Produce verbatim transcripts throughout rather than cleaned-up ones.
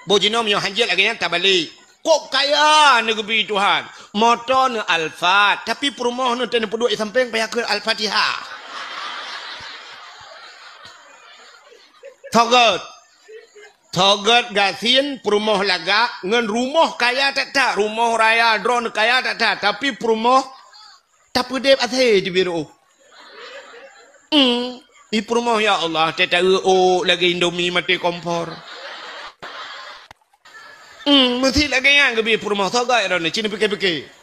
Boh jinoe meunyoe hanjeuet lagèe nyan tabalek. Kok kaya neuh geubi Tuhan. Moto neuh Alphard, tapi peurumoh neuh teuh neupeuduek di sampéng payah kheun Al-Fatihah. Soe gèt. Soe gèt gasien peurumoh lagak ngon rumoh kaya that-that, rumoh raya droeneuh kaya that-that, tapi peurumoh tapeudeb asèe teubiet reuôh. Hmm, di peurumoh, ya Allah, teuh taeu ôk lagèe Indomie maté kompor. Hmm, meusti lagèe nyan geubi peurumoh, soe gèt droeneuh, ci neupike-pike.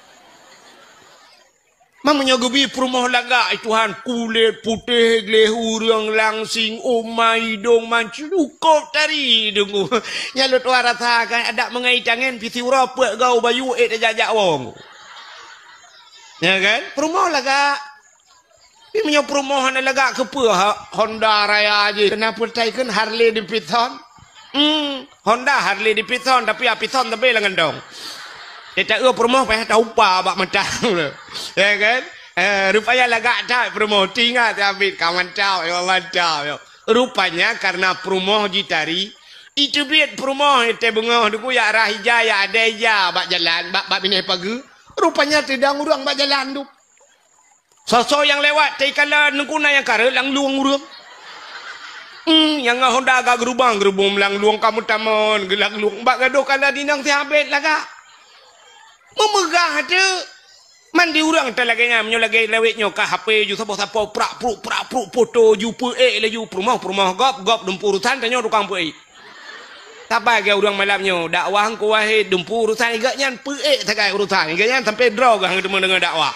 Meunyoe geubi peurumoh lagak, ai Tuhan, kulét putéh gleh ureueng langsing, uma idong mancukôp tari deungoe. Nyan lôn tuan rasa kan, adak meungai tangen pih siuroe peuet goe bayu ék tajak-jak wong. Ya kan? Peurumoh lagak. Tapi meunyoe peurumoh hana lagak, keupeue ha-, Honda raya jih? Keupeue tai kheun Harley Davidson? Hmm, Honda Harley Davidson, tapi Davidson tapi lam gantong. Teuh taeu peurumoh payah taupa bak mata. Ya kan? Eh, rupanya lagak that peurumoh. Teuingat Abid ka mantap, ya mantap, ya. Rupanya karena peurumoh jitari, iteubiet peurumoh teuh beungoh deungoe ya rah ija, ya adai ija bak jalan, bak, bak binéh pageue. Rupanya teudong ureueng bak jalan tu. Soe-soe nyang lewat, teuh ikalon, Teungku na nyang kareuet lam lueng ureueng. Hmm, nyang ngon Honda ka geurubang-geurubong lam lueng, ka meutamon geulam lueng. Bak gadôh kalon inong si Abid lagak. Meumeugah teuk. Man di ureueng teuh lagèe nyan, meunyoe lagèe lawét nyoe ka H P ju saboh sapo prak pruk, prak pruk, foto ju peuék laju, peurumoh, peurumoh gob, gob dumpeue urusan, tanyoe tukang peuék. Saban lagèe ureueng malam nyoe, dakwah Teungku Wahid, dumpeue urusan, i gobnyan peuék sagai urusan, i gobnyan sampai droe geuh teuma deungoe dakwah.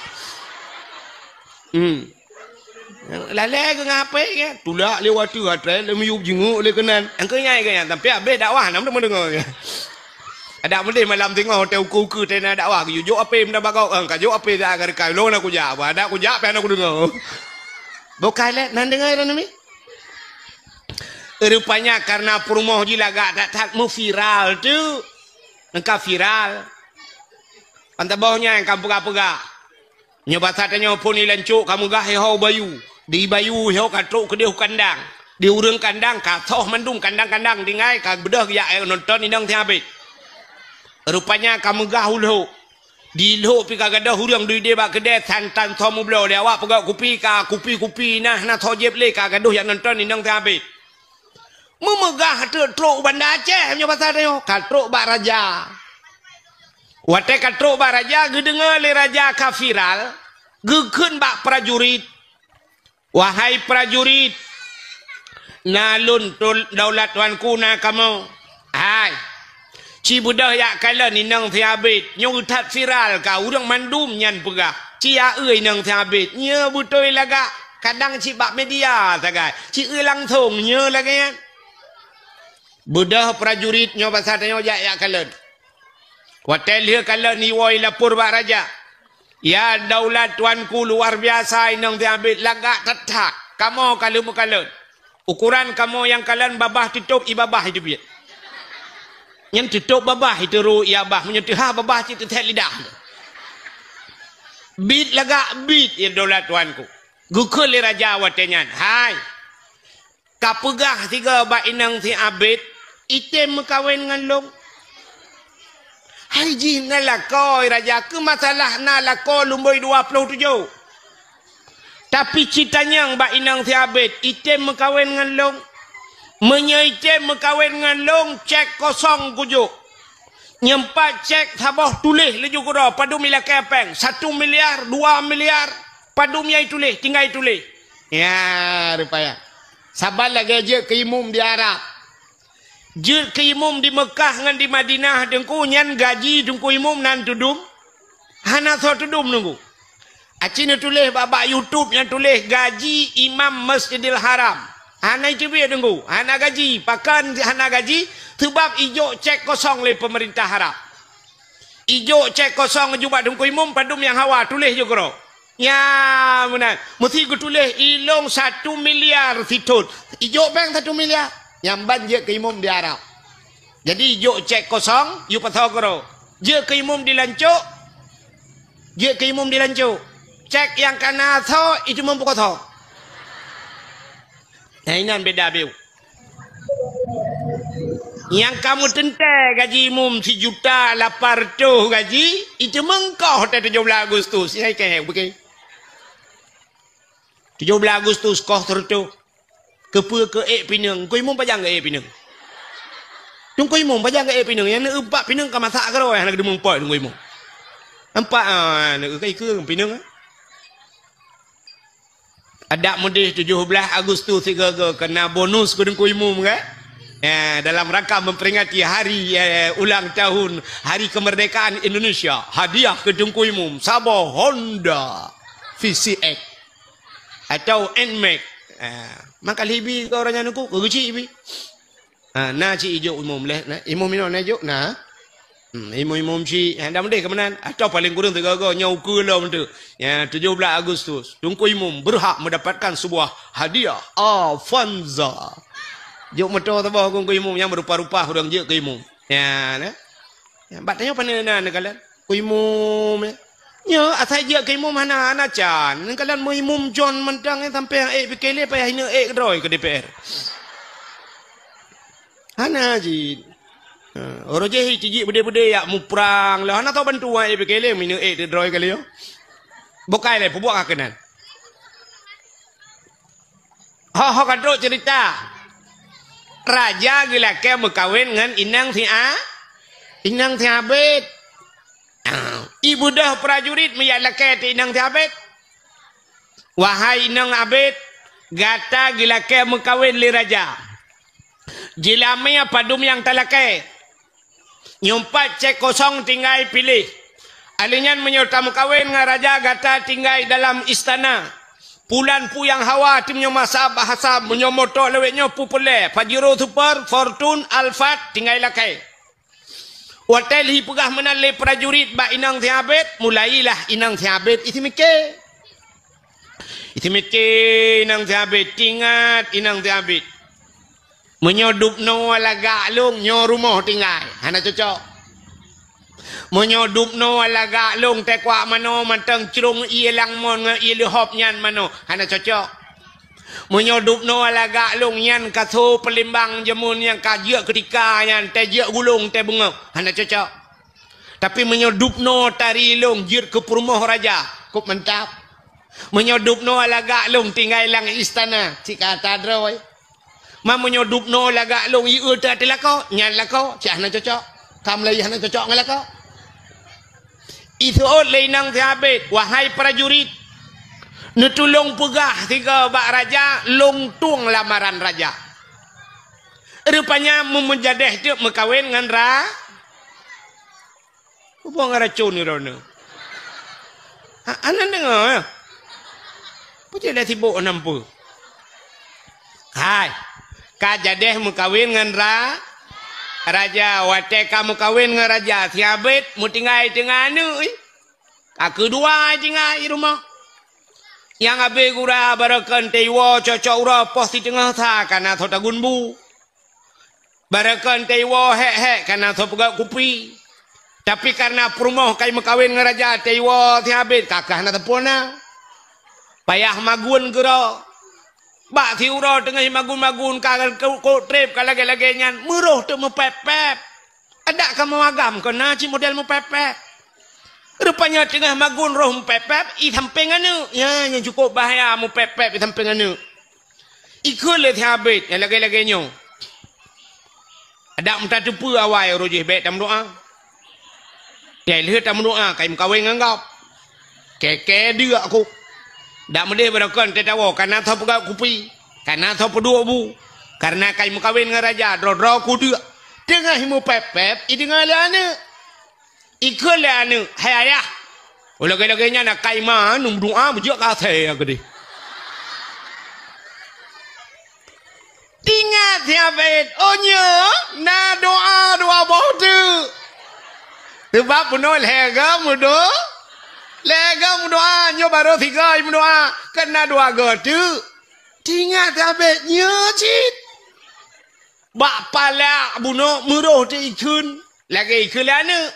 Hmm. Lalè geuh ngon H P kan, tulak lé watèe, atra lé miyueb jinguk lé keunan. Angkeu nyan i gobnyan sampai habéh dakwah, na meudeungoe. Adak meudeh malam singoh, watèe ukeue-ukeue teuh na dakwah, geujok H P meunan bak gob, eh, ka jok H P dak ka reukai, lôn na kujak, bah dak kujak pih hana kudeungoe. Boh ka lé, nan deungoe droeneuh mi? Rupanya karena peurumoh jih lagak that-that meuviral teuk. Nyang ka viral. Ban saboh nyan nyang ka peugah-peugah. Nyoe basa tanyoe phon i lancok ka meugah ihoe bayu. Di bayu ihoe ka trok keudeh u kandang. Di ureueng kandang ka soh mandum kandang-kandang tinggai ka beudôh geujak nonton inong si Abid. Rupanya ka meugah u Lhok. Di Lhok pih ka gadôh ureueng duek ideh bak keudè, santan soe meubloe lé awak peugöt kupi ka, kupi-kupi na hana soe jieb lé ka gadôh jak nonton inong si Abid. Meumeugah teuk trok u Banda Aceh, meunyoe basa tanyoe, ka trok bak raja. Watèe ka trok bak raja, geudeungoe lé raja ka viral, geukheun bak prajurit, "Wahai prajurit, na lôn tul-, daulat tuanku na kamoe. Hai, ci beudôh jak kalon inong si Abid, nyoe that viral ka ureueng mandum nyan peugah, ci aeu inong si Abid, nyoe beutôi lagak, kadang cit bak media sagai, ci eu langsong nyoe lagèe nyan." Beudôh prajurit nyoe basa tanyoe jak, jak kalon. Watèe lheueh kalon iwoe ilapor bak raja. "Ya daulat tuanku, luar biasa inong si Abid, lagak that-that. Kamoe ka lheueh meukalon. Ukuran kamoe nyang kalon babah teutôb i babah iteubiet. Nyan teutôb babah iteurô i babah, meunyoe teuhah babah cit teuthèt lidah. Bit lagak bit ya daulat tuanku." Geukheun lé raja watèe nyan, "Hai, ka peugah sigoe bak inong si Abid, item meukawen ngon lôn." "Hai jih na lakoe raja, keu masalah na lakoe lumbôi dua ploh tujoh. Tapi ci tanyong bak inong si Abid, item meukawen ngon lôn. Meunyoe item meukawen ngon lôn, cèk kosong kujok. Nyoe pat cèk saboh tuléh laju keudroe, padum ilakèe pèng, satu miliar, dua miliar, padum nyang ituléh, tinggai ituléh." Ya, rupanya. Saban lagèe jeuet keu imum di Arab. Jeuet keu imum di Meukah ngon di Madinah, Teungku, nyan gaji Teungku Imum nan teudum? Hana soe teudum, Teungku. Aci neutuléh bak, bak YouTube nyang tuléh gaji imam Masjidil Haram. Hana iteubiet, Teungku. Hana gaji. Pakon hana gaji? Seubab ijok cèk kosong lé peumeurintah Arab. Ijok cèk kosong jubah Teungku Imum, padum nyang hawa, tuléh ju keudroe. Nya meunan. Meusti geutuléh ilôn satu miliar sithon. Ijok péng satu miliar. Nyan ban jeuet keu imum di Arab. Jadi ijok cèk kosong, yue pasoe keudroe. Jeuet keu imum di lancok, jeuet keu imum di lancok. Cèk nyang ka na soe, itu meupeukosong. Nah, inan beda bieu. Nyang ka meuteuntèe gaji imum sijuta lapan reutôh gaji, itu meungkoh teuh tujoh blaih Agustus. Nyang ikei, bukon? Tujoh blaih Agustus koh sireutôh. Keupeue keu ék pineung? Teungku Imum pajan keu ék pineung? Teungku Imum pajan keu ék pineung? Nyang neuk pat pineung ka masak keudroe hana geudeumeung pot Teungku Imum. Nampak, ah, neuk ikeu pineung, ah. Adak meudeh tujoh blaih Agustus sigoe-goe keu na bonus keu Teungku Imum, kan? Ya, dalam rangka memperingati hari, eh, ulang tahun Hari Kemerdekaan Indonesia, hadiah keu Teungku Imum saboh Honda V C X atau Nmax. Ah, maka libi keu ureueng nyan Teungku, keu geuchik bi. Ah, na cit ijok imum leh, na, imum inoe na ijok, na. Hmm, imum-imum cit, ah, dak meudeh keu meunan. Atau paléng kureueng sigoe-goe nyoe ukeue lom tu. Ya, tujoh blaih Agustus, Teungku Imum berhak mendapatkan sebuah hadiah Avanza. Jok moto saboh keu Teungku Imum nyang meurupa-rupa ureueng jeuet keu imum. Ya, na. Ya, bak tanyoe pane na neukalon. Keu imum, ya. Nyoe asai jeuet keu imum hana, hana can. Neukalon meu imum John mantong, ya, sampai ék pike lé payah ineuk ék keudroe keu D P R. Hana jih. Ha, uroe jih tijik beudé-beudé yak muprang lé. Hana tao bantuan ék pike lé, ineuk ék keudroe kali nyoe. Bukai lé, peubuet ka keunan. Ho, ho ka trok cerita. Raja geulakée meukawen ngon inong si A-, inong si Abét. Ibeudôh prajurit meujak lakée teuh inong si Abét. Wahai inong Abét, gata geulakée meukawen lé raja. Jeulamé padum nyang talakée. Nyoe pat cék kosong tinggai piléh. Alèh nyan meunyoe tameukawen ngon raja gata tinggai dalam istana. Pulan puyang hawa tim nyoe masa bahasa meunyoe moto lawét nyoe peupeulée Pajero Super, Fortune, Alphard tinggai lakée. Watée lhi peugah meunan lé prajurit bak inong si Abét, mulailah inong si Abét isi miké. Isi miké inong si Abét, tingat inong si Abét. Meunyoe dubnoe lagak lông nyoe rumoh tinggai, hana cocok. Meunyoe dubnoe lagak lông teukuak manoe mantong crông ié langmon ngon ié leuhop nyan manoe, hana cocok. Meunyoe dubnoe lagak lông nyan kaso peulimbang jameun nyang ka jeuet keutika nyan teuh jeuet gulong teuh beungoh, hana cocok. Tapi meunyoe dubnoe tari lông jeuet keu peurumoh raja, kôp mantap. Meunyoe dubnoe lagak lông tinggai lam istana, cit ka ata droe. Ma meunyoe dubnoe lagak lông ié teuh ateueh lakoe, nyan lakoe, cit hana cocok. Kam lé hana cocok ngon lakoe. Iseuôt lé inong si Abét, wahai prajurit, neutulông peugah sigoe bak raja lông tueng lamaran raja. Rupanya meumeujadah teuk meukawen ngon ra-, Hubong racun ni droeneuh. Ha, hana deungoe, ya? Peue cit lé sibok hana peue. Hai, ka jadeh meukawen ngon ra-, raja. Watée ka meukawen ngon raja, si Abét meutinggai teungoh aneuk, ih. Ka keudua tinggai rumoh. Nyang abéh gura barokon teuiwoe cocok uroe poh siteungoh sa kana soe tagun bu. Barokon teuiwoe hék-hék kana soe peugöt kupi. Tapi kareuna peurumoh ka meukawen ngon raja teuiwoe si Abét ka keuh hana sampurna. Payah magun keudroe. Bak siuroe teungoh magun-magun ka kok treb ka lagée-lagée nyan meuroh teuk meupép-pép. Adak kamoe agam keu na cit model meupép-pép. Rupanya teungoh magun roh meupép-pép i sampéng aneuk. Ya, nyang cukôp bahaya meupép-pép i sampéng aneuk. Ikheun lé si Abét nyang lagée-lagée nyoe. Adak meutateupeue awai uroe jih bék tameudoá. Nyang lheueh tameudoá ka meukawen ngon gob. Kée-kée deuk kôk. Dak meudeh barokon teuh tawoe kana soe peugöt kupi, kana soe peuduek bu. Kareuna ka meukawen ngon raja droe-droe kudeuk. Teungoh meupép-pép ideungoe lé aneuk. Ikheun lé aneuk, "Hai ayah, lagée-lagée nyan akai ma neumeudoá beujeuet keu asèe keudeh." Tingat si Abét, "Oh nyoe na doá dua boh teuk." Sabab bunoe lhée goe meudo-, lhée goe meudoá, nyoe barô sigoe meudoá, kan na dua goe teuk. Tingat si Abét nyoe cit. Bak palak bunoe meuroh teuk ikheun. Lagée ikheun lé aneuk.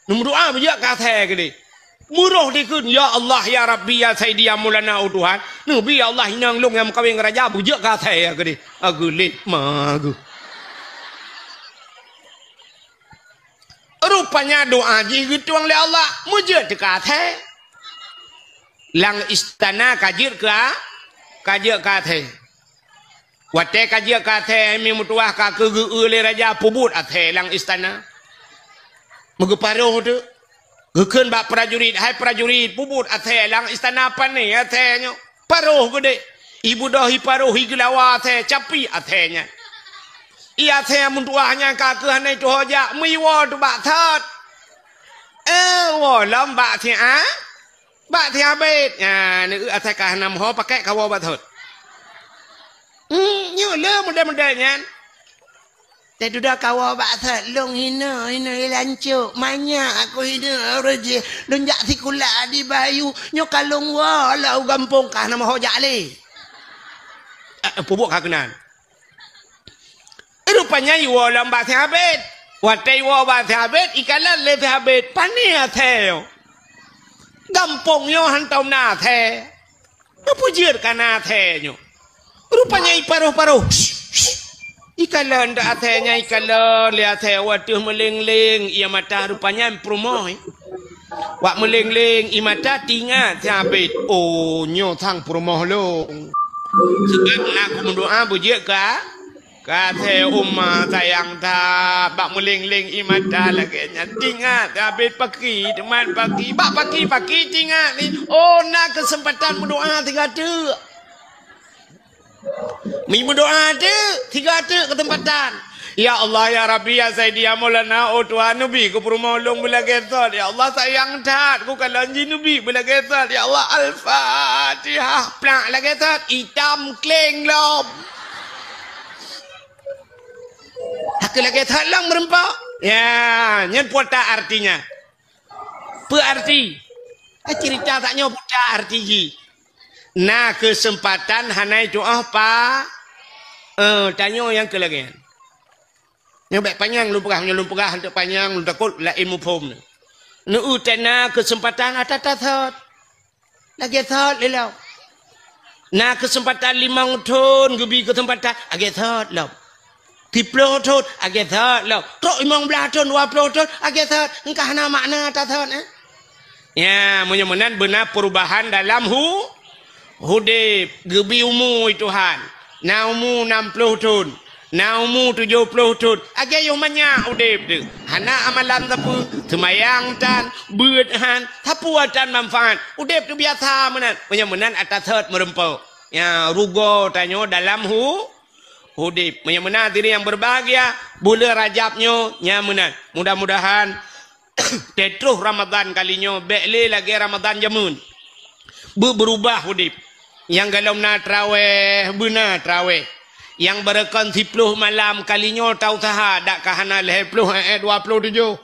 Neumeudoá beujeuet keu asèe keudeh. Meuroh dikheun, "Ya Allah, ya Rabbi, ya Saidi, ya Maulana, oh Tuhan. Neubi ya Allah inong lôn nyang meukawen ngon raja beujeuet keu asèe keudeh." Ageulet ma geuh. Rupanya doa jih geutueng lé Allah, meujeuet teuka athée. Lam istana ka jeuet keu a-, ka jeuet keu athée. Watée ka jeuet keu athée, mi meutuwah ka keu geu-eu lé raja, peubuet athée lam istana. Meugeuparoh teuk. Geukheun bak prajurit, "Hai prajurit, peubuet athée lam istana, pané athée nyoe." Paroh geudeh. Ibeudôh iparoh, igeulawa athée, capi athée nyan. Ié athée meutuwah nyan ka keuh hana tuho jak, meuiwoe teuk bak thot. Eh, woe lom bak siat, bak siat abét. Nyan, neueu athée ka hana meuho pakék kawoe bak thot. Hmm, nyoe le model-model nyan. Teududoe kawoe bak thot, lôn hinoe, hinoe ié lancok, manyak aku hinoe ureueng jih. Lôn jak sikula di Bayu, nyoe ka lôn woe lam u gampông ka hana meuho jak lé. Eh, peubuet ka keunan. Rupanya iwoe lom bak siat abét. Watée iwoe bak siat abét, ikalon lé siat abét, pané athée nyoe. Gampông nyoe hantom na athée. Peue jeuet ka na athée nyoe? Rupanya iparoh-paroh. Ikalon dak athée nyan, ikalon lé athée, watée meuléng-léng ié mata, rupanya peurumoh. Wak meuléng-léng ié mata, teuingat siat abét, "Oh, nyoe sang peurumoh lôn." Seubab na kumeudoá beujeuet ka, ka athée uma sayang that, bak meuléng-léng ié mata lagée nyan. Teuingat siat abét paki, teumat paki, bak paki-paki teuingat ni, "Oh, na keuseumpatan meudoá sigoe teuk." Mi meudoá teuk, sigoe teuk keuseumpatan. "Ya Allah, ya Rabbi, ya Sayyidi, ya Maulana, oh Tuhan, neubi keu peurumoh lôn beulagée thot. Ya Allah, sayang that, kukalon jih neubi beulagée thot. Ya Allah, Al-Fatihah." Plak lagée thot, itam kléng lom. Hana lagée thot lom meureumpok. Ya, nyan peue artinya. Peue arti? Eh, cerita sak nyoe peue arti jih. Na keuseumpatan hana tuoh pa. Eh, tanyoe nyang keu lagée nyan. Nyoe bék panyang lôn peugah, nyoe lôn peugah hantom panyang, lôn takot laén muphom. Neueu teuk na keuseumpatan ata-ata thot. Lagée thot lé lom. Na keuseumpatan limong thon, geubi keuseumpatan, lagée thot lom. Siplôh thon, lagée thot lom. Trok limong blaih thon, dua plôh thon, lagée thot. Engkah na makna ata thot, eh? Ya, meunyoe meunan beuna perubahan dalam hu-, udeb, geubi umu Tuhan. Na umu nam plôh thon, na umu tujoh plôh thon, lagée yoh manyak udeb teuh. Hana amalan sapeue, seumayang tan, beuet han, sapeue tan manfaat. Udeb teuh biasa meunan. Meunyoe meunan ata thot meureumpok. Ya, rugoe tanyoe dalam hu-, udeb. Meunyoe meunan hadirin yang berbahagia, buleuen Rajab nyoe nyang meunan. Mudah-mudahan teutroh Ramadan kali nyoe bék lé lagée Ramadan jameun. Beu-, beurubah udeb. Nyang golom na trawéh, beuna trawéh. Nyang barokon siplôh malam kali nyoe tausaha dak ka hana lhée plôh, eh, eh, dua plôh tujoh.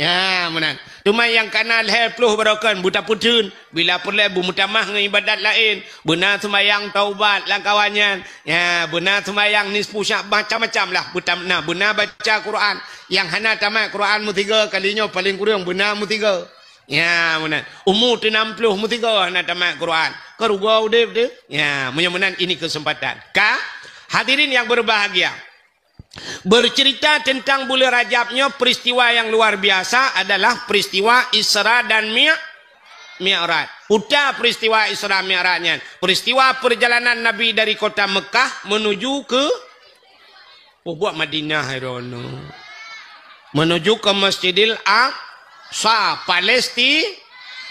Ya, meunan. Teuma nyang ka na lhée plôh barokon beutapeutheun, bila peureulée beumeutamah ngon ibadat laén, beuna seumayang taubat lam kawan nyan. Ya, beuna seumayang nisfu Sya'ban, macam-macam lah. Beutam-, na, beuna baca Quran. Nyang hana tamat Quran meusigoe, kali nyoe paleng kureueng beuna meusigoe. Ya, meunan. Umu teuh nam plôh meusigoe hana tamat Quran. Ka rugoe udeb teuh. Ya, meunyoe meunan ini keuseumpatan. Ka, hadirin yang berbahagia. Bercerita tentang buleuen Rajab nyoe, peristiwa yang luar biasa adalah peristiwa Isra dan Mi-, Mi'raj. Uta peristiwa Isra Mi'raj nyan, peristiwa perjalanan Nabi dari kota Mekah menuju ke, oh, buat Madinah, hai droeneuh. Menuju ke Masjidil Aqsa, Palesti-,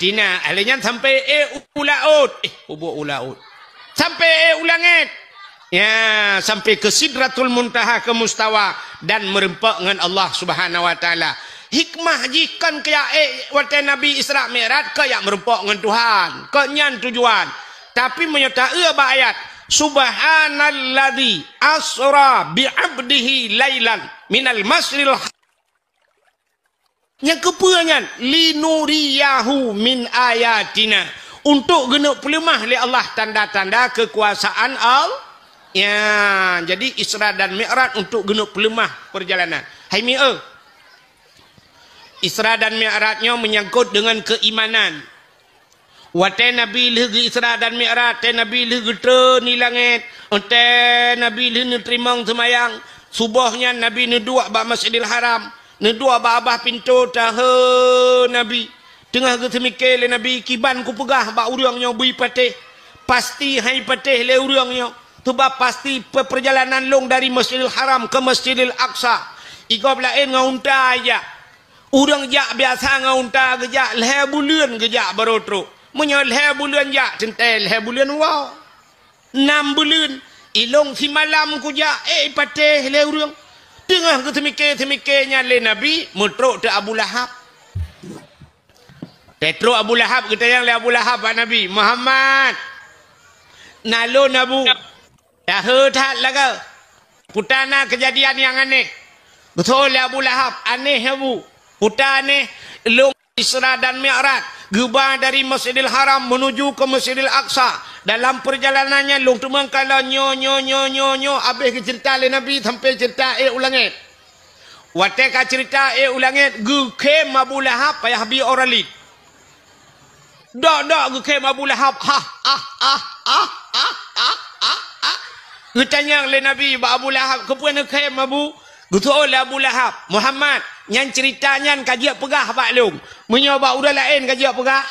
Tina, lheueh nyan sampai, eh, u laôt. Eh, peubuet u laôt. Sampai, eh, u langét. Ya, sampai ke Sidratul Muntaha, ke mustawa, dan meureumpok ngon Allah Subhanahu wa Taala. Hikmah jih kon keu jak, eh, watée Nabi Isra Mi'raj, keu jak meureumpok ngon Tuhan. Kon nyan tujuan. Tapi meunyoe taeu bak ayat, "Subhanalladzi asra bi 'abdihi lailan minal masjidil ha-," Nyang keupeue nyan? "Linuriyahu min ayatina." Untuk geuneuk peuleumah lé Allah tanda-tanda keukuasaan Allah. Ya, jadi Isra dan Mi'raj untuk geuneuk peuleumah perjalanan. Hai mi'eu. Isra dan Mi'raj nyoe menyangkut dengan keimanan. Watée Nabi lheueh geu-Isra dan Mi'raj, watée Nabi lheueh geutreun di langét, watée Nabi lheueh neuteurimong seumayang, suboh nyan Nabi neuduek bak Masjidil Haram, Neuduek bak babah pintoe, tahe Nabi. Teungoh geuseumike lé Nabi, "Kiban kupeugah bak ureuëng nyoe beu patéh, pasti han patéh lé ureuëng nyoe. Teubab pasti pe-, peurjalanan lôn dari Masjidil Haram ke Masjidil Aqsa, i gob laén ngon unta jak. Ureuëng jak biasa ngon unta geujak, lhée buleuen geujak barô trok. Meunyoe lhée buleuen jak, teuntée lhée buleuen woe. Nam buleuen, ilôn simalam kujak, eh, patéh lé ureuëng." Teungoh geuseumike-seumike nyan lé Nabi, meutrok teuk Abu Lahab. Teutrok Abu Lahab, geutanyong lé Abu Lahab bak Nabi, "Muhammad, na lôn Abu, tahe that lagée." Peue na keujadian nyang aneh. Geutanyong lé Abu Lahab, "Aneh Abu." Peue aneh, lôn Isra dan Mi'raj, geuba dari Masjidil Haram menuju ke Masjidil Aqsa. Dalam peurjalanan nyan lôn teumeung kalon nyoe, nyoe, nyoe, nyoe, nyoe, habéh geuceurita lé Nabi sampai ceurita ék u langét. Watée ka ceurita ék u langét, geukhém Abu Lahab payah bi ora lin. Dok-dok geukhém Abu Lahab, "Hah, ah, ah, ah, ah, ah, ah, ah." Geutanyong lé Nabi bak Abu Lahab, "Keupeue neukhém Abu?" Geutanyong lé Abu Lahab, "Muhammad, nyan ceurita nyan ka jeuet peugah bak lôn. Meunyoe bak ureuëng laén ka jeuet peugah?"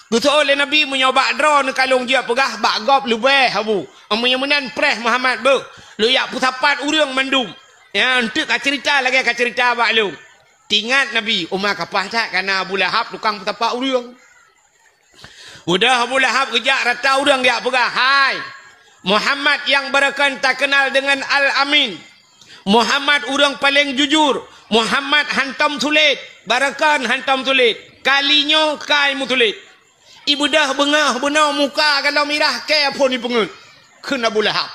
Geutanyong lé Nabi, "Meunyoe bak droeneuh ka lôn jeuet peugah, bak gob leubeh Abu. Meunyoe meunan preh Muhammad beuh, lôn jak peusapat ureuëng mandum. Nyan teuk ka ceurita lagée ka ceurita bak lôn." Teuingat Nabi, uma kapah that kana Abu Lahab tukang peusapat ureuëng. Udah Abu Lahab geujak rata ureuëng geujak peugah, "Hai, Muhammad nyang barokon takeunal deungon Al-Amin. Muhammad ureuëng paleng jujur. Muhammad hantom sulet, barokon hantom sulet. Kali nyoe kai meusulet." Ibeudôh beungoh bunoe muka galom mirah kée phon ipeungeut kheun Abu Lahab.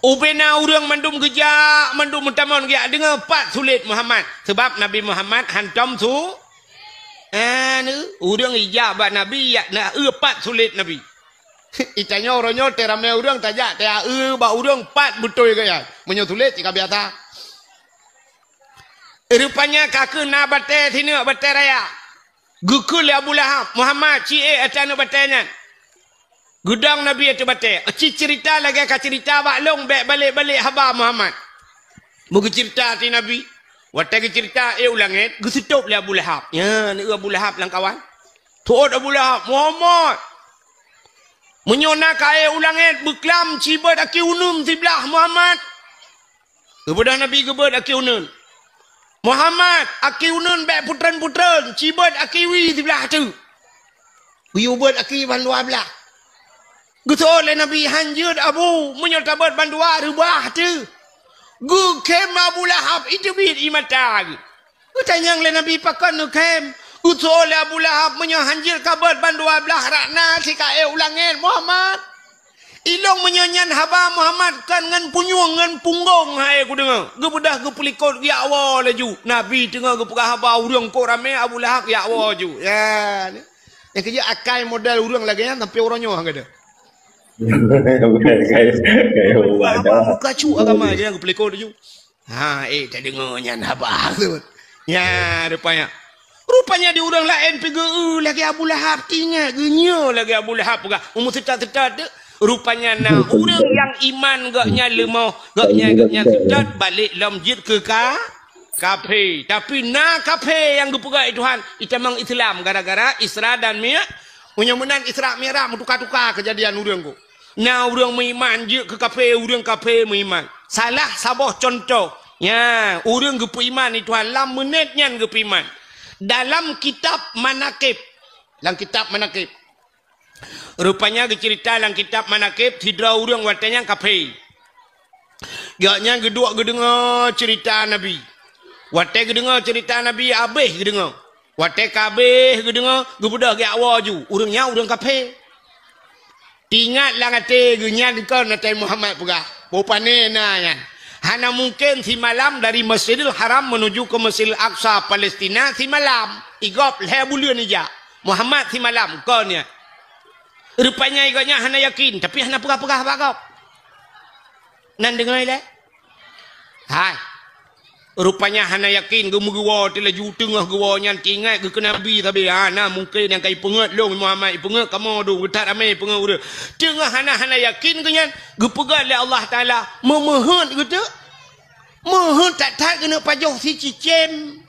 Ubena ureuëng mandum geujak, mandum meutamong geujak deungoe pat sulet Muhammad. Seubab Nabi Muhammad hantom su-, Anu, ureuëng ijak bak Nabi, yak na eu pat sulet Nabi. Itanyoe uroe nyoe teuramé ureuëng tajak teu eu bak ureuëng pat beutôi gaya. Meunyoe sulet cit ka biasa. Rupanya ka keuh na batée sineuk, batée raya. Geukheun lé Abu Lahab, "Muhammad, ci ék ata aneuëk batée nyan." Geudong Nabi ateueh batée. "Ci ceurita lagée ka ceurita bak lôn, bék balek-balek haba Muhammad." Meugeuceurita ateueh Nabi. Watée geuceurita ék u langét, geuseutôb lé Abu Lahab. Nyan, eu Abu Lahab lam kawan. Teuôt Abu Lahab, "Muhammad, meunyoe na ka ék u langét, beuklam cibeuet aki uneun siblah Muhammad." Geubeudôh Nabi geubeuet aki uneun. "Muhammad, aki uneun bék putreun-putreun, cibeuet aki wie siblah teuk." Geuyue beuet aki bandua blah. Geutanyong lé Nabi, "Han jeuet Abu, meunyoe tabeuet bandua reubah teuh." Geukhém Abu Lahab, iteubiet ie mata geuh. Geutanyong lé Nabi, "Pakon neukhém?" Geutanyong lé Abu Lahab, "Meunyoe han jeuet kabeuet bandua blah rot na sikaék u langét, Muhammad. Ilôn meunyoe nyan haba Muhammad kon ngon punyueng ngon punggong hai kudeungoe." Geubeudôh geupeulikot geujak woe laju. Nabi teungoh geupeugah haba ureuëng kok ramé Abu Lahab geujak woe laju. Ya. Nyang keujeuet akai model ureuëng lagée nyan sampai uroe nyoe han gadôh. Bukan kayu, kayu Haba ubat dah. Muka cuk agama dia geupeulikot laju. Ha, eh, tadeungoe nyan haba tu. Nya, rupanya. Rupanya di ureuëng laén pi geu lagée Abu Lahab, teuingat geunyoe lagée Abu Lahab peugah. Umu seutôt-seutôt tu. Rupanya na ureuëng nyang iman geuh nyan leumoh, geuh nyan, geuh nyan seutôt balek lom jeuet keu ka, kafé. Tapi na kafé nyang geupeugah lé Tuhan, itamong Islam gara-gara Isra dan Mi'raj. Meunyoe meunan Isra Mi'raj meutuka-tuka keujadian ureuëng ku. Na ureuëng meuiman jeuet keu kafé, ureuëng kafé meuiman. Salah saboh cuntoh. Nya, ureuëng geupeuiman lé Tuhan lam meunét nyan geupeuiman. Dalam kitab Manaqib. Lam kitab Manaqib. Rupanya geuceurita lam kitab Manaqib, sidroe ureuëng watée nyan kafé. Gobnyan geuduek geudeungoe ceurita Nabi. Watée geudeungoe ceurita Nabi, habéh geudeungoe. Watée ka habéh geudeungoe, geubeudôh geujak woe laju. Ureuëng nyan ureuëng kafé. Teuingat lam até geuh nyan kon Nabi Muhammad peugah, "Boh pané na nyan. Hana mungken simalam dari Masjidil Haram menuju ke Masjidil Aqsa, Palestina, simalam. I gob lhée buleuen ijak. Muhammad simalam kon nyan." Rupanya gobnyan hana yakin, tapi hana peugah-peugah bak gob. Nan deungoe ilée? Hai. Rupanya hana yakin, geumeugeue woe teuk laju, teungoh geuwoe nyan teuingat geuh keu Nabi sabe. Ha, na mungken nyang ka ipeungeut lôn Muhammad, ipeungeut kamoe dum, geuthat ramé ipeungeut ureuëng. Teungoh hana, hana yakin geuh nyan, geupeugah lé Allah Taala, meumeuheuet geuh teuk. Meuheuet that-that keuneuk pajoh sicicém.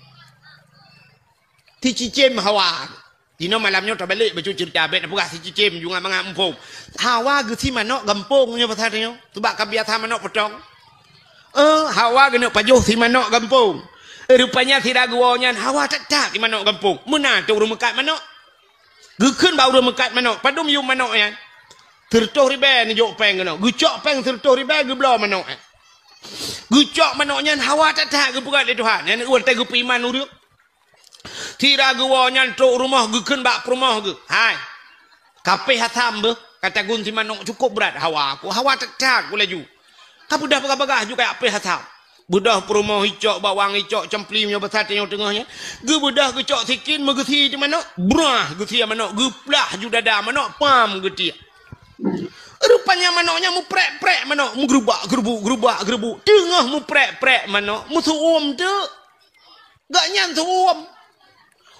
Sicicém Hawa. Inoe malam nyoe tabalek bacut ceurita, bék tapeugah sicicém, jungat mangat muphom. Hawa geusi manok gampông nyoe pasal nyoe. Sabab ka biasa manok potong. Eh, Hawa geuneuk pajoh si manok gampông. Eh, rupanya sira geuwoe nyan Hawa that-that si manok gampông. Meunan teuh ureuëng meukat manok. Geukheun bak ureuëng meukat manok, padum yuem manok nyan. Sireutôh ribée neujok péng keunoe. Geucok péng sireutôh ribée geubloe manok nyan. Geucok manok nyan Hawa that-that geupeugah lé Tuhan. Nyan watée geupeuiman ureuëng. Sira geuwoe nyan trok rumoh geukheun bak peurumoh geuh. Hai. Kapéh asam beuh, ka tagun si manok cukup brat Hawa ku. Hawa that-that ku laju. Ka beudoh bagah-bagah ju kajak péh asam. Beudoh peurumoh icok, bawang icok, cempli meunyoe basa tanyoe teungoh nyan. Geubeudôh geucok sikin meugeusi di manok. Brah geusi manok, geuplah ju dada manok, pam geutiek. Rupanya manok nyan muprek-prek manok, meugeurubak-geurubuk, geurubak-geurubuk. Teungoh muprek-prek manok, meusu'uem teuk. Gobnyan su'uem.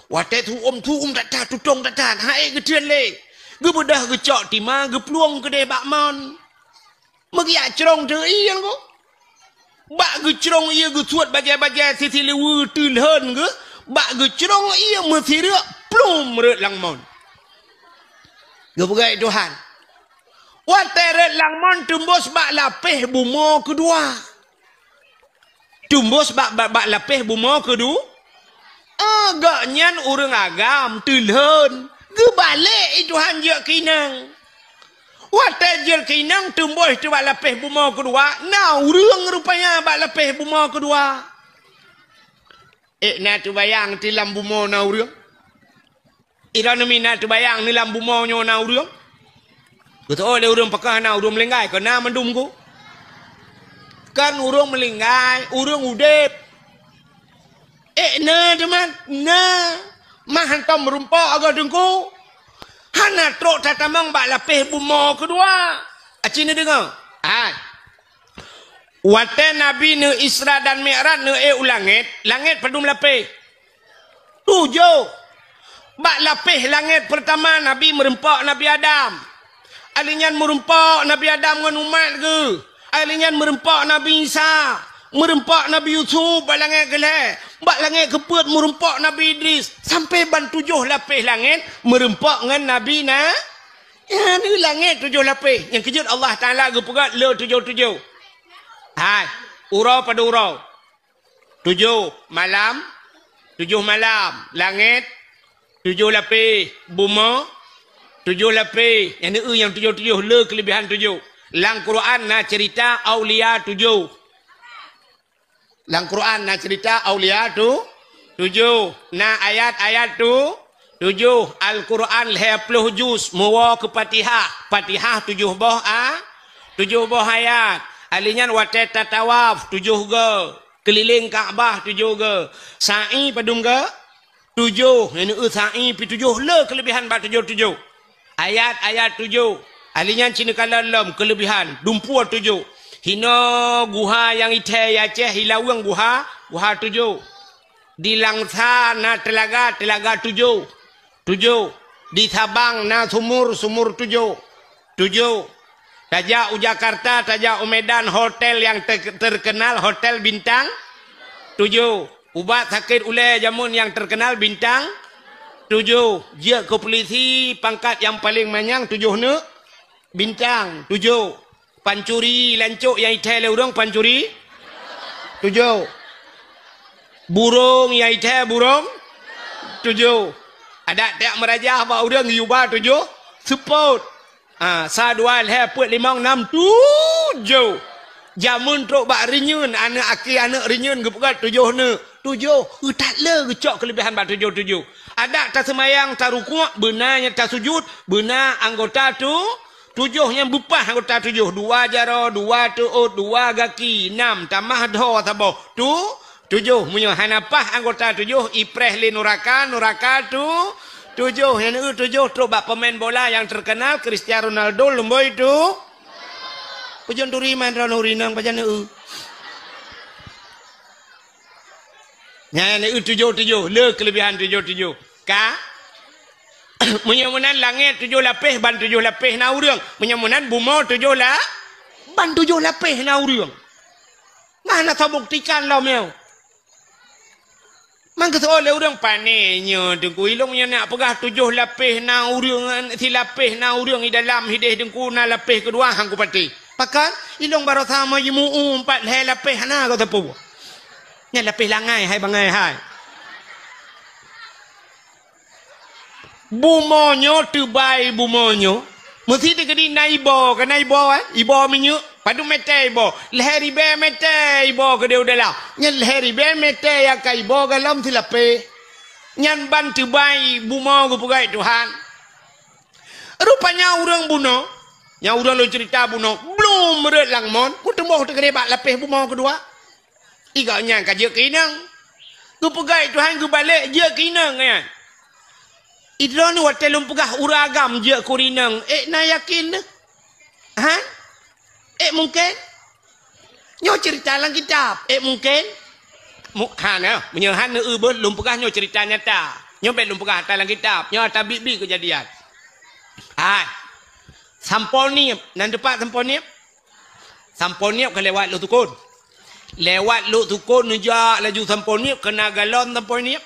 Watée su'uem-su'uem that-that, tutong that-that, hai geuteun lé. Geubeudôh geucok tima, geuplueng keudeh bak mon. Meugiak crong teuk ié nyan ko. Bak geucrong ié geusuet bajée-bajée sisi liweue teulhon geuh, bak geucrong ié meusireuk plum rot lam mon. Geupeugah Tuhan. Watée rot lam mon teumbos bak lapéh bumoe keudua. Teumbos bak, bak, bak lapéh bumoe keudua. Ah, gobnyan ureuëng agam teulhon. Geubalek i Tuhan jeuet keu inong. Watée jeuet keu inong teumbos teuk bak lapéh bumoe keudua, na ureuëng rupanya bak lapéh bumoe keudua. Ék na teubayang ti lam bumoe na ureuëng? Droeneuh mi na teubayang ni lam bumoe nyoe na ureuëng? Geuteuôt lé ureuëng pakon hana ureuëng meulinggai, kon na mandum ku. Kon ureuëng meulinggai, ureuëng udeb. Ék na teuma, na. Mah hantom meurumpok agoe teungku. Hana trok tatamong bak lapéh bumoe keudua. Aci neudeungoe? Hai. Watée Nabi neu Isra dan Mi'raj neu ék u langét, langét padum lapéh? Tujoh. Bak lapéh langét peurtama Nabi meurumpok Nabi Adam. Alheuh nyan meurumpok Nabi Adam ngon umat geuh. Alheuh nyan meurumpok Nabi Isa. Meurumpok Nabi Yusuf bak langét keulhée. Bak langét keupeuet meurumpok Nabi Idris. Sampoe ban tujoh lapéh langét meurumpok ngon Nabi na. Nyan langét tujoh lapéh. Nyang keujeuet Allah Taala geupeugah le tujoh-tujoh. Hai, uroe padum uroe? Tujoh malam, tujoh malam. Langét, tujoh lapéh. Bumoe, tujoh lapéh. Nyang neu nyang tujoh-tujoh, le keuleubihan tujoh. Lam Quran na ceurita aulia tujoh. Lam Quran na ceurita aulia tu, tujoh. Na ayat-ayat tu, tujoh. Al-Quran lhée ploh juz, meuwoe keu Fatihah. Fatihah tujoh boh a, tujoh boh ayat. Alheuh nyan watée tatawaf, tujoh goe. Keulileng Ka'bah tujoh goe. Sa'i padum goe? Tujoh. Nyang neu sa'i pi tujoh le keuleubihan bak tujoh-tujoh. Ayat-ayat tujoh. Alheuh nyan ci neukalon lom keuleubihan dumpue tujoh. Hinoe guha nyang ithée i Aceh, i Laweueng guha, guha tujoh. Di Langsa na teulaga, teulaga tujoh. Tujoh. Di Sabang na sumur, sumur tujoh. Tujoh. Tajak u Jakarta, tajak u Medan, hotel nyang te-, terkenal, hotel bintang tujoh. Ubat sakét ulée jameun nyang terkenal bintang tujoh. Jeuet keu pulisi pangkat nyang paleng manyang tujoh neuk bintang tujoh. Pancuri lancok nyang ithée lé ureuëng pancuri tujoh. Burong nyang ithée burong tujoh. Adak tiek meurajah bak ureuëng yuba tujoh seupôt. Ha, sa dua lhée peuet limong nam tujoh. Jameun trok bak reunyeun, aneuëk aki aneuëk reunyeun geupeugah tujoh neuk. Tujoh, eu that le geucok keuleubihan bak tujoh-tujoh. Adak taseumayang, tarukuk, beuna nyang tasujut, beuna anggota tu, tujoh nyang beupah anggota tujoh. Dua jaroe, dua teuôt, dua gaki, nam, tamah dhoe saboh. Tu, tujoh. Meunyoe hana pah anggota tujoh, ipreh lé nuraka, nuraka tu, tujoh. Nyang neu tujoh trok bak pemain bola nyang terkenal, Cristiano Ronaldo, lumboi tu. Peujeuet turi man droeneuh rinong pajan neu. Nyan neu tujoh-tujoh, le keuleubihan tujoh-tujoh. Ka? Meunyoe meunan langét tujoh lapéh, ban tujoh lapéh na ureuëng. Meunyoe meunan bumoe tujoh la-, ban tujoh lapéh na ureuëng. Hana tabuktikan lom nyoe. Mangkeuseuôt lé ureuëng pané nyoe, Teungku. Ilong nyoe nak peugah tujoh lapéh na ureuëng, silapéh na ureuëng di dalam hideh Teungku, na lapéh keudua han kupatéh. Pakon? Ilong barosa ma jimu-u empat lhée lapéh hana gata peue. Nyan lapéh langai hai bangai hai. Bumoe nyoe teubai bumoe nyoe. Meusi teukeudi na iboh, ka na iboh, eh? Iboh minyeuk. Padub mètè iboh? Lhée ribée mètè iboh keudeh u dalam. Nyan lhée ribée mètè nyang ka iboh galom silapéh. Nyan ban teubai bumoe geupeugét Tuhan. Rupanya ureuëng bunoe, nyang ureuëng lôn ceurita bunoe, blom rhot lam mon, meuteumboh teukeudi bak lapéh bumoe keudua. Igawak nyan ka jeuet keu inong. Geupeugét Tuhan geubalek jeuet keu inong nyan. Idroeneuh watée lôn peugah ureuëng agam jeuet keu inong, ék na yakin neuh? Ha? Ék mungken? Nyoe ceurita lam kitab, ék mungken? Mu-, hana, meunyoe hana eu beuh lôn peugah nyoe ceurita nyata. Nyoe bék lôn peugah ata lam kitab, nyoe ata biet-biet keujadian. Hai. Sampoe Nieb, nan teupat Sampoe Nieb? Sampoe Nieb ka lewat Lhoksukon. Lewat Lhoksukon neujak laju Sampoe Nieb, keu na galon Sampoe Nieb.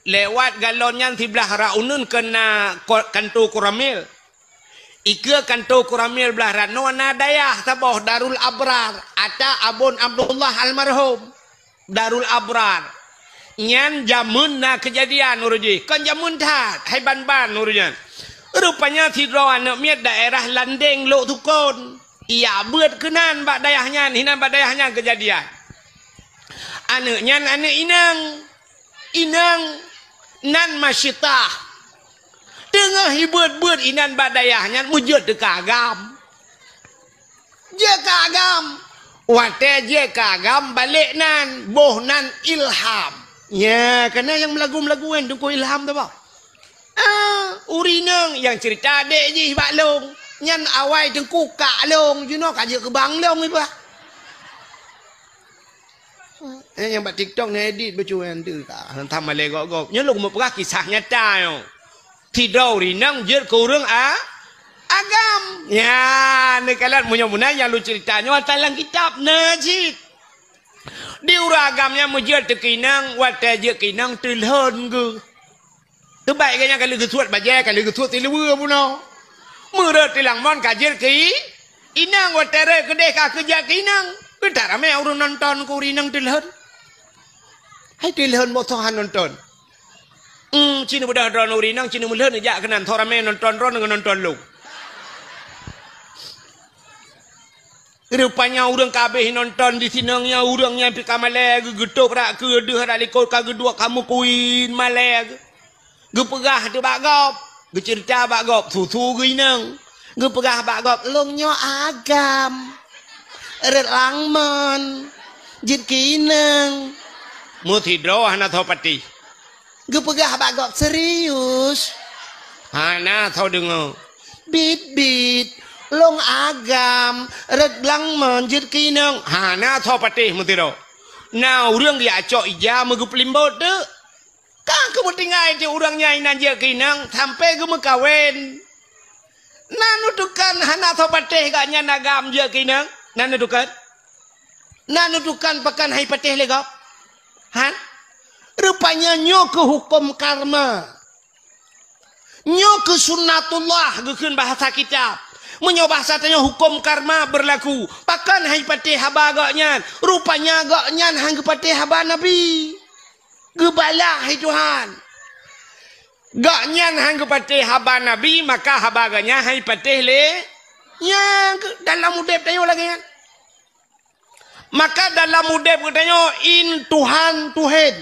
Lewat galon nyan siblah rot uneuen keu na ko-, kanto Koramil. Ikeue kanto Koramil blah rot noe na dayah saboh Darul Abrar, ata Abon Abdullah almarhum. Darul Abrar. Nyan jameun na keujadian ureuëng jih. Kon jameun that, hai ban-ban ureuëng nyan. Rupanya sidroe aneuëk miet daerah Landeng Lhoksukon. Ijak beuet keunan bak dayah nyan, hinan bak dayah nyan keujadian. Aneuëk nyan aneuëk inong. Inong nan Masyitah. Teungoh ibeuet-beuet inan bak dayah nyan meujeuet teuka agam. Jeuet keu agam. Watée jeuet keu agam balek nan, boh nan Ilham. Nya, kana nyang meulagu-meulagu nyan Teungku Ilham tu bah. Ah, ureuëng inong nyang ceurita adék jih bak lôn. Nyan awai Teungku kak lôn, jinoe ka jeuet keu bang lôn iba. Eh, nyang bak TikTok ni edit bacut nyan tu ka. Hantam malée gob-gob. Nyoe lôn meupeugah kisah nyata nyoe. Sidroe ureuëng inong jeuet keu ureuëng a-, agam. Nya, neukalon meunyoe meunan nyang lôn ceurita nyoe ata lam kitab na cit. Di ureuëng agam nyan meujeuet teuka inong, watée jeuet keu inong teulhon geuh. Teubai geuh nyan ka lheueh geusuet bajée, ka lheueh geusuet siluweue bunoe. Meurot tilang mon ka jeuet keu i-, inong, watée rot keudeh ka keu jeuet keu inong. Keu that ramé ureuëng nonton keu ureuëng inong teulhon. Hai teulhon boh soe han nonton. Hmm, ci neubeudoh droeneuh ureuëng inong, ci neumeulhon jak keunan, soe ramé nonton droeneuh ngon nonton lôn. Rupanya ureuëng ka habéh nonton di sinong nyan, ureuëng nyan pih ka malée geuh, geutôb rak keue deuh rak likot ka geuduek ka meukuin malée geuh. Geupeugah teuh bak gob, geuceurita bak gob, susu geuinong. Geupeugah bak gob, lôn nyoe agam. Rot lam mon, jeuet keu inong. Meusidroe hana soe patéh. Geupeugah bak gob serius. Hana soe deungoe. Bit-bit, lôn agam, rot lam mon jeuet keu inong. Hana soe patéh meusidroe. Na ureuëng geujak cok ija meugeupeulimbot teuk. Ka geumeutinggai cit ureuëng nyan inan jeuet keu inong sampai geumeukawen. Na neutukon hana soe patéh gobnyan agam jeuet keu inong? Na neutukon? Na neutukon pakon hai patéh lé gob? Han? Rupanya nyoe keuh huköm karma. Nyoe keuh sunnatullah geukheun bahasa kitab. Meunyoe bahasa tanyoe huköm karma beurlaku. Pakon hai patéh haba gobnyan? Rupanya gobnyan han geupatéh haba Nabi. Geubalah hai Tuhan. Gobnyan han geupatéh haba Nabi, maka haba gobnyan han jipatéh lé. Nyan keuh dalam udeb tanyoe lagée nyan. Maka dalam udeb geutanyoe in Tuhan tuhen,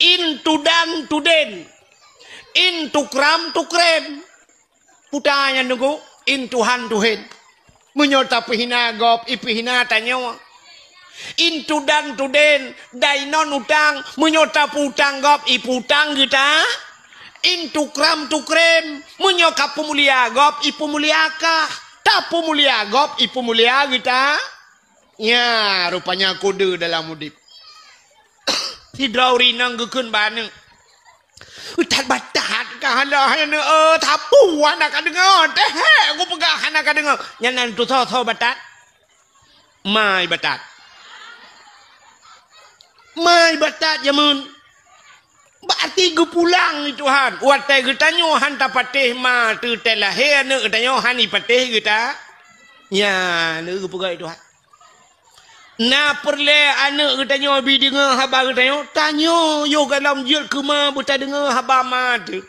in tudan tuden, in tukram tukrem. Puta nyan Teungku, in Tuhan tuhen. Meunyoe tapeuhina gob, ipeuhina tanyoe. In tudan tuden, dainon utang, meunyoe tapeuutang gob, ipeuutang geuta. In tukram tukrem, meunyoe kapeumulia gob, ipeumulia kah. Tapeumulia gob, ipeumulia geuta. Nya, rupanya kode dalam udeb. Sidroe ureuëng inong geukheun bak aneuëk, "That batat ka hana, hana, eh, sapeue hana ka deungoe, teuhek kupeugah hana ka deungoe." Nyan nan tusoe-soe batat? Ma i batat. Mai batat jameun. Berarti geupulang lé Tuhan. Watée geutanyoe han tapatéh ma teuh, tée lahé aneuëk geutanyoe han ipatéh geuta-, nyan lé geupeugah lé Tuhan. Na peureulée aneuëk geutanyoe bi deungoe haba geutanyoe, tanyoe yoh gohlom jeuet keu ma beutadeungoe haba ma teuh.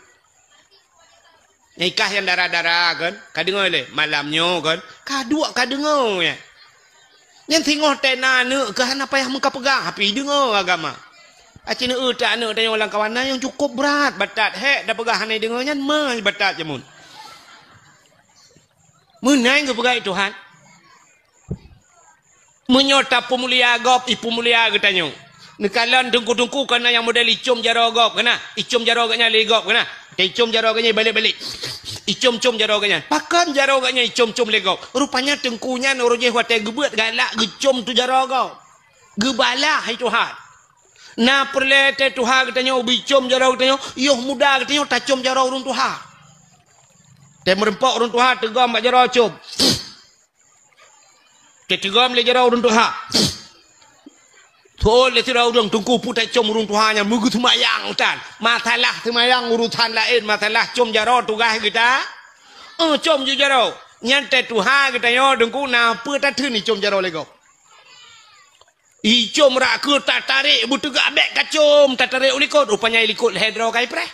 Nyang ikah nyang dara-dara kan, ka deungoe lé malam nyoe kan, ka duek ka deungoe nyan. Nyan singoh tée na aneuëk keuh hana payah meukapeugah, tapi deungoe agama. Aci neueu tak aneuëk tanyoe lam kawan na nyang cukup brat batat, hék tapeugah hana deungoe nyan, mai batat jameun. Meunan geupeugah lé Tuhan. Meunyoe tapeumulia gob, ipeumulia geutanyoe. Neukalon teungku-teungku kana nyang model icom jaroe gob kana, icom jaroe geuhnyan lé gob kana. Teuicom jaroe geuhnyan balek-balek. Icom-com jaroe geuhnyan. Pakon jaroe geuhnyan icom-com lé gob? Rupanya teungku nyan uroe jéh watée geubeuet galak geucom tu jaroe gob. Geubalah hai Tuhan. Na peureulée tée tuha geutanyoe bicom jaroe geutanyoe, yoh muda geutanyoe tacom jaroe ureuëng tuha. Tée meureumpok ureuëng tuha teugom bak jaroe com. Teuteugom lé jaroe ureuëng tuha. Thon lé sidroe ureuëng teungku putéh com ureuëng tuha nyan meugeuseumayang tan. Masalah seumayang urusan laén, masalah com jaroe tugaih geuta. Eh, com ju jaroe. Nyan tée tuha geutanyoe teungku na peue tatheun icom jaroe lé gob. Icom rak keu tatarek beuteugak bék kacom, tatarek u likot, rupanya i likot lhée droe kai preh.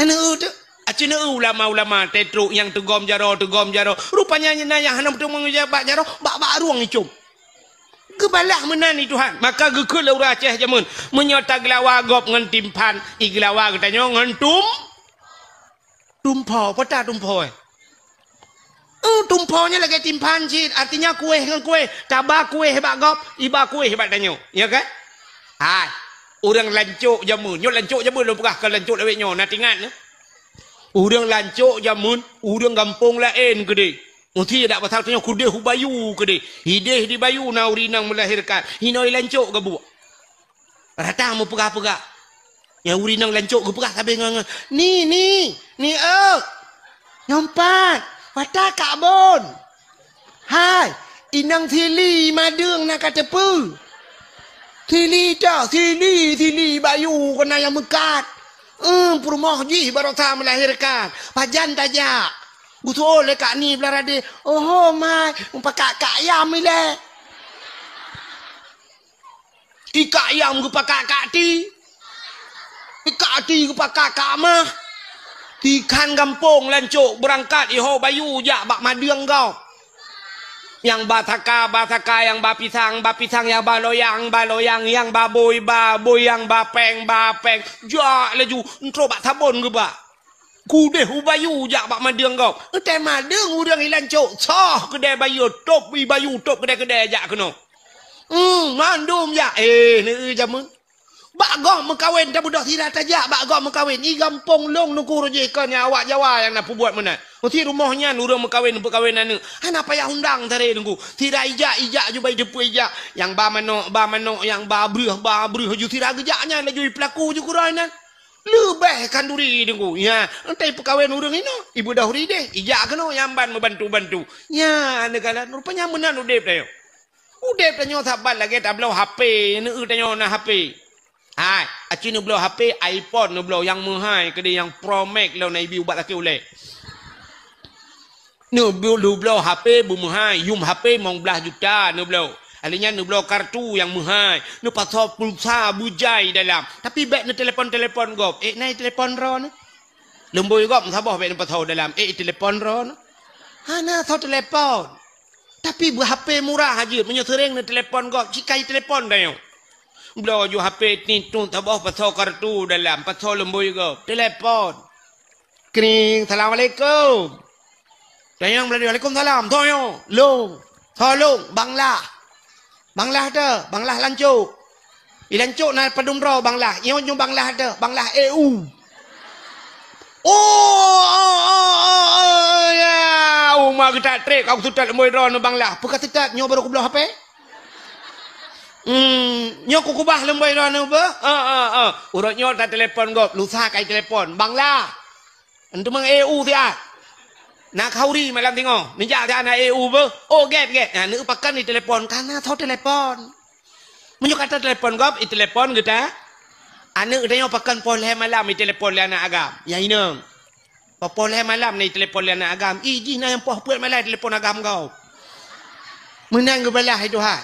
Aneuk teuh, aci neueu ulama-ulama teutrok nyang teugom jaroe, teugom jaroe. Rupanya na nyang hana meuteumé jabat jaroe, bak-bak rueng icom. Geubalah meunan i Tuhan. Maka geukheun lé ureuëng Aceh jameun, meunyoe tageulawa gob ngon timphan, igeulawa geutanyoe ngon tum-, tumpho. Peue ta tumpho, eh? Eh, tumpho nyan lagée timphan cit, artinya kueh ngon kueh. Taba kueh bak gob, iba kueh bak tanyoe. Ya kan? Hai, ureuëng lancok jameun. Nyoe lancok jameun lôn peugah, kon lancok lawét nyoe, na tingat nyoe. Ureuëng lancok jameun, ureuëng gampông laén keudeh. Meusti dak pasal tanyoe keudeh u bayu keudeh. Hideh di bayu na ureuëng inong meulahérkan. Hinoe lancok gabuek. Rata meupeugah-peugah. Nyang ureuëng inong lancok geupeugah sabe ngon, ngon, "Ni, ni, ni, eu! Nyoe pat, wata kak bon. Hai, inong sili madeueng na ka teupeu. Sili ta, sili, sili bayu keunan nyang meukat. Eh, peurumoh jih barosa meulahérkan. Pajan tajak?" Geutuwoe lé kak ni blah radeh, "Oho, mai, mupakak kak yam ilée." Ikak yam geupakak kak ti. Ikak ti geupakak kak mah. Tikhan gampông lancok beurangkat iho bayu jak bak madeueng gob. Nyang ba saka, ba saka, nyang ba pisang, ba pisang, nyang ba loyang, ba loyang, nyang ba bôi, ba bôi, nyang ba péng, ba péng. Jak laju, entrok bak sabon geuba. Keudeh u bayu jak bak madeueng gob. Eutai madeueng ureuëng ilancok, soh keudée bayu, top i bayu, top keudée-keudée jak keunoe. Hmm, mandum jak. Eh, neueu jameun. Bak gob meukawen, tabeudôh sira tajak bak gob meukawen. I gampông lôn nuku rujih kon nyang awak Jawa nyang na peubuet meunan. Meusti rumoh nyan ureuëng meukawen, peukawen aneuk. Hana payah undang taré nuku. Sira ijak, ijak ju bai teupeu ijak. Nyang ba manok, ba manok, nyang ba breuh, ba breuh ju sira geujak nyan laju i peulaku ju keudroe nyan. Leubeh khanduri deungoe. Ya, entai peukawen ureuëng inoe, ibeudôh rideh, ijak keunoe nyang ban meubantu-bantu. Nya, neukalon, rupanya meunan udeb tanyoe. Udeb tanyoe saban lagée tabloe H P, neueu tanyoe na H P. Hai, aci neubloe H P, iPhone neubloe nyang meuhai keudeh nyang Pro Max lom na ibi ubat lakée ulée. Neubloe, neubloe H P beumeuhai, yum H P limong blaih juta neubloe. Alèh nyan neubloe kartu nyang meuhai, neupasoe pulsa beujai dalam. Tapi bék neutelepon-telepon gob. Eh, na i telepon droeneuh? Lumbôi gob meusaboh bék neupasoe dalam. Eh, i telepon droeneuh? Hana soe telepon. Tapi beu H P murah jeuet, meunyoe seuréng neutelepon gob, cit ka i telepon tanyoe. Bloe ju H P titut saboh pasoe kartu dalam, pasoe lumbôi gob, telepon. Kring, "Assalamualaikum." Tanyong meulalu, "Waalaikumsalam." Soe nyoe? "Lôn." "Soe lôn?" "Bang Lah." "Bang Lah teuh?" "Bang Lah lancok." "I lancok na padum droe Bang Lah?" "Nyoe nyoe Bang Lah teuh, Bang Lah E U." "Oh, oh, oh, oh, oh, ya. Uma geutak trép, ka kuseutôt lumbôi droeneuh Bang Lah." "Peue kaseutôt, nyoe barô kubloe H P." "Hmm, nyoe kukubah lumbôi droeneuh beuh?" "Ah, ah, ah." Uroe nyoe tatelepon gob, lusa ka itelepon. "Bang Lah." Teuma E U siat. Na khauri malam singoh. Neujak siat na E U beuh. "Oh, gét, gét." Nah, neueu pakon itelepon. Ka na soe telepon. Meunyoe ka teutelepon gob, itelepon geuta. Aneuk geutanyoe pakon poh lhèe malam itelepon lé aneuk agam. Nyang inong. Poh lhèe malam na itelepon lé aneuk agam. Ih, jih na nyang poh peuet malam itelepon agam gob. Meunan geubalah lé Tuhan.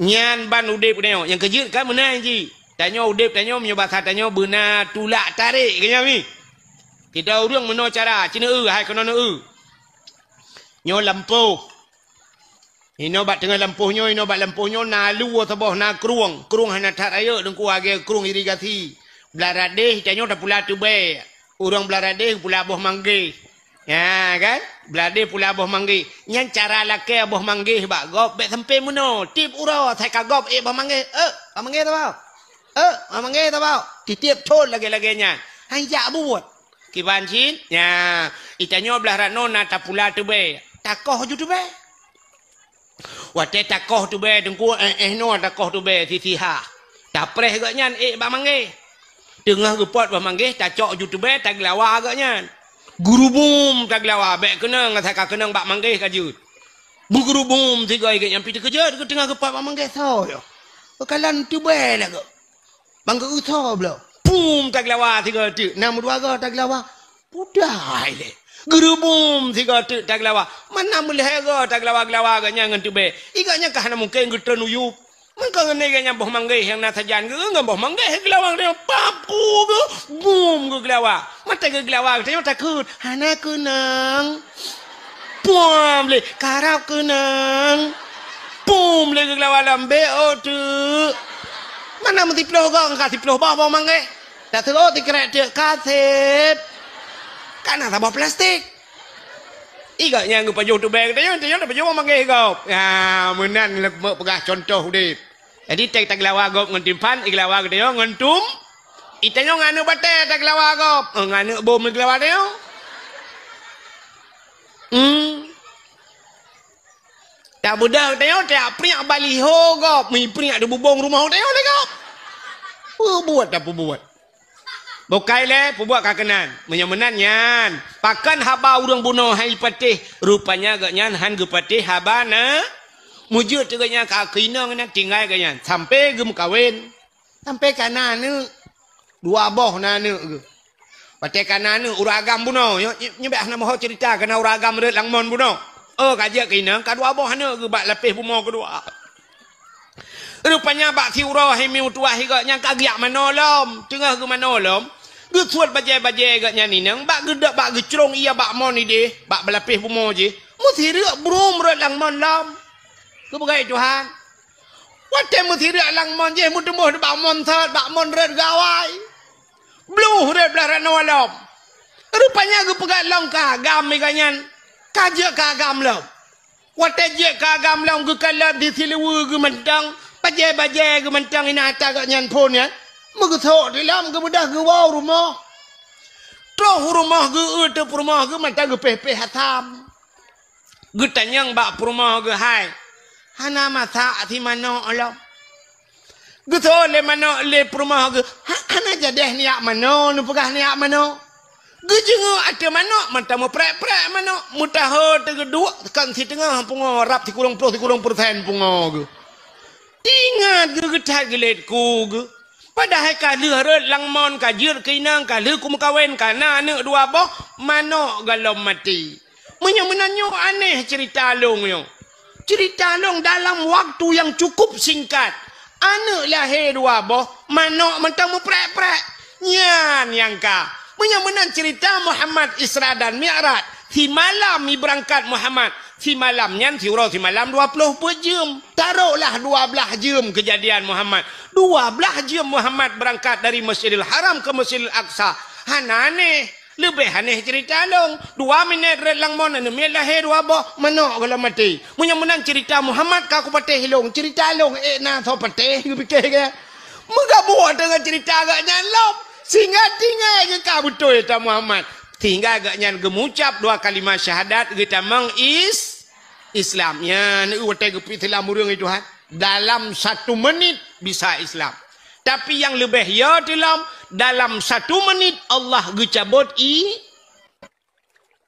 Nyan ban udeb tanyoe. Nyang keujeuet kan meunan jih. Tanyoe udeb tanyoe, meunyoe basa tanyoe beuna tulak tarek keu nyan mi. Kita ureueng meunoe cara, ci neueu, hai keunoe neueu. Nyoe lampôh. Inoe bak teungoh lampôh nyoe, inoe bak lampôh nyoe na luwa saboh, na krueng. Krueng hana that rayeuk Teungku, lagèe krueng irigasi. Blah radeh, tanyoe tapula tubèe. Ureueng blah radeh pula boh manggeh. Ya kan? Blah radeh pula boh manggeh. Nyan cara lakèe boh manggeh bak gob, bèk sampai meunoe. Tiep uroe, asai ka gob ék boh manggeh. Eh, boh manggeh saboh. Eh, boh manggeh saboh. Titiep thon lagèe-lagèe nyan. Han jak buet. Kiban cit, nya, i tanyoe blah rot noe na tapula tubèe. Takoh ju tubèe. Watèe takoh tubèe Teungku, eh, eh, noe takoh tubèe sisihah. Tapreh gobnyan ék bak manggeh. Teungoh geupot bak manggeh, tacok ju tubèe, tageulawa gobnyan. Geurubum tageulawa, bèk keunong, asai ka keunong bak manggeh ka jeuet. Beugeurubum sigoe gobnyan, pih teukeujot geuteungoh geupot bak manggeh soe nyoe. Peukalon tubèe lagoe. Bang geu-, geusoe bloe. Pum tageulawa sigoe teuk, na meudua goe tageulawa. Pudai lé. Geurubum sigoe teuk tageulawa. Mana meulhèe goe tageulawa-geulawa gobnyan ngon tubèe. I gobnyan ka hana mungken geutreun uyueb. Meuka ngon gobnyan boh manggeh nyang na sajan geu-, ngon boh manggeh geulawa geutanyoe papu geu-, bum geugeulawa. Mata geugeulawa geutanyoe takot. Hana keunong. Pum lé, karab keunong. Pum lé geugeulawa lom, bèk ôk teuk. Mana meusiploh gong ka siploh boh boh manggeh. Taseuôt sikrek teuk ka sép. Ka na saboh plastik. I gobnyan geupajoh tubèe geutanyoe, tanyoe tapajoh boh manggeh gob. Ya, meunan lé peugah contoh udeb. Jadi, teuh tageulawa gob ngon timphan, igeulawa geutanyoe ngon tum-, i tanyoe ngon aneuk batèe tageulawa gob, eh, ngon aneuk bom igeulawa tanyoe. Hmm. Tabeudôh geutanyoe, tapriek baliho gob, mipriek di bubông rumoh geutanyoe lé gob. Peubuet tapeubuet. Bukai lé, peubuet ka keunan. Meunyoe meunan nyan, pakon haba ureueng bunoe han jipatéh, rupanya gobnyan han geupatéh haba na. Meujeuet teuk gobnyan ka keu inong nyan, tinggai gobnyan. Sampai geumeukawen. Sampai ka na aneuk. Dua boh na aneuk geuh. Watèe ka na aneuk, ureueng agam bunoe. Nyoe, nyoe, nyoe bèk hana meuho cerita, ka na ureueng agam rhot lam mon bunoe. Oh, ka jeuet keu inong, ka dua boh aneuk geuh bak lapéh bumoe keudua. Rupanya bak siuroe hai meutuwah i gobnyan ka geujak manoe lom. Teungoh geumanoe lom, geusuet bajèe-bajèe gobnyan inong, bak geudok, bak geucrông ie bak mon idéh, bak beulapéh bumoe jih. Meusireuk brum rhot lam mon lom. Geupeugah Tuhan. Watèe meusireuk lam mon jih, meuteumboh bak mon sot, bak mon rhot gawai. Bluh rhot blah rot noe lom. Rupanya geupeugah lom ka agam i gobnyan. Ka jeuet ka agam lom. Watèe jeuet ka agam lom geukalon di siluweue geuh mantong, bajèe-bajèe geuh mantong inan ata gobnyan phon nyan. Meugeusok di lom geubeudôh geuwoe u rumoh. Troh u rumoh geuh, eu teuk peurumoh geuh mantong geupéh-péh asam. Geutanyong bak peurumoh geuh, "Hai, hana masak si manok lom?" Geusoe lé manok lé peurumoh geuh, "Ha-, hana jadèh neujak manoe, neupeugah neujak manoe." Geujeungeuk ateueh manok, mantong meuprek-prek manok, meutaho teugeuduek kon siteungoh pungoe, rab sikureueng ploh sikureueng peureusén pungoe geuh. Ingat geuh geuthat geulet ku geuh. Padahai ka lheueh rhot lam mon, ka jeuet keu inong, ka lheueh kumeukawen, ka na aneuk dua boh, manok goh lom maté. Meunyoe meunan nyoe aneh cerita lôn nyoe. Cerita lôn dalam waktu yang cukup singkat. Aneuk lahé dua boh, manok mantong meuprek-prek. Nyan nyang ka. Meunyoe meunan cerita Muhammad Isra dan Mi'raj, simalam ibeurangkat Muhammad, simalam nyan siuroe simalam dua ploh peuet jeuem. Taroklah dua blaih jeuem keujadian Muhammad. Dua blaih jeuem Muhammad beurangkat dari Masjidil Haram keu Masjidil Aqsa. Hana aneh. Leubeh aneh cerita lôn. Dua minèt rhot lam mon, aneuk miet lahé dua boh, manok goh lom maté. Meunyoe meunan cerita Muhammad ka kupatéh lôn, cerita lôn ék na soe patéh, geupike geuh. Meugabuek teungoh cerita gobnyan lom. Sehingga tinggai geuh ka beutôi ata Muhammad. Sehingga gobnyan geumucab dua kalimah syahadat, geutamong is-, Islam. Nyan, watèe geupeuislam ureueng i Tuhan. Dalam satu menit bisa Islam. Tapi nyang leubeh yo teulom, dalam satu menit Allah geucabot i-,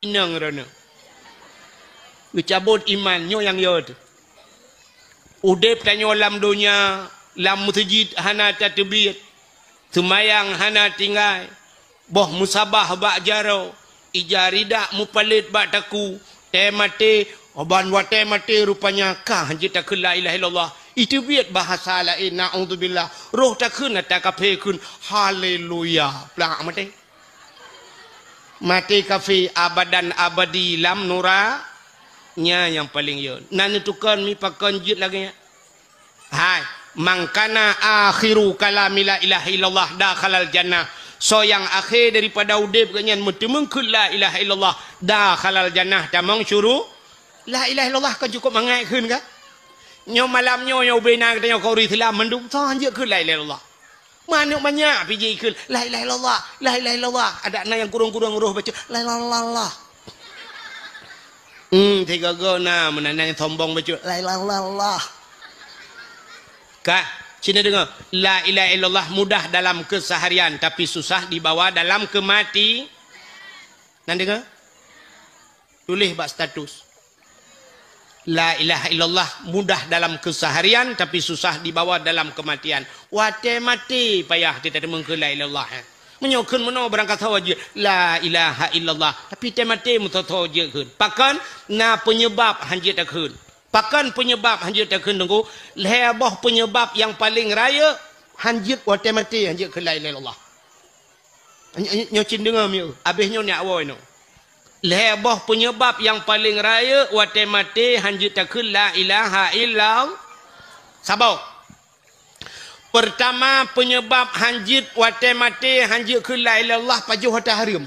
inong droeneuh. Geucabot iman, nyoe nyang yo teuh. Udeb tanyoe lam donya, lam meuseujid hana tateubiet, seumayang hana tinggai, boh meusabah bak jaroe, ija ridak mupalét bak takue, tée maté, ban watée maté rupanya ka jeuet takheun la ilaha illallah. Iteubiet bahasa laén, naudzubillah. Roh takheun ata kafé kheun, haleluya. Plak maté. Maté kafé abadan abadi lam nura, nyan nyang paleng yön. Na neutukon mi pakon jeuet lagée nyan? Hai, "Man kana akhiru kalami la ilaha illallah dakhalal jannah." Soe nyang akhé daripada udeb geuh nyan meuteumeung kheun la ilaha illallah, dakhalal jannah, tamong syuru-, la ilaha illallah kon cukôp mangat kheun ka? Nyoe malam nyoe, nyoe ubena geutanyoe keu ureuëng Islam mandum, soe han jeuet kheun la ilaha illallah. Manök manyak pih jikheun, "La ilaha illallah, la ilaha illallah." Adak na nyang kurong-kurong roh bacut, "La ilaha illallah." Hmm, sigoe-goe na meunan nyang sombong bacut, "La ilaha illallah." Ka, sini deungoe, la ilaha illallah mudah dalam keseharian, tapi susah dibawa dalam kemati-, nan deungoe? Tuléh bak status. La ilaha illallah mudah dalam keseharian, tapi susah dibawa dalam kematian. Watée maté payah tateumeung kheun la ilaha illallah, eh. Meunyoe kheun meunoe barangkasoe jeuet la ilaha illallah, tapi tée maté meusoe-soe jeuet kheun. Pakon? Na peunyeubab han jeuet takheun. Pakon peunyeubab han jeuet takheun, Teungku? Lhée boh peunyeubab nyang paleng rayeuk han jeuet watée maté han jeuet kheun la ilaha illallah. Nyoe, nyoe cit deungoe mieu, abéh nyoe nyak woe nyoe. Lhée boh peunyeubab nyang paleng rayeuk watée maté han jeuet takheun la ilaha illallah. Saboh. Peurtama, peunyeubab han jeuet watée maté han jeuet kheun la ilaha illallah, pajoh ata hareuem.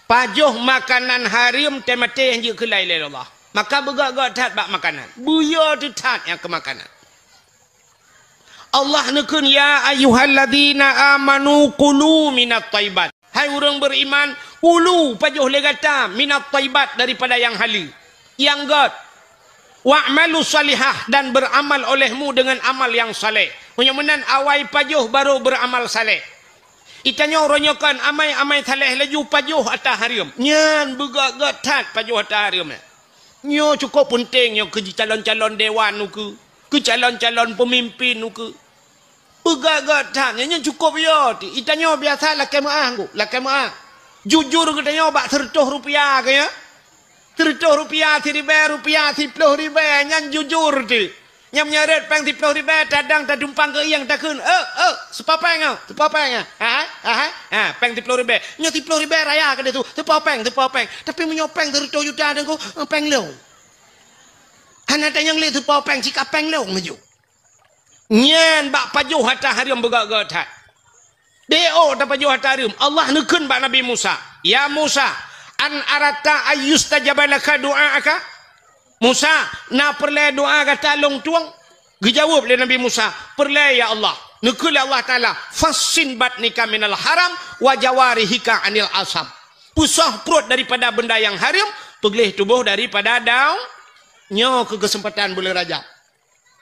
Pajoh makanan hareuem tée maté han jeuet kheun la ilaha illallah. Maka beugét-gét that bak makanan. Beuyo teuh that nyang keu makanan. Allah neukheun, "Ya ayyuhalladzina amanu kulu minat thayyibat." Hai ureuëng beriman, kulu, pajoh lé gata, minat thayyibat, daripada nyang haleue, nyang gét. "Wa'malu shalihah," dan beramal olehmu dengan amal yang saleh. Meunyoe meunan awai pajoh baru beramal saleh. Itanyoe uroe nyoe kon amai-amai saleh laju pajoh ata hareuem. Nyan beugét-gét that pajoh ata hareuem nyan. Nyoe cukôp peunteng nyoe keu jicalon-calon dewan ukeue, keu calon-calon peumimpin ukeue. Peugah-gah that nyoe, nyoe cukôp yo ti. Itanyoe biasa lakée meuáh ngku, lakée meuáh. Jujur geutanyoe bak seureutôh rupiah keu nyoe. Seureutôh rupiah, siribée rupiah, siploh ribée nyan jujur ti. Nyang meunyoe rot péng siploh ribée tadang tadumpang keu ieng takheun, "Eh, eh, sipa péng nyoe, sipa péng nyoe?" Ha, ha, ha, ha, péng siploh ribée. Nyoe siploh ribée raya keudeh su, sipa péng, sipa péng. Tapi meunyoe péng seureutôh juta deh ngku, eh, péng lôn. Hana tanyong lé sipa péng, sika péng lôn laju. Nyan bak pajoh ata hareuem beugét-gét that. Di ôk tapajoh ata hareuem, Allah neukheun bak Nabi Musa, "Ya Musa, an aratta ayyustajaba laka du'aaka?" "Musa, na peureulée doá gata lôn tueng?" Geujaweueb lé Nabi Musa, "Peureulée, ya Allah." Neukheun lé Allah Taala, "Fassin batnika minal haram wa jawarihika anil asam." Peusoh pruet daripada benda nyang hareuem, peugleh tuboh daripada dau-, nyoe keu keuseumpatan buleuen Rajab.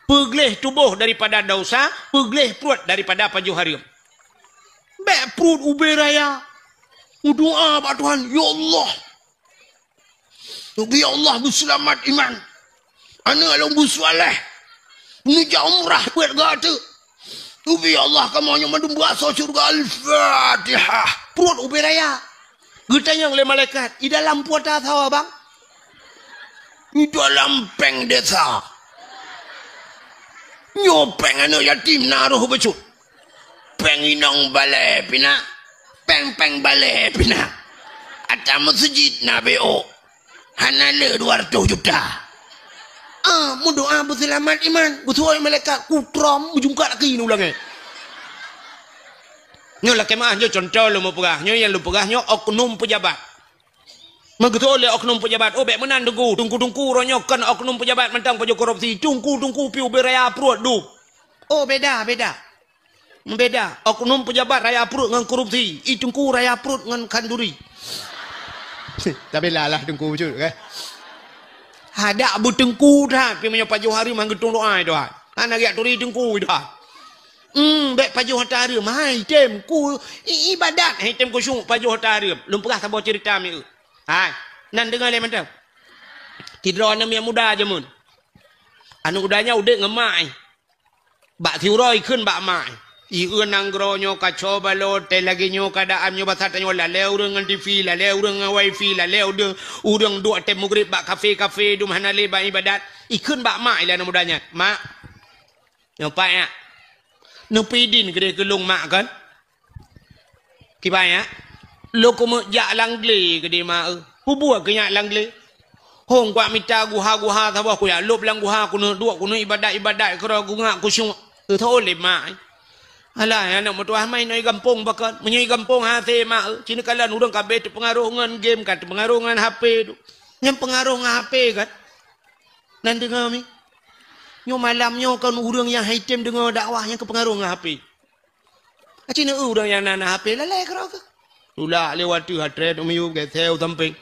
Peugleh tuboh daripada desya, peugleh pruet daripada pajoh hareuem. Bék pruet ubé raya. Meudoá bak Tuhan, "Ya Allah, ubé ya Allah beuseulamat iman. Aneuëk lôn beuseuleh. Neujak umrah buet gata. Ubé ya Allah kamoe nyoe mandum beuasoe syeuruga." Al-Fatihah. Pruet ubé raya. Geutanyong lé malaikat, "I dalam peue ata sawa, Bang?" "I dalam péng desa. Nyoe péng aneuëk yatim na roh bacut. Péng inong balée pih na. Péng-péng balée pih na. Ata meuseujid na bék ôk. Hana le dua ratus juta." Ah, meudoá beuseulamat iman. Geusuai malaikat kutrom meujungkat laki nulangé. Nyoe lakée meuáh, nyoe cuntoh lôn meupeugah. Nyoe nyang lôn peugah nyoe oknum peujabat. Meugeutôi lé oknum peujabat, "Oh, bék meunan, Teungku. Teungku-teungku uroe nyoe kon oknum peujabat mantong pajoh korupsi. Teungku-teungku pih ubé raya pruet dum." Oh, beda, beda. Beda. Oknum peujabat raya pruet ngon korupsi. I Teungku raya pruet ngon khanduri. Tabila lah Teungku bacut, kan? Hadak beuteungku that, pih meunyoe pajoh hareuem han geutueng doá, Tuhan. Hana geujak turi Teungku, Tuhan. Hmm, bék pajoh ata hareuem. Hai, tem ku i-, ibadat, hai, tem khusyuk pajoh ata hareuem. Lôn peugah saboh ceurita mieu. Hai, nan deungoe lé mantong. Sidroe aneuk miet muda jameun. Aneuk muda nyan udeb ngon mak, eh. Bak siuroe ikheun bak mak, eh. Ieu nanggroe nyoe kaco balot, teuh lagée nyoe keuadaan nyoe, basa tanyoe lalée ureuëng ngon T V, lalée ureuëng ngon wifi, lalée ureuëng, ureuëng duek teuh mugrib bak kafe-kafe, dum hana lé bak ibadat. Ikheun bak mak ilée aneuk muda nyan, "Mak, nyoe pat nyak. Neupeudin keudeh keu lôn mak kon." Kiban nyak, lôn keumeuk jak lam glé keudeh mak eu. Peue buet keu nyak lam glé? Hong kuat mita guha-guha saboh, kujak lôb lam guha, keuneuk duek, keuneuk ibadat-ibadat, keudroe kungak kusyuk. Geutho lé mak. Alah, aneuk meutuah, mai nyoe gampông pakon. Meunyoe gampông hase mak eu, ci neukalon ureuëng ka abéh teupeungaroh ngon game, ka teupeungaroh ngon H P tu. Nyang peungaroh ngon H P kan? Nan deungoe mi. Nyoe malam nyoe kon ureuëng nyang han item deungoe dakwah nyang keupeungaroh ngon H P. Aci neu ureuëng nyang na, na H P lalée keudroe keuh. Tulak lé watée hatrét u miyueb geuseu u sampéng.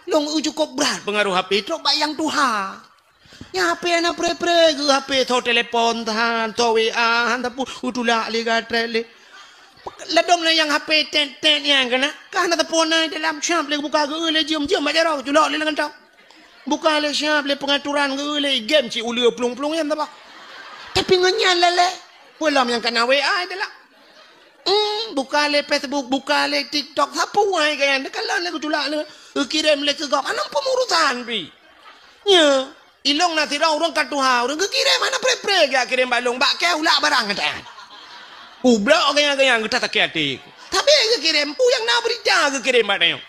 Lôn eu cukôp brat peungaroh H P trok bak nyang tuha. Nyang H P hana pré-pré geuh, H P tho telepon tahan, tho W A han tapeu, u tulak lé gatrét lé. Ladom na nyang H P tet-tet nyang keunan, ka hana tapeu na dalam, siab lé geubuka geu lé jeuem-jeuem bak jaroe, culok lé lam kantong. Buka lé siab lé peungaturan geu lé game cit uleue plueng-plueng nyan taba. Tapi ngon nyan lalée, peue lom nyang kana W A itulah. Hmm, buka lé Facebook, buka lé TikTok, sapeue hai keu nyan, teukalon lé geutulak lé, geukirém lé keu gob, hana peurusan pih. Nyo, ilong na sidroe ureuëng ka tuha, ureuëng geukirém hana pré-pré geujak kirém bak lôn, bak kée ulak barang gata nyan. Kublok keu nyan, keu nyan, gata sakét até. Tapi geukirém, peue nyang na beurita geukirém bak tanyoe.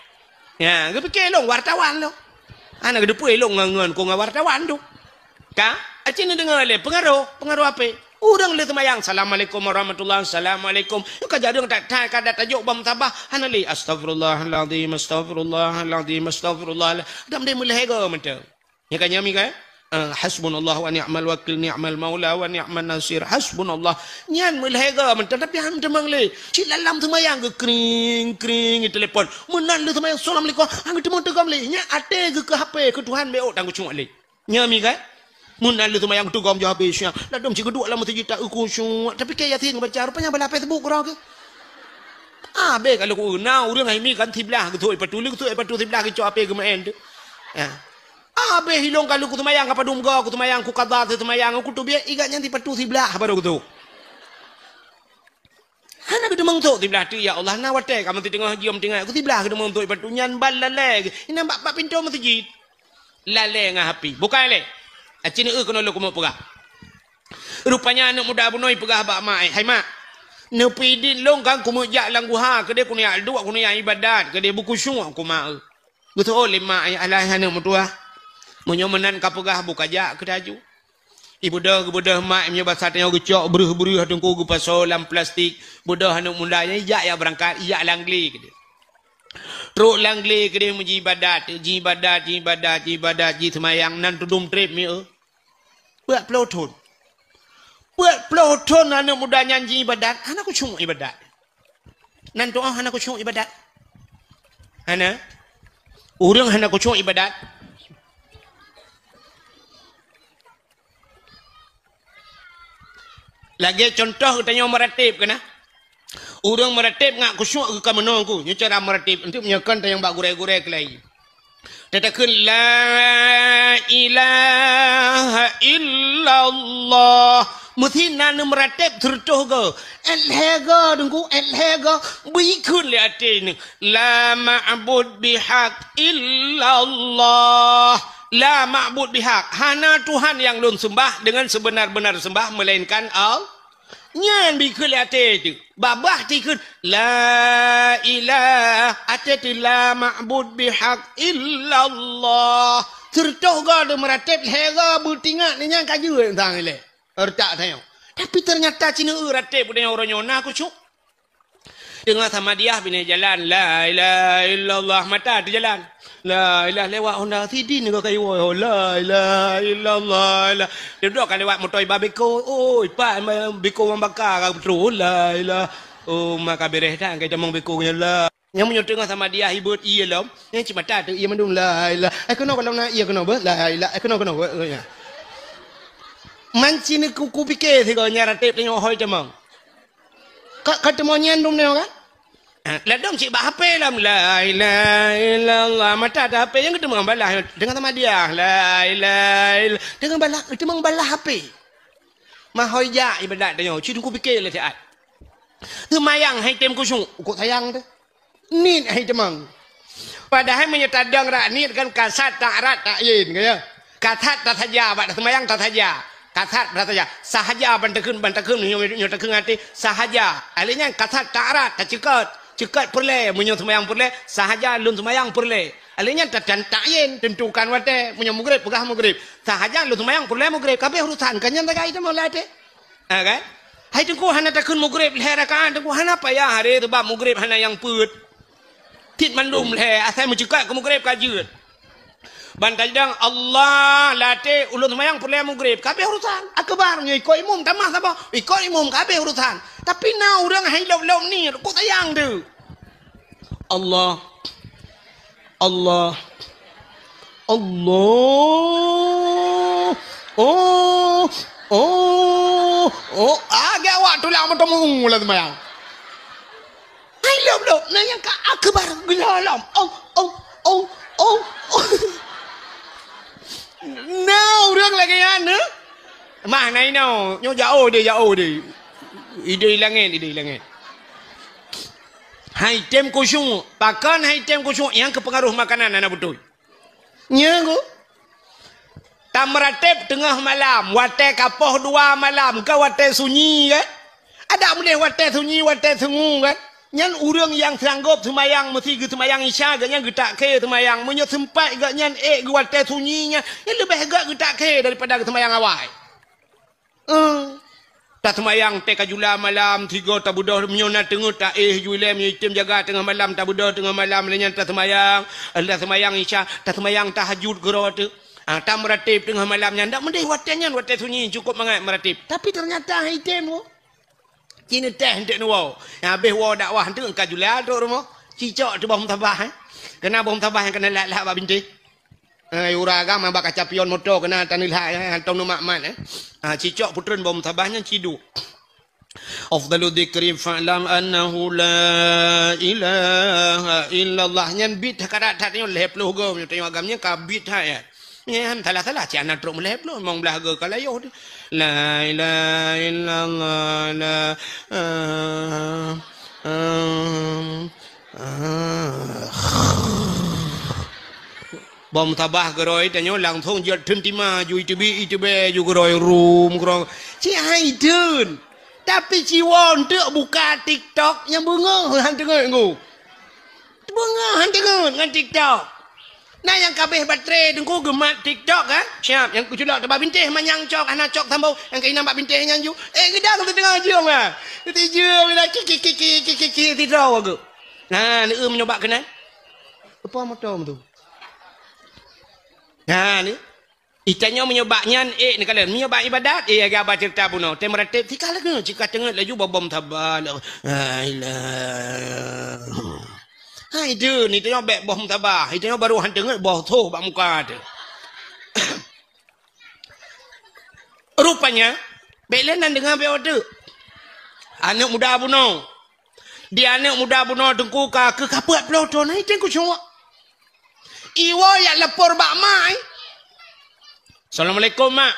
Ya, geupike lôn wartawan lôn. Hana geuteupeue lôn ngon, ngon, kon ngon wartawan tu. Ka? Aci neudeungoe lé peungaroh, peungaroh H P. Ureuëng lheueh seumayang, "Assalamualaikum warahmatullahi, assalamualaikum." Ka jareueng that-that ka dat tajok bak musabah, hana lé, "Astagfirullahalazim, astagfirullahalazim, astagfirullah." Dam deh meulhèe goe mantong. Nyang ka nyami kan? Ah, "Hasbunallah wa ni'mal wakil, ni'mal maula wa ni'man nasir. Hasbunallah." Nyan meulhèe goe mantong, tapi han teumeung lé. Cit lam seumayang geukring, kring, telepon. Meunan lheueh seumayang, "Assalamualaikum." Han geuteumeung teugom lé. Nyan até geuh keu H P, keu Tuhan beuôt tan geucok lé. Nyami kan? Meunan lheueh seumayang teugom jih habéh siang. Ladom cit geuduek lam meuseujid ta khusyuk. Tapi kée Yasin baca, rupanya bala Facebook keudroe keuh. Abéh ka lheueh na ureuëng hai mi kan siblah geuthok ipatu, lheueh geuthok ipatu siblah geucok H P geumeu'en tu. Ya. Abéh ilong ka lheueh kuseumayang ka padum goe, kuseumayang kukada seumayang, kuteubiet igat nyan sipatu siblah baru geuthok. Hana geuteumeung thok siblah teuk, ya Allah, na watée ka meuteungoh jeuem teungoh, kusiblah geuteumeung thok ipatu nyan ban lalée geuh. Inan bak, bak pintoe meuseujid. Lalée ngon H P. Bukai lé. Aci neu keunoe lôn keumeung peugah. Rupanya aneuk muda bunoe peugah bak mak, "Hai mak, neupeudin lôn kan keumeujak lam guha keudeh keuneuk jak duek keuneuk jak ibadat keudeh bukhusyuk keu mak eu." Geuteuôt lé mak, "Alah aneuk meutuah, meunyoe meunan ka peugah bukajak keu taju." Ibeudôh, geubeudôh mak, meunyoe basa tanyoe geucok breuh-breuh teungku geupasoe lam plastik, beudôh aneuk muda nyan ijak jak beurangkat, ijak lam glé keudeh. Trok lam glé keudeh meujiibadat, jiibadat, jiibadat, jiibadat, jiseumayang nan teudum treb mi eu. Peuet ploh thon. Peuet ploh thon aneuk muda nyan jiibadat, hana khusyuk ibadat. Nan tu'oh hana khusyuk ibadat. Hana. Ureuëng hana khusyuk ibadat. Lagée contoh geutanyoe meurateb keunan. Ureuëng meurateb ngat khusyuk geuh ka meunoe ku. Nyoe cara meurateb. Untuk meunyoe kon tanyong bak gurée-gurée keulai. Tatakheun, "La ilaha illallah." Meusi na neumeuratéb sireutôh goe. Ét lhée goe, Teungku, ét lhée goe. Beukheun lé até neuh, "La ma'bud bihaq illallah." La ma'bud bihaq. Hana Tuhan nyang lôn seumbah deungon seubeuna-beuna seumbah meulainkan Allah. Nyan beukheun lé até teuh. Babah teuh kheun, "La ilah." Até teuh, "La ma'bud bihaq illallah." Sireutôh goe deuh meuratéb, lhée goe beutingat, nyan ka jeuet sang ilée. Retak tanyoe. Tapi teunyata sineuk ratéb geutanyoe uroe nyoe na khusyuk. Deungoe samadiyah binéh jalan, "La ilaha illallah," mata teujalan. La ilah lewat honda sidin ngon kayu woe, "La ilaha illallah, la." Dia duduk kan lewat moto iba beko, "Oi, pak, beko mambaka ka beutôi, la ilah." Oh, maka bereh dah, kai tamong beko nyan, la. Nyang meunyoe teungoh samadiyah ibot ié lom, nyang cit mata teuh ié mandum, "La ilah." Eh, keunoe kalau na ié keunoe beuh, "La ilah." Eh, keunoe, keunoe beuh, ya. Manci ni ku, ku pike sigoe nyan ratéb tanyoe hôi tamong. Ka, ka teumon nyan dum nyoe kan? Ha, ladom cit bak H P lom, "La ilaha illallah." Mata atas H P nyang geuteumong balah deungon tamadiah, "La ilaha ill-," deungon balah, geuteumong balah H P. Mahôi jak ibadat tanyoe, ci teungku pike lé siat. Seumayang hai tem khusyuk, ukok sayang teuh. Niet hai teumang. Padahai meunyoe tadong rak niet kan kasat tak rat tak yin, kan ya? Kasat tasaja, bak seumayang tasaja. Kasat tasaja. Sahaja ban takheun, ban takheun nyoe, nyoe takheun até sahaja. Alèh nyan kasat tak rat, taceukot. Ceukot peureulèe, meunyoe seumayang peureulèe, sahaja lôn seumayang peureulèe. Alèh nyan ta-, tan-, tak yin, tentukan watèe. Meunyoe mugrib, peugah mugrib. Sahaja lôn seumayang peureulèe mugrib. Kabeh urusan, kan nyan sagai teumang lam até. Ha, kan? Hai teungku hana takheun mugrib lhèe rakaat, teungku hana payah haré, sabab mugrib hana nyang peuet. Cit mandum lhèe, asai meuceukot keu mugrib ka jeuet. Ban tajidong Allah lam até ulôn seumayang peureulèe mugrib, kabeh urusan. Akbar nyoe ikot imum tamah saboh, ikot imum kabeh urusan. Tapi na ureueng hai lop-lop niet, kok sayang teuh. Allah. Allah. Allah. Oh. Oh. Oh. Agak awak tulang meuteumung lam seumayang. Hai lop-lop, na nyang ka akbar geulolom. Oh, oh, oh, oh, oh. Na ureueng lagèe nyan, eh? Mah na inoe, nyoe jauh deh, jauh deh. Ideh langèt, ideh langèt. Hai tem khusyuk, pakon hai tem khusyuk nyang keupeungaroh makanan hana beutôi. Nya ku. Tameurateb teungoh malam, watèe ka poh dua malam, ka watèe sunyi kan? Adak meudeh watèe sunyi, watèe sungu kan? Nyan ureueng nyang sanggob seumayang meusi geuseumayang Isya, gobnyan geutak khe seumayang. Meunyoe seumpat gobnyan ék geu watèe sunyi nyan, nyan leubeh gèt geutak khe daripada geuseumayang awai. Eh, taseumayang teuka jula malam, sigoe tabeudôh, meunyoe na teungeut taéh ju ilèe, meunyoe item jaga teungoh malam, tabeudôh teungoh malam, lheueh nyan taseumayang, taseumayang Isya, taseumayang tahajud keudroe teuk. Ah, tameurateb teungoh malam nyan, dak meudeh watèe nyan, watèe sunyi, cukôp mangat meurateb. Tapi teunyata han item woe. Ci neuteh eunteuk neuwoe. Nyang habéh woe dakwah eunteuk ka jula trok rumoh. Ci cok teuh boh musabah, eh. Keunan boh musabah nyang keuneuk lhak-lhak bak bintéh. Eh, ura agam bak kaca pion moto keunan taneulhak, eh, hantom neumat-mat, eh. Ah, ci cok peutreun boh musabah nyan ci duek. Afdalu dzikri fa'lam annahu la ilaha illallah. Nyan bit ka that-that nyoe lhèe ploh goe, meunyoe tanyoe agam nyan ka bit that, ya. Nyan salah-salah, ci hana trok meulhèe ploh, limong blah goe ka layoh teuh. La ilaha illallah, la, ah, ah, ah. Boh musabah geurôi tanyoe langsong jeuet theun tima ju iteubiet iteubiet ju geurôi rum geurôi. Ci hai theun. Tapi ci woe eunteuk buka TikTok nyang beungoh han teungeut ngon. Beungoh han teungeut ngon TikTok. Na nyang ka abéh baterai teungku geumat TikTok kan? Siap nyang keuculok teubak bintéh manyang cok hana cok sambông nyang keunan bak bintéh nyan ju. Eh geudang teudeungoe jiong ah. Teujiong ila ki ki ki ki ki ki ki sidroe geuh. Nah, neueu meunyoe bak keunan. Apa moto tu? Ha ni. Itanyoe meunyoe bak nyan, eh, neukalon. Meunyoe bak ibadat, eh, lagèe haba ceurita bunoe. Tem rateb, sika lagèe, sika teungeut laju bobom saba. La ilaha. Hai, deuh, ni tanyoe bèk boh musabah. Itanyoe baru han teungeut boh soh bak muka teuh. Rupanya, bèk lé nan deungoe bèk teuk. Aneuk muda bunoe. Di aneuk muda bunoe teungku ka keu ka peuet ploh thon, hai teungku cuma. Iwoe yak lapor bak mak, eh. Assalamualaikum, Mak.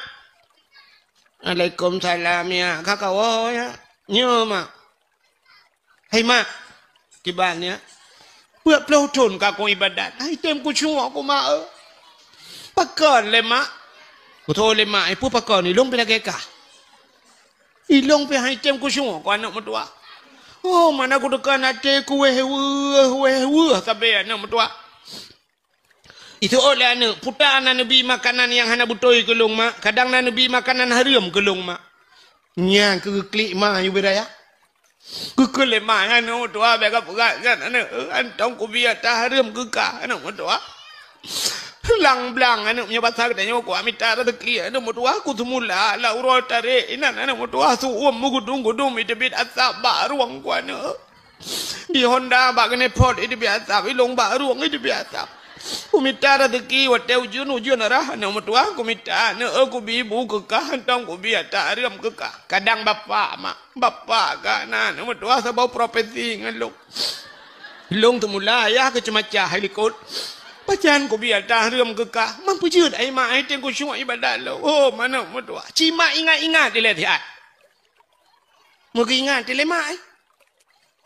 Waalaikumsalam, ya. Ka kawoe, ya. Nyo, Mak. Hai mak, kiban nyan. Peuet ploh thon ka kong ibadat. Hai tem kucok ku mak eu. Pakon lé mak? Kutoe lé mak, ipeue pakon ilong pih lagèe kah. Ilong pih hai tem kucok ku aneuk meutuah. Oh, mana kuteuka até ku wéh weueh, wéh weueh sabe aneuk meutuah. Iseuôt lé aneuk, puta na neubi makanan nyang hana beutôi keu lôn mak, kadang na neubi makanan hareuem keu lôn mak. Nyan keu geuklik ma yue beuraya. Geukheun lé ma, aneuk meutuah bèk ka peugah nyan aneuk, hantom kubi ata hareuem keu kah aneuk meutuah. Lang blang aneuk meunyoe basa geutanyoe kuat mita rezeki aneuk meutuah, ku seumula lam uroe tarek inan aneuk meutuah, su-uem meugudum-gudum iteubiet asap bak rueng ku aneuk. Di Honda bak keuneuk phot iteubiet asap, ilong bak rueng iteubiet asap. Kumita rezeki watèe ujeuen-ujeuen rhah aneuk meutuah, kumita aneuk eu kubi bu keu kah, hantom kubi ata hareuem keu kah. Kadang bapak mak, bapak ka na aneuk meutuah saboh profesi ngon lôn. Lôn teumula ayah keu ceumacah hai likot. Pajan kubi atah reuem keu kah. Man peujeuet ai mak ai teuh kusyuek ibadat lôn. Oh, manök meutuah. Ci mak ingat-ingat ilée siat. Meugeuingat ilée mak ai.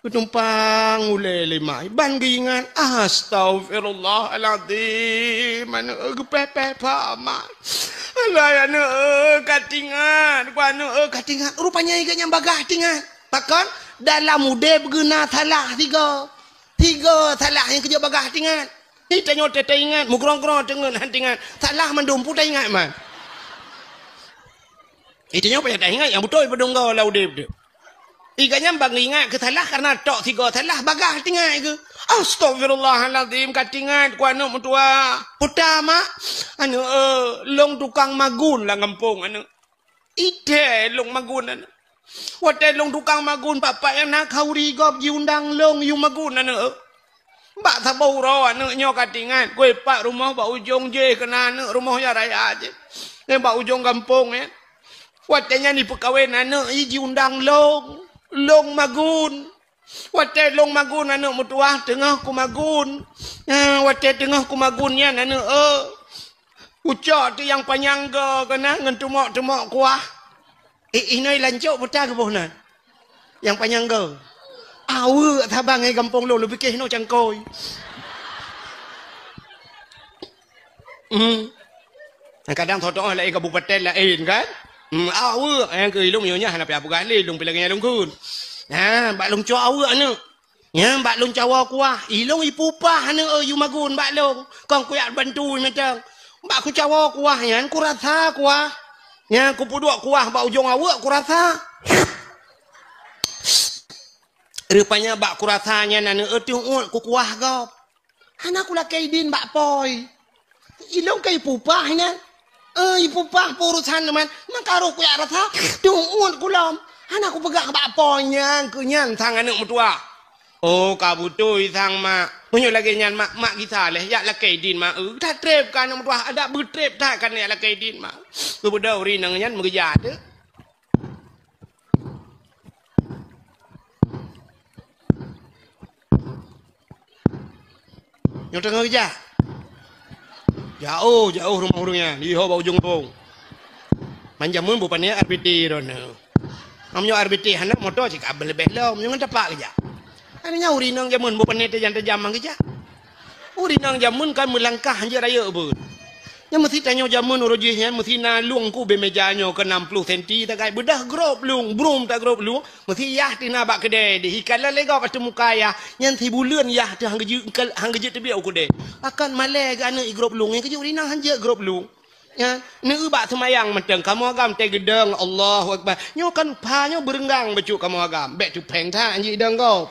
Geutumpang ulée lé mak ai. Ban geuingat. Astaghfirullahalazim. Manök geupéh-péh pha mak. Alah, aneuëk, ka tingat. Ku aneuëk, ka tingat. Rupanya iga nyang bagah tingat. Pakon? Dalam udeb geuna salah sigoe. Sigoe salah nyang keujeuet bagah tingat. Itanyoe teuingat, meugrong-grong teungeut han tingat. Salah mandum peue taingat man. Itanyoe payah taingat nyang beutôi padum goe lam udeb teuh. Iga nyan bang ingat keu salah karena tok sigoe salah bagah tingat keu. Astagfirullahalazim, ka tingat ku aneuëk meutuah. Puta mak. Aneuëk, eh, lôn tukang magun lam gampông aneuëk. Ideh lôn magun aneuëk. Watée lôn tukang magun, bapak nyang na khauri gob jiundang lôn yue magun aneuëk. Bak saboh uroe aneuëk nyoe ka tingat, kuipat rumoh bak ujong jih keunan aneuëk rumoh nyang raya jih. Nyang bak ujong gampông nyan. Watée nyan jipeukawen aneuëk jih jiundang lôn, lôn magun. Watée lôn magun aneuëk meutuah teungoh kumagun. Ha, watée teungoh kumagun nyan aneuëk, eh, ucok teuh nyang panyang goe keunan ngon teumok-teumok kuah. Eh, inoe lancok peue ta geuboh nan? Nyang panyang goe. Aweuek saban ngon gampông lôn, lôn pike hinoe cangkôi. Hmm. Kadang soe tu'oh laén kabupaten laén kan? Hmm, aweuek nyang keu ilôn nyoe nyan hana payah peugah lé, lôn pih lagée nyan lôn kheun. Ha, bak lôn cok aweuek aneuëk. Nyan bak lôn cawoe kuah, ilôn ipupah aneuëk, eh, yue magun bak lôn. Kon kuyak bantu mantong. Bak kucawoe kuah nyan kurasa kuah. Nyan kupeuduek kuah bak ujong aweuek kurasa. Rupanya bak kurasa nyan aneuëk, eh, teuôt kukuah gob. Hana kulakée idin bak poi. Ilôn ka ipupah nyan. Eh, ipupah peurusan teuma. Maka roh kuyak rasa, teuôt kulom. Hana kupeugah bak poi nyan, keu nyan sang aneuëk meutuah. Oh, ka beutôi sang mak. Meunyoe lagée nyan mak, mak gisa lé, jak lakée idin mak. Eh, that treb ka aneuëk meutuah, adak beutreb that ka jak lakée idin mak. Geubeudôh ureuëng inong nyan meugeujak teuh. Nyoe teungoh geujak. Jaoh, jaoh rumoh ureuëng nyan, di ho bak ujong gampông. Man jameun bupane R B T droeneuh. Meunyoe R B T hana moto cit ka leubeh lom, nyoe ngon tapak geujak. Hana nyan ureuëng inong jameun bupane tajam-tajam man geujak. Ureuëng inong jameun kan meulangkah hanjeuet rayeuk beuet. Nyan meusi tanyoe jameun uroe jih nyan meusi na lueng ku bak meja nyoe keu enam puluh senti tagai beudah grob lueng, brum ta grob lueng, meusi yah teuh na bak keudè deh, ikan lalé gob ateueh muka yah, nyan sibuleuen yah teuh han geujeuet, han geujeuet teubiet u keudè. Pakon malèe geuh aneuëk i grob lueng, nyan keujeuet ureuëng inong hanjeuet grob lueng. Nyan, neueu bak seumayang mantong, kamoe agam teugeudong, Allahu Akbar. Nyoe kan pha nyoe beureunggang bacut kamoe agam, bék tupéng that hanjeuet idong gob.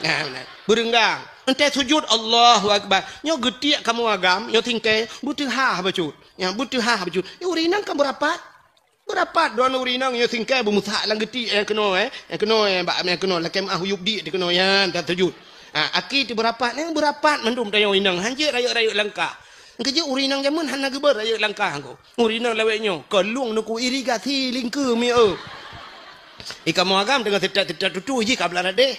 Nyan, beurenggang. Entée sujut, Allahu Akbar. Nyoe geutiek kamoe agam, nyoe singkée, beuteuhah bacut. Nyan, beuteuhah bacut. Eh, ureuëng inong kan beurapat. Beurapat droeneuh ureuëng inong, nyoe singkée beumeusak lam geutiek nyang keunoe, eh. Nyang keunoe, eh, bak nyang keunoe, lakée meuah yup dik di keunoe, nyan, tan sujut. Ha, aki teuh beurapat, nyang beurapat mandum tanyoe inong, hanjeuet rayeuk-rayeuk langkah. Keujeuet ureuëng inong jameun hana geubeuet rayeuk langkah ko. Ureuëng inong lawét nyoe, kon lueng neuku irigasi lingkeue mi eu. I kamoe agam teungoh teutat-teutat tutoe jih ka beulat deh.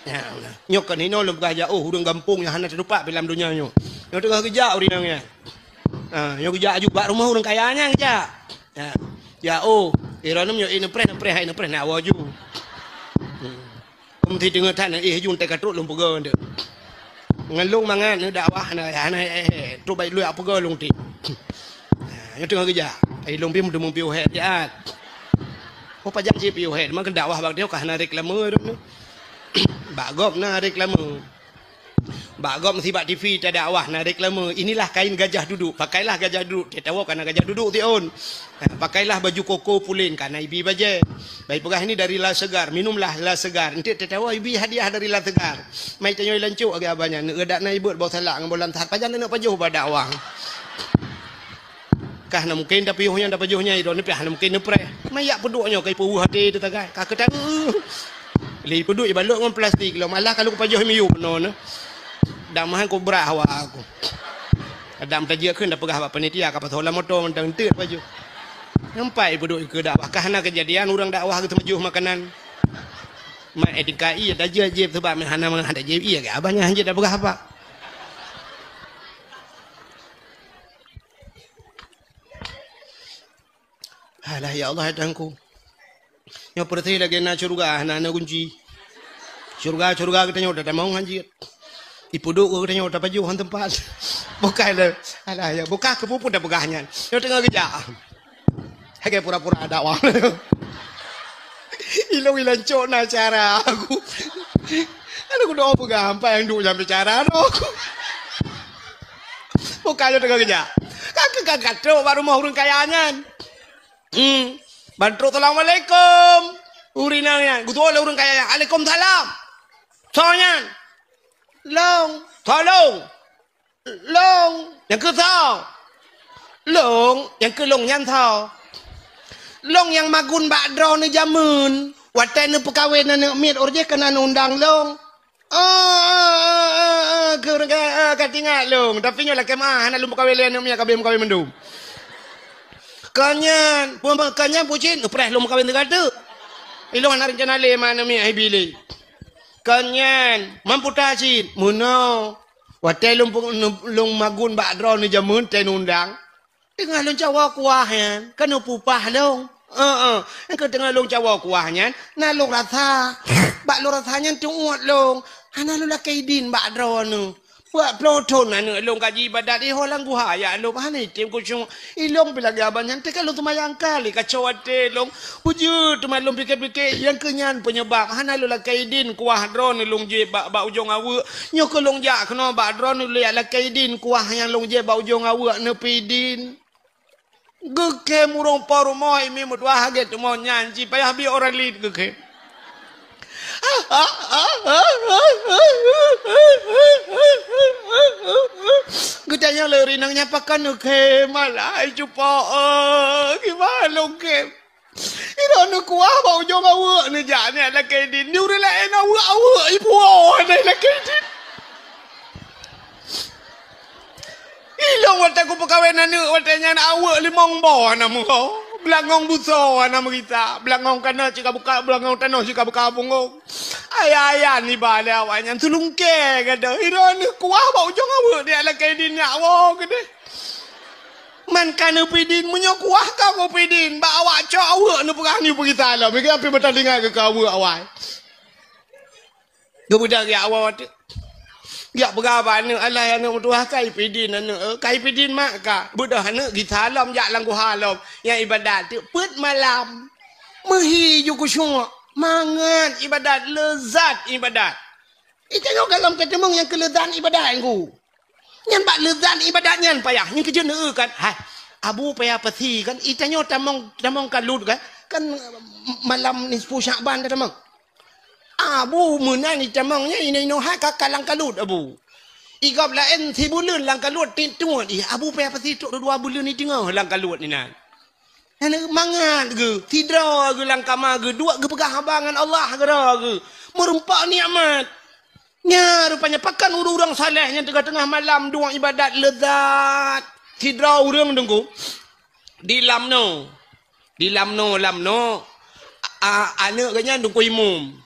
Ya, nyoe kon hinoe lôn peugah jak, oh, ureuëng gampông nyang hana teutupat pi lam donya nyoe. Nyoe teungoh geujak ureuëng inong nyan. Ha, nyoe geujak aju bak rumoh ureuëng kaya nyan geujak. Ya. Ya, oh, iroe nyoe, eh, neupreh, neupreh, hai neupreh, nak awoe ju. Hmm. Meuti deungoe that, eh, jeuet teuka trok lôn peugah nteuk. Ngon lôn mangat neudakwah na, hana, eh, eh, trok bai lôn peugah lôn ti. Nyoe teungoh geujak. Ai lôn pih meuteumé piôh hèk siat. Oh, pajan cit piôh hèk, meukeue dakwah bak dia ka hana reklame droeneuh. Bak gob na reklame. Bak gob meusi bak T V tadakwah na reklame, "Inilah kain gajah duduk, pakailah gajah duduk." Teuh tawoe ka na gajah duduk siôn. Ha, pakailah baju koko pulen, ka na ibi bajée. Bai peugah, "Ini dari La Segar, minumlah La Segar." Enteuk teuh tawoe ibi hadiah dari La Segar. Mai tanyoe lancok lagée abah nyan, neueu dak na ibeuet boh salak ngon boh lantat, pajan neuneuk pajoh bak dakwah. Kah na mungken tapiôh nyan, tapajoh nyan, droeneuh pih hana mungken neupreh. Mai jak peuduek nyoe ka ipeuweuh até teuh tagai. Ka keutan, lé peuduek ibalot ngon plastik lom. Alah ka lôn pajoh miyueb nyoe. Dak meuhan kobra hawa aku. Kadang tajak kheun tapeugah bak panitia ka pasoe lam moto mantong enteuk pajoh. Nampak ipeuduek keu dakwah. Kah na keujadian ureuëng dakwah geuteumajoh makanan. Mak etika iya dah jeuet jeb sebab meuhana meuhana jeb iya ke abah nyan hanjeuet dah peugah apa. Alah ya Allah ya Tuhanku. Nyoe peureuté lagée na syeuruga hana na gunci. Syeuruga-syeuruga geutanyoe tatamong hanjeuet. Ipeuduek geutanyoe tapajoh han teumpat. Bukai le. Alah ya, bukai keupeue pun tapeugah nyan. Nyoe teungoh geujak. Lagée pura-pura dakwah. Ilong ilan cok na cara aku. Aduh kudoa peugah ampai nyang duek nyang bicara tu. Bukai le teungoh geujak. Ka ka ka trok bak rumoh ureuëng kaya nyan. Hmm. Ban trok, "Assalamualaikum." Ureuëng inong nyan, geutuwoe lé ureuëng kaya nyan, "Alaikumsalam." "Soe nyan?" "Long." "Soe long?" "Long." "Nyang keu soe?" "Long, nyang keu long nyan soe?" "Long nyang magun bak droeneuh jameun, watée neupeukawen aneuëk miet, óh jih keunan undang long." "Oh, oh, oh, oh, oh, keu ureuëng ka, oh, ka tingat lôn. Tapi nyoe lakée meuah, hana lôn peukawen lé aneuëk miet, ka abéh meukawen mandum." "Kon nyan, peue ma-, kon nyan peue cit, neupreh lôn meukawen teuka teuk. Ilôn hana reuncana lé ma aneuëk miet hai bilé." "Kon nyan, man puta cit, meunoe. Watée lôn peu-, lôn magun bak droeneuh jameun tée neundang." Teungoh lôn cawoe kuah nyan, keuneuk peupah lôn. Heeh, keu teungoh lôn cawoe kuah nyan, na lôn rasa. Bak lôn rasa nyan teuôt lôn. Hana lôn lakée idin bak droeneuh. Peuet ploh thon aneuëk lôn ka jiibadat ihoe lam guha, ya lôn hana item khusyuk. Ilôn pih lagée abah nyan teuka lôn seumayang kali kaco até lôn. Beujeuet teuma lôn pike-pike, nyang keu nyan peunyebab hana lôn lakée idin kuah droeneuh lôn jeb bak, bak ujong aweuëk. Nyoe keu lôn jak keunoe bak droeneuh lôn jak lakée idin kuah nyang lôn jeb bak ujong aweuëk neupeuidin. Geukhem ureuëng po rumoh imi meutuah hagét teuma nyan cit payah bi orang lit geukhem. Geutanyong lé ureuëng inong nyan pakon neukhem, "Alah, hai cupo, eh, kiban lôn khem." Droeneuh kuah bak ujong aweuëk neujak nyan lakée idin. Di ureuëng laén aweuëk-aweuëk ipuwoe hana lakée idin. Ilôn watée kupeukawen aneuëk watée nyan aweuëk limong boh hana meuho. Beulangong busoe hana meugisa. Beulangong kana cit ka buka, beulangong tanoh cit ka buka punggong. Ayah-ayah niba lé awaknyan seulungkée gadoh. Droeneuh kuah bak ujong aweuëk neujak lakée idin nyak woe keudeh. Man ka neupeuidin, meunyoe kuah ka neupeuidin, bak awak cok aweuëk neupeugah neupeuidin lom. Meukeue pih meutalinggai keu aweuëk awai. Geubeudôh geujak woe teuk. Geujak peugah bak aneuëk, "Alah aneuëk meutuah, ka ipeuidin aneuëk, eh, ka ipeuidin mak ka." Beudôh aneuëk gisa lom jak lam guha lom. Nyang ibadat teuk peuet malam. Meuhi ju khusyuk, mangat ibadat, leuzat ibadat. Itanyoe gohlom ka teumeung nyang keu leuzat ibadat, Teungku. Nyan bak leuzat ibadat nyan payah. Nyan keujeut neueu kan. Hai, Abu payah pasi kan. Itanyoe tamong, tamong kalut kan. Kan malam nisfu Syakban dah tamong. Abu meunan itamong nyan inoe-inoe hai ka kalang kalut Abu. Igob laén sibuleuen lam kalut tiep tuet. Ih, Abu payah pasi trok dua buleuen i teungoh lam kalut inan. Nyan mangat geuh, sidroe geuh lam kama geuh, duek geupeugah haba ngon Allah keudroe geuh. Meureumpok nikmat. Nya rupanya pakon ureuëng-ureuëng saleh nyang teungoh-teungoh malam duek ibadat leuzat. Sidroe ureuëng Teungku di Lamno. Di Lamno, Lamno, a, a, aneuëk geuh nyan Teungku Imum.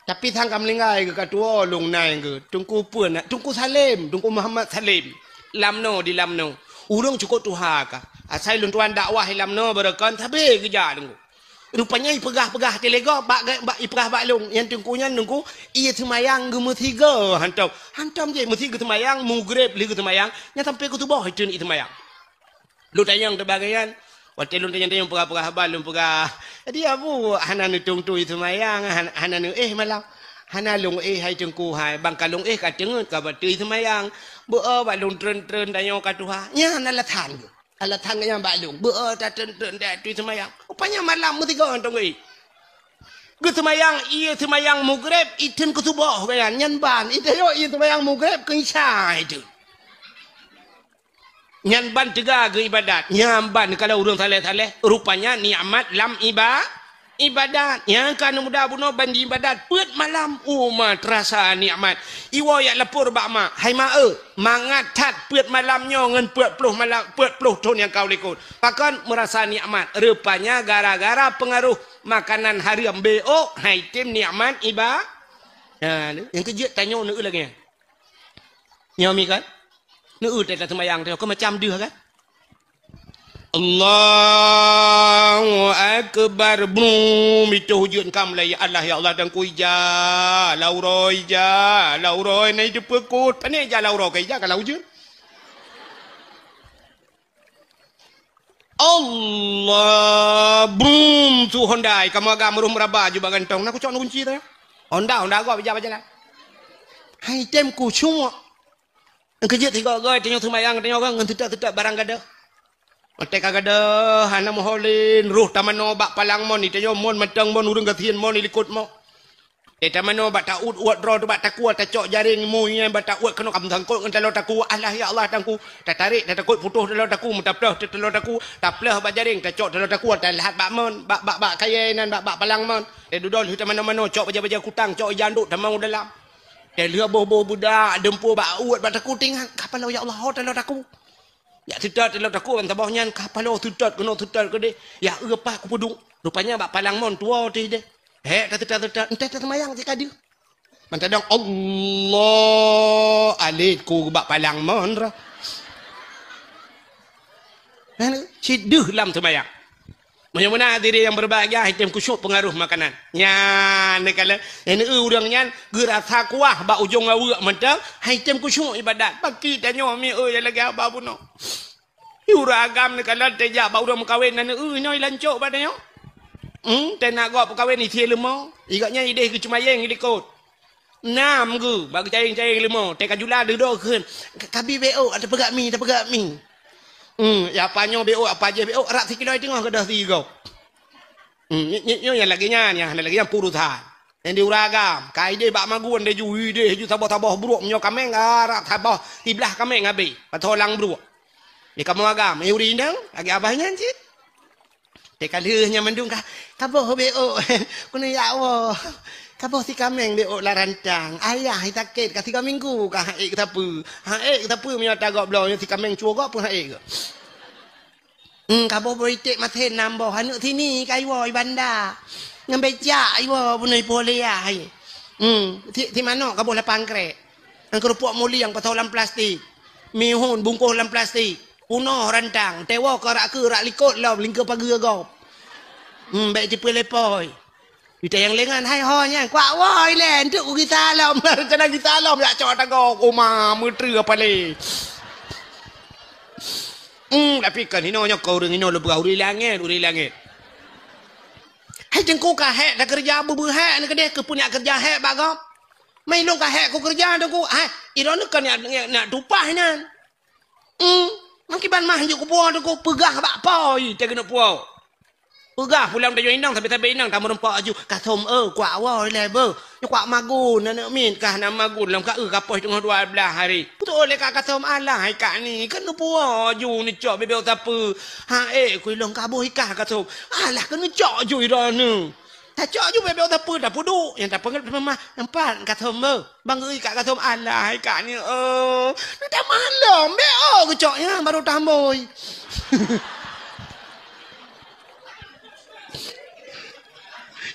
Tapi sang ka meuninggai geuh ka tuwoe lôn nai geuh. Teungku peue na, Teungku Salem, Teungku Muhammad Salem. Lamno di Lamno. Ureuëng cukôp tuha ka. Asai lôn tuan dakwah di Lamno barokon sabe geujak Teungku. Rupanya ipeugah-peugah telegok bak, bak ipeugah bak lôn. Nyang Teungku nyan Teungku, ie seumayang geumeusigoe hantom. Hantom jih meusi geuseumayang, mugreb lé geuseumayang, nyan sampai keu suboh iteueng ie seumayang. Lôn tanyong teubagaian. Watée lôn tanyong-tanyong peugah-peugah haba lôn peugah, "Jadi Abu hana neutung tui seumayang, han-, hana neuéh malam." "Hana lôn éh hai Teungku hai, bang ka lôn éh ka teungeut ka batui seumayang. Beu-o bak lôn treun-treun tanyoe ka tuha." Nyan alasan geuh. Alasan geuh nyan bak lôn. Beu-o tatreun-treun tatui seumayang. Rupanya malam meusigoe hantom geuéh. Geuseumayang ie seumayang mugreb, iteueng keu suboh geuh nyan. Nyan ban, iteueng ie seumayang mugreb keu isya iteueng. Nyan ban teuga geuibadat. Nyan ban kalau ureuëng saleh-saleh, rupanya nikmat lam iba-, ibadat. Nyang ka muda bunoe ban jiibadat peuet malam, uma terasa nikmat. Iwoe jak lapor bak mak, "Hai mak eu, mangat that peuet malam nyoe ngon peuet ploh malam, peuet ploh thon nyang ka u likot." Pakon meurasa nikmat? Rupanya gara-gara peungaroh Makanan haram, beok, hai tem nikmat iba. Ha, nyang keujeuet tanyoe neueu lagèe nyan. Nyoe mi kan? Neueu teuh taseumayang teuh, keu macam deuh kan? Allahu Akbar. Brum, itu hujud kam lah, ya Allah, ya Allah, dan ku ija, lam uroe ija, lam uroe na itu peukot. Pane ija lam uroe ka ija ka lam hujud. Allah, brum, su Honda, kamoe agam meureuh meuraba jubah gantong. Na kucok na kunci teuh. Honda, Honda gob ija bajalan. Hai tem kusyuk. Nyang keujeuet sigoe-goe tanyoe seumayang tanyoe kan ngon teutab-teutab barang gadoh. Watèe ka gadoh hana meuho lé, roh tamanoe bak palang mon, tanyoe mon mantong mon, ureueng gasien mon, likot mon. Teuh tamanoe bak taut uet droe teuh bak takue, tacok jaréng mu nyan bak tauet keunoe ka meusangkot ngon taloe takue. Alah ya Allah, tangku. Tatarek, tatakot putôh taloe takue, meutaploh teuh taloe takue, tapleuh bak jaréng, tacok taloe takue, talhat bak mon, bak, bak, bak kayèe nyan, bak, bak palang mon. Teuh dudoe lheueh tamanoe-manoe, cok bajèe-bajèe kutang, cok ija andok tamong u dalam. Teuh lheueh boh-boh beudak, deumpue bak uet, bak takue, tingat, ka paloe ya Allah, ho taloe takue. Jak teutab taloe takue ban saboh nyan, ka paloe teutab keunoe teutab keudéh. Ya, eu, apa kupeuduek. Rupanya bak palang mon tuwoe teuh deh. Hèk tateutab-teutab, entah taseumayang cit ka deuh. Ban tadong Allah, alet ku bak palang mon roh. Kan, cit deuh lam seumayang. Meunyoe meunan hadirin nyang berbahagia, hai tem kusyuk peungaroh makanan. Nyan, neukalon, nyang neueu ureueng nyan geurasa kuah bak ujong aweuek mantong, hai tem kusyuk ibadat. Baki tanyoe mi, oi, nyang lagèe haba bunoe. Ureueng agam neukalon teuh jak bak ureueng meukawen na neueu nyoe ilancok bak tanyoe. Hmm, teuh na gob peukawen isie leumo. Igobnyan idéh geuceumayeng ilikot. Nam geu, bak geucayeng-cayeng leumo, teuh ka jula dudoe kheun, "Ka-, kabi beok, tapeugah mi, tapeugah mi." Hmm, ya apa nyoe beok, apa jih beok, rab sikilo teungoh gadoh sigoe. Hmm, nyoe, nyoe, nyoe nyang lagèe nyan, nyang hana lagèe nyan peurusan. Nyang di ureueng agam, ka idéh bak magun deh ju, idéh ju saboh-saboh bruek, meunyoe kaméng, ah, rab saboh siblah kaméng habéh, pasoe lam bruek. Di kamoe agam, eh, ureueng inong, lagèe abah nyan cit. Teuh ka lheueh nyan mandum ka, ka boh beok. Keuneuk jak woe. Ka boh si kaméng beok lam rantang. Ayah sakét ka tiga minggu ka han ék sapeue. Han ék sapeue meunyoe tagob bloe nyoe si kaméng cue gob pun han ék geuh. Hmm, ka boh boh iték masen nam boh. Aneuk sini ka iwoe i banda. Ngon becak iwoe bunoe i Pulo Leah. Hmm, si, si manok ka boh lapan krek. Ngon keurupuk muliang pasoe lam plastik. Mihun bungkôh lam plastik. Punoh rantang, teuwoe keu rak keu rak likot lom lingkeu pageue gob. Hmm, bèk jipeulepoi. Ita nyang lengan hai ho nyan, kuak woe ilèe, enteuk ku gisa lom, rencana gisa lom, jak cok tagoe, oma, meutreue apa lé. Hmm, tapi kan hinoe nyoe keu ureueng hinoe lôn peugah ureueng langèt, ureueng langèt. Hai teungku ka hék takeureuja beu-beu hék neuh keudéh keu peue neujak keureuja hék bak gob. Mai lôn ka hék kukeureuja teungku, hai, idroeneuh ka neujak, neujak, neujak tupah inan. Hmm, meukiban mah jeuet kupuwoe teungku, peugah bak po, i, teuh keuneuk puwoe. Peugah pulang tanyoe inong, sabe-sabe inong tameureumpok aju, "Ka thom, eu, kuak woe ilèe beuh. Nyoe kuak magun, aneuk miet kah na magun lom ka eu ka poh teungoh dua blaih hari." Beutôi lé ka, ka thom, alah hai kak ni, keuneuk puwoe aju neucok bebek sapeue. Ha, eh, ku ilong ka boh ikah ka thom. Alah keuneuk cok aju idroeneuh. Tacok aju bebek sapeue, tapeuduek. Nyang tapeugah teuma mah, nampak ka thom beuh. Bang Geuy ka gasom alah, hai kak ni, oh. Neutamah lom, beo geucok nyan baru tambôi.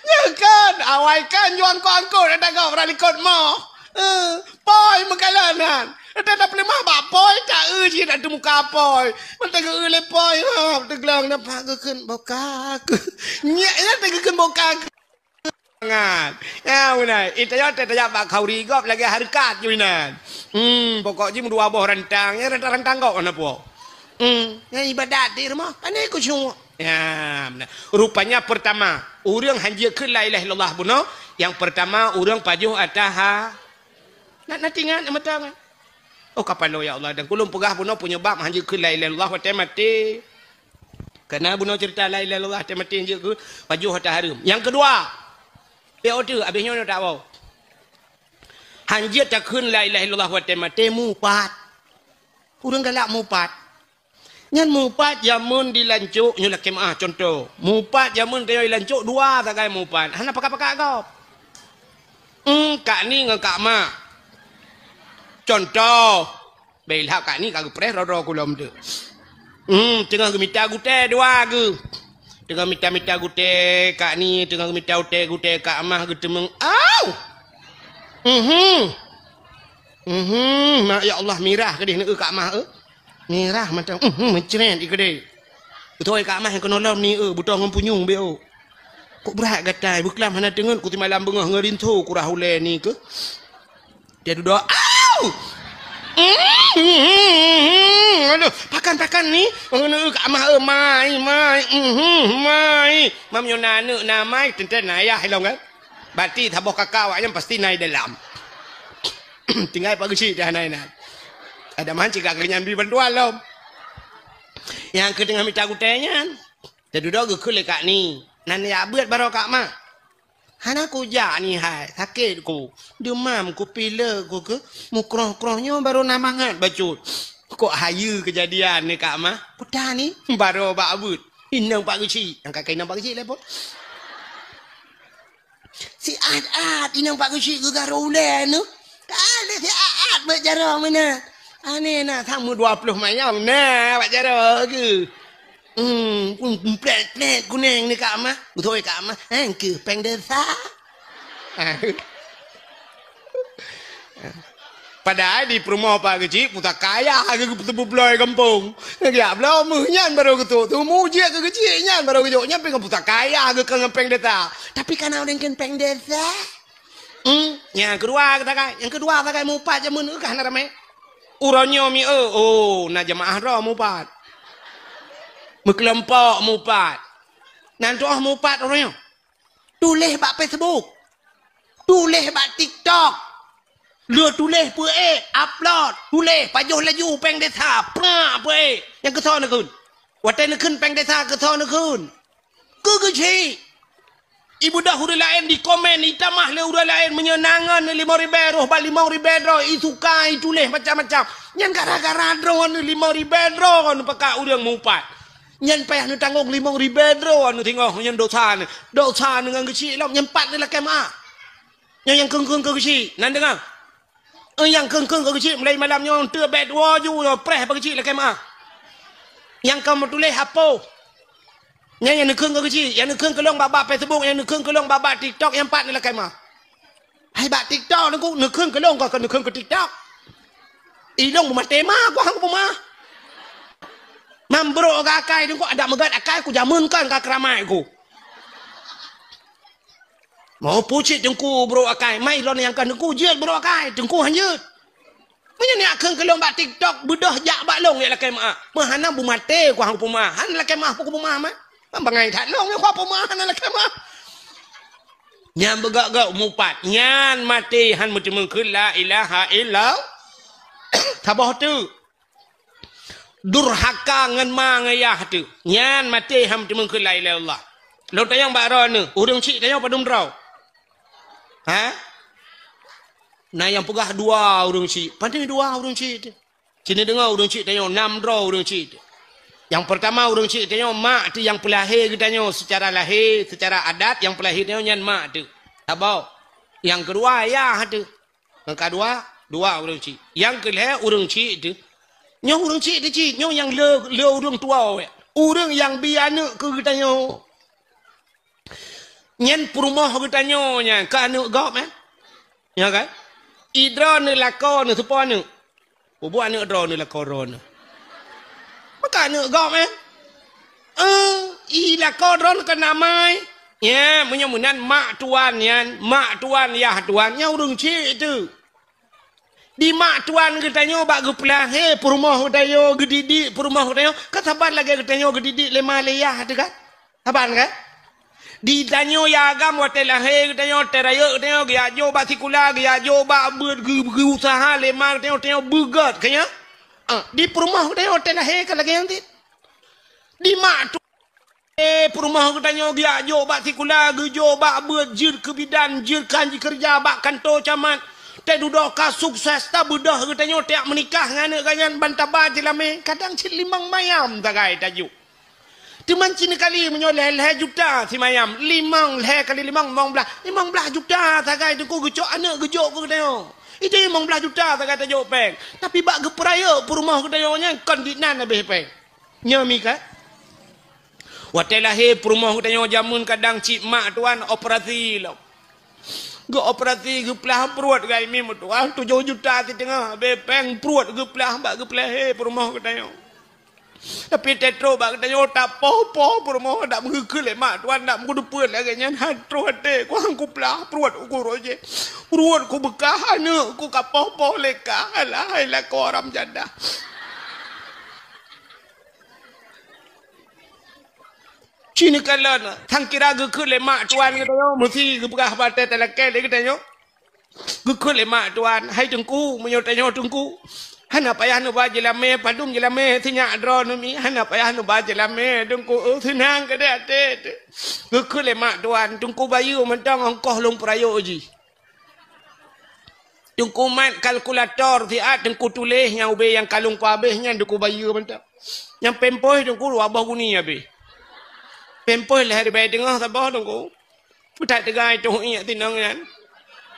Nyan kan, awai kan juang angkot-angkot, ada gop rot likot moh. Eh, poi meukalan nyan. Ada tapeuleumah bak poi, tak eu cit atu muka poi. Mata geu lé poi, ha, teuglong nampak geukheun boka. Nyak nyan teugeukheun boka. Nyan. Ya, beuna. Ita nyoe teuh tajak bak khauri gob lagèe hareukat ju inan. Hmm, pokok jih meudua boh rantang, ya, rantang-rantang gob hana puwoe. Hmm, nyan ibadat di rumoh, pane khusyuk. Ya, beuna. Rupanya pertama, ureueng hanjeuet kheun la ilaha illallah bunoe, yang pertama ureueng pajoh ata ha. Nak, nak ingat, nak meutangan. Oh, kapalo, ya Allah, dan kulôn peugah bunoe penyebab hanjeuet kheun la ilaha illallah watèe maté. Kana bunoe cerita la ilaha illallah watèe maté hanjeuet kheun, pajoh ata hareuem. Nyang keudua, peuet teuk, abéh nyoe tak woe. Hanjeuet takheun la ilaha illallah watèe maté mupat. Ureueng galak mupat. Nyan mupat jameun di lancok nyoe lakèe meu'ah contoh. Mupat jameun tanyoe di lancok dua sagai mupat. Hana pakat-pakat gob. Hmm, kak ni ngon kak mak. Contoh. Bèk ilhak kak ni ka geupreh droe-droe kulom tu. Hmm, teungoh geumita gutèe dua geuh. Teungoh mita-mita gutée Kak Ni, teungoh mita gutée-gutée Kak Mah geuteumeung. Au! Mhm. Mhm, ma-, ya Allah, mirah keudeh neu Kak Mah, eh. Mirah mata, mhm, meucret ikeudeh. Beutôi Kak Mah nyang keunoe lom ni, eh, beutoe ngon punyueng beu. Kok brat gatai, beuklam hana teungeut, ku simalam beungoh ngon rinso kurah ulée ni keuh. Dia duduk, au! Mhm, aduh, pakan-pakan ni. Neu Kak Mah, eh, mai, mai, mhm, mai. Mam nyoe na aneuk na mai, teuntée na ayah ilong kan? Berarti saboh kakak awak nyan pasti na i dalam. Tinggai Pak Geuchik dah na inan. Ada man cit gak nyan bri bantuan lom. Nyang keu teungoh mita gutée nyan. Teududoe geukheun lé Kak Ni. Nan jak beuet baroe Kak Mah. Hana kujak ni hai, sakét ku. Deumam ku, pilek ku keuh, mukroh-kroh nyoe baroe na mangat bacut. Kok hayeue keujadian ni Kak Mah? Peue tan ni? Baroe bak beuet. Inong Pak Geuchik. Nyang ka keu inong Pak Geuchik lé pon. Siat-at inong Pak Geuchik geugaro ulée nyoe. Ka lheueh siat-at bak jaroe meunan. Aneh na, sama dua puluh mayam na bak jaroe keuh. Hmm, pun plek-plek kuneng ni Kak Mah. Beutôi Kak Mah. Hang keuh péng desa. Padahai di peurumoh Pak Geuchik, puta kaya keuh geupeuteupeu bloe gampông. Geujak bloe meuh nyan baroe geutok. Tumu jeuet keu Geuchik nyan baroe geujok. Nyan pih ngon puta kaya keuh ngon péng desa. Tapi kana ureueng kheun péng desa. Hmm, nyang keudua sagai. Nyang keudua sagai mupat jameun keuh hana ramé. Uroe nyoe mi, eh, oh, na jeumaáh droe mupat. Meukeulompok mupat. Nan tuoh mupat uroe nyoe. Tuléh bak Facebook. Tuléh bak TikTok. Lheueh tuléh peuék, upload, tuléh pajoh laju péng desa, prak peuék. Nyang keusoe neukheun. Watée neukheun péng desa keusoe neukheun. Keu Geuchik. Ibeudôh ureueng laén dikomen, itamah lé ureueng laén meunyoe na ngon limong ribée roh bak limong ribée droe, isuka, ituléh macam-macam. Nyan gara-gara droeneuh limong ribée droe neupakat ureueng mupat. Nyan payah neutanggong limong ribée droe neuh singoh nyan dosa neuh. Dosa neuh ngon Geuchik lom, nyan pat neulakée meuáh. Nyan nyang kheun-kheun keu Geuchik, nan deungoe. Eh, nyang kheun-kheun keu Geuchik, mulai malam nyoe teuk bék tuwoe ju nyoe, preh bak Geuchik lakée meuáh. Nyang ka meutuléh apoh. Nyan nyang neukheun keu Geuchik, nyang neukheun keu lôn bak-bak Facebook, nyang neukheun keu lôn bak-bak TikTok, nyang pat neulakée meuáh. Hai bak TikTok Teungku, neukheun keu lôn, kon neukheun keu TikTok. Ilôn beumaté ma, ku hang peumeuáh. Mam brok akai Teungku, adak meugat akai ku jameun kon ka keuramat ku. Mau pucit Teungku brok akai, mai lôn nyang ka Teungku jeuet brok akai, Teungku han jeuet. Meunyoe neujak kheun keu lôn bak TikTok, beudôh jak bak lôn jak lakée meuáh. Meuhana beumaté ku hang peumeuáh, han lakée meuáh peue ku peumeuáh mah. Ban bangai that lôn nyang ku peumeuáh hana lakée meuáh. Nyan beugak-gak mupat, nyan maté han meuteumeung kheun la ilaha illallah. Saboh teuk. Durhaka ngon ma ngon yah teuh. Nyan maté han meuteumeung kheun la ilaha illallah. Lôn tanyong bak droeneuh, ureueng chik tanyoe padum droe? Ha? Na nyang peugah dua ureueng chik. Pane dua ureueng chik teuh? Sinoe deungoe ureueng chik tanyoe, nam droe ureueng chik teuh. Nyang peurtama ureueng chik tanyoe mak teuh nyang peulahé geutanyoe seucara lahé, seucara adat nyang peulahé tanyoe nyan mak teuh. Saboh. Nyang keudua yah teuh. Nyang keudua, dua ureueng chik. Nyang keulhée ureueng chik teuh. Nyoe ureueng chik teuh cit, nyoe nyang le, le ureueng tuwoe. Ureueng nyang bi aneuëk keu geutanyoe. Nyan peurumoh geutanyoe nyan, keu aneuëk gob, eh? Nyan kan? I droeneuh lakoe neuh teupeue aneuëk. Peubuet aneuëk droeneuh lakoe droeneuh. Maka aneuëk gob, eh? Eh, i lakoe droeneuh keu namai. Ya, meunyoe meunan mak tuan nyan, mak tuan, yah tuan, nyan ureueng chik teuh. Di mak tuan geutanyoe bak geupeulahé peurumoh geutanyoe, geudidik peurumoh geutanyoe, kan saban lagée geutanyoe geudidik lé ma lé yah teuh kan? Saban kan? Di tanyoe yah agam watée lahé geutanyoe, watée rayeuk geutanyoe, geujak jok bak sikula, geujak jok bak beuet, geu-, geuuseuha lé ma geutanyoe, tanyoe beugét, kan nyan? Ah, di peurumoh geutanyoe watée lahé ka lagée nyan cit. Di mak tu Eh, peurumoh geutanyoe geujak jok bak sikula, geujok bak beuet, jeuet keu bidan, jeuet keu han jikeureuja bak kantô camat. Teududoe ka sukses, tabeudôh geutanyoe tajak meunikah ngon aneuëk geuh nyan ban taba silamé, kadang cit limong mayam sagai tajok. Teuma cit neukali meunyoe lhée-lhée juta simayam, limong, lhée kali limong, limong blaih, limong blaih juta sagai Teungku geucok aneuëk geujok keu geutanyoe. Itu limong blaih juta sagai tajok péng. Tapi bak geupeurayeuk peurumoh geutanyoe nyan kon dinan habéh péng. Nyoe mi ka? Watée lahé peurumoh geutanyoe jameun kadang cit mak tuan operasi lom. Geuoperasi geuplah pruet gai mi meutuah tujoh juta siteungoh, abéh péng pruet geuplah bak geupeulahé peurumoh geutanyoe. Tapi teutrok bak geutanyoe tapoh-poh peurumoh, dak meugeukheun lé mak tuan, dak meugeudeupeue lagée nyan, han troh até, kuang kuplah pruet uku roh jih. Pruet kubeukah aneuk ku kapoh-poh lé kah, alah hai lakoe haram jadah. Ci neukalon, sang kira geukheun lé mak tuan geutanyoe, meusi geupeugah bak watée talakée lé geutanyoe. Geukheun lé mak tuan, "Hai Teungku, meunyoe tanyoe Teungku, hana payah neuba jeulamé, padum jeulamé sinyak droeneuh mi, hana payah neuba jeulamé Teungku, eu, seunang keudeh até teuh." Geukheun lé mak tuan, "Teungku bayeue mantong ongkoh lôn peurayeuk jih." Teungku mat kalkulator siat, Teungku tuléh nyang ubé nyang ka lôn kuabéh nyan Teungku bayeue mantong. Nyang pémpoih Teungku dua boh guni abéh. Pémpoih lhée ribée teungoh saboh Teungku. Peutat teuga itoh iék sinong nyan.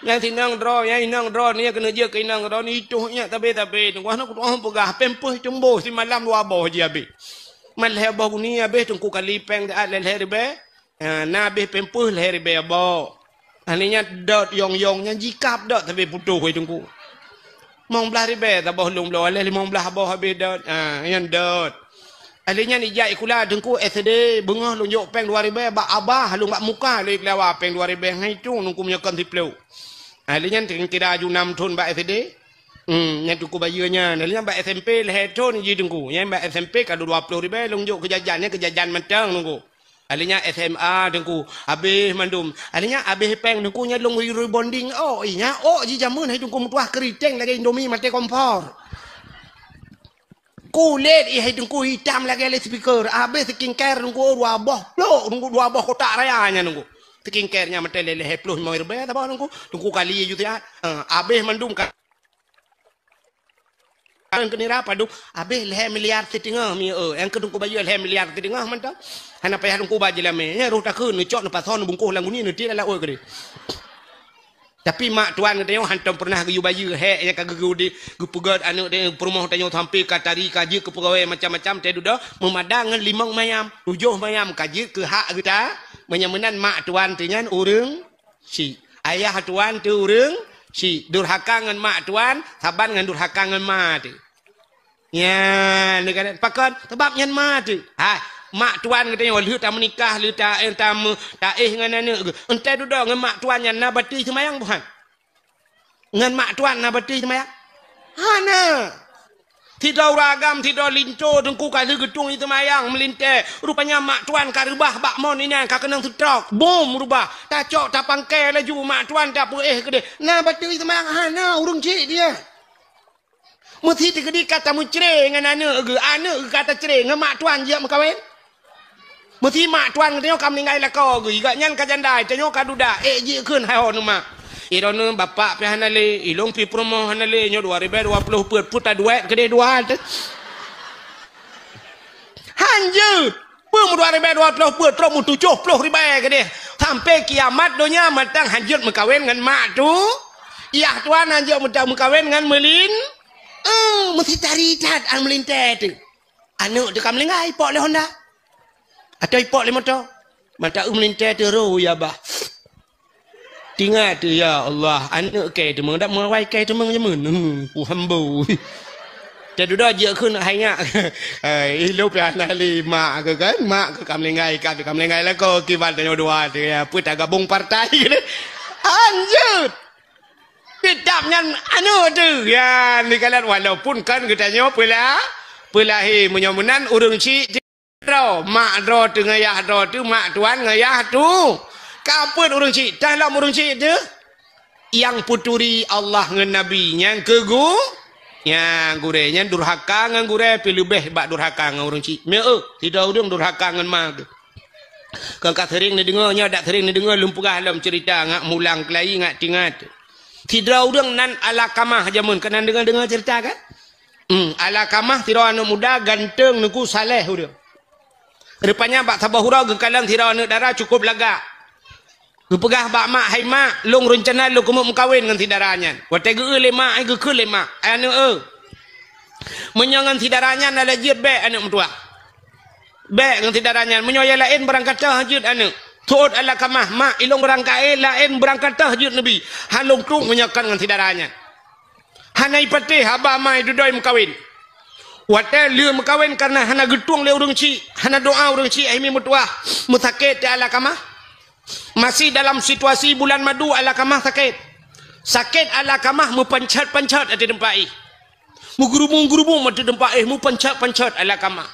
Nyang sinong droe, nyang inong droe, nyang keuneuk jeuet keu inong droe, itoh iék sabe-sabe Teungku. Hana kutu'oh peugah, pémpoih teumboh simalam dua boh jih abéh. Mat lhée boh guni abéh Teungku kali péng siat lhée ribée. Ha, na abéh pémpoih lhée ribée boh. Ahli nyan dot yong-yong nyan jikab dot sabe putôh wai Teungku. Limong blaih ribée saboh lôn bloe, lhée limong blaih boh abéh dot. Ha, nyan dot. Ahli nyan ijak sikula Teungku S D, beungoh lôn jok péng dua ribée bak abah, lôn bak muka lôn keulawa péng dua ribée ngon itong Teungku meunyoe kon siplôh. Ahli nyan kira ju nam thon bak S D. Hmm, nyan Teungku bayeue nyan. Ahli nyan bak S M P lhée thon jih Teungku. Nyan bak S M P ka dua ploh ribée lôn jok keu jajan, nyan keu jajan mantong Teungku. Ahli nyan S M A Teungku, abéh mandum. Ahli nyan abéh péng Teungku nyan lôn rebonding ôk. Ih, nyan ôk jih jameun hai Teungku meutuah keuriteng lagée Indomie maté kompor. Kulét ih hai Teungku itam lagée loudspeaker. Abéh skincare Teungku dua boh plôk Teungku, dua boh kotak raya nyan Teungku. Skincare nyan maté lhée ploh limong ribée saboh Teungku. Teungku kali ju siat. Ha, abéh mandum ka Nyang keu nira padub, abéh lhée miliar siteungoh mi, eu, nyang keu Teungku bayeue lhée miliar siteungoh mantong. Hana payah Teungku ba jeulamé. Nyan roh takheun neucok neupasoe neubungkoh lam guni neutiek lam laôt keudeh. Tapi mak tuan geutanyoe hantom peureunah geuyue bayeue hék nyang ka geugeude, geupeugét aneuk deh peurumoh tanyoe sampoe ka tari ka jeuet keu peugawée macam-macam teuh dudoe meumadang ngon limong mayam, tujoh mayam ka jeuet keu hak geuta. Meunyoe meunan mak tuan teuh nyan ureuëng Syiek. Ayah tuan teuh ureuëng syiek. Durhaka ngon mak tuan, saban ngon durhaka ngon ma teuh. Nyan, neukalon. Pakon? Sabab nyan ma teuh. Hai, mak tuan geutanyoe lheueh tameunikah, lheueh ta-, eh, tameu-, taéh ngon aneuk geuh. Entah dudoe ngon mak tuan nyan na bateue seumayang buhan? Ngon mak tuan na bateue seumayang? Hana. Sidroe ureuëng agam, sidroe linto Teungku ka lheueh geutueng jiseumayang meulintée. Rupanya mak tuan ka reubah bak mon inan ka keunong seutrok. Bom reubah. Tacok tapangkai laju mak tuan tapeuéh keudeh. Na bateue jiseumayang hana ureuëng cit dia. Meusi teukeudi ka tameucre ngon aneuk geuh, aneuk geuh ka tacre ngon mak tuan jijak meukawen. Meusi mak tuan geutanyoe ka meuninggai lakoe geuh, gobnyan ka janda, tanyoe ka duda, ék jikheun hai ho neumak. Iroe neu bapak pih hana lé, ilong pih peurumoh hana lé, nyoe dua ribée dua ploh peuet, peuet taduek keudeh dua teuh. Han jeuet. Peue meudua ribée dua ploh peuet, trok meutujoh ploh ribée keudeh. Sampoe kiamat donya mantong han jeuet meukawen ngon mak tu. Yah tuan han jeuet meuta-, meukawen ngon meulin. Eh, meusi tari that an meulintée teuh. Aneuk teuh ka meulinggai, ipok lé honda. Atau ipok lé moto. Mata eu meulintée teuh ro ya bah. Tingat teuh, ya Allah, aneuk kée teumeung, dak meuwai kée teumeung jameun. Hmm, ku hambo. Teududoe jeuet kheun hai nyak. Hai, ilong pih hana lé mak keuh kan? Mak keuh ka meulinggai, ka, ka meulinggai lakoe, kiban tanyoe dua teuh, ya. Peue tagabong partai keuh deh. Anjeuet. Kitab nyan aneuk teuh. Ya, neukalon walaupun kan geutanyoe peula-, peulahé meunyoe meunan ureuëng syiek droe, mak droe teuh ngon yah droe teuh, mak tuan ngon yah tu. Ka peuet ureuëng syiek, tah lom ureuëng syiek teuh. Nyang peuturi Allah ngon Nabi, nyang keu gu-, nyang gurée, nyan durhaka ngon gurée pih leubeh bak durhaka ngon ureuëng syiek. Meu, sidroe ureuëng durhaka ngon ma geuh. Kon ka sering neudeungoe, nyoe dak sering neudeungoe lôn peugah lom ceurita ngat mulang keulayi ngat tingat. Sidroe ureuëng nan Alakamah jameun, keunan deungoe-deungoe ceurita kan? Hmm, Alakamah sidroe aneuk muda ganteng Teungku saleh ureuëng. Rupanya bak saboh uroe geukalon sidroe aneuk dara cukup lagak. Geupeugah bak mak, "Hai mak, lôn reuncana lôn keumeung meukawen ngon si dara nyan." Watée geu-eu lé mak, ai geukheun lé mak, "Ai aneuk eu, meunyoe ngon si dara nyan na lé jeuet bék aneuk meutuah." Bèk ngon syedara nyan, meunyoe nyang laén beurangkat teuh jeuet aneuk. Seuôt Alkamah, "Mak, ilôn beurangkat, eh, laén beurangkat teuh jeuet Nabi. Han lôn trok meunyoe kon ngon syedara nyan." Hana jipatéh haba ma dudoe meukawen. Watèe lheueh meukawen kareuna hana geutueng lé ureueng chik, hana doa ureueng chik, akhé meutuah, meusakét teuh Alkamah. Masih dalam situasi bulan madu Alkamah sakét. Sakét Alkamah meupanchat-panchat ateueh teumpat éh. Meugeurubung-geurubung ateueh teumpat éh, meupanchat-panchat Alkamah.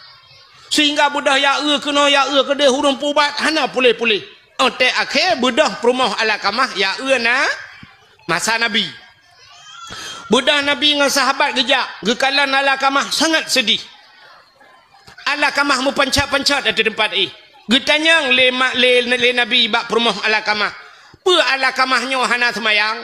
Sehingga beudôh ya eu keunoe, ya eu keudéh, ureueng peuubat hana puléh-puléh. Óh teuh akhé beudôh peurumoh Alkamah ya eu na masa Nabi. Beudôh Nabi ngon sahabat geujak, geukalon Alkamah sangat seudeh. Alkamah meupanchat-panchat ateueh teumpat éh. Geutanyong lé ma-, lé, lé Nabi bak peurumoh Alkamah, "Peue Alkamah nyoe hana seumayang?"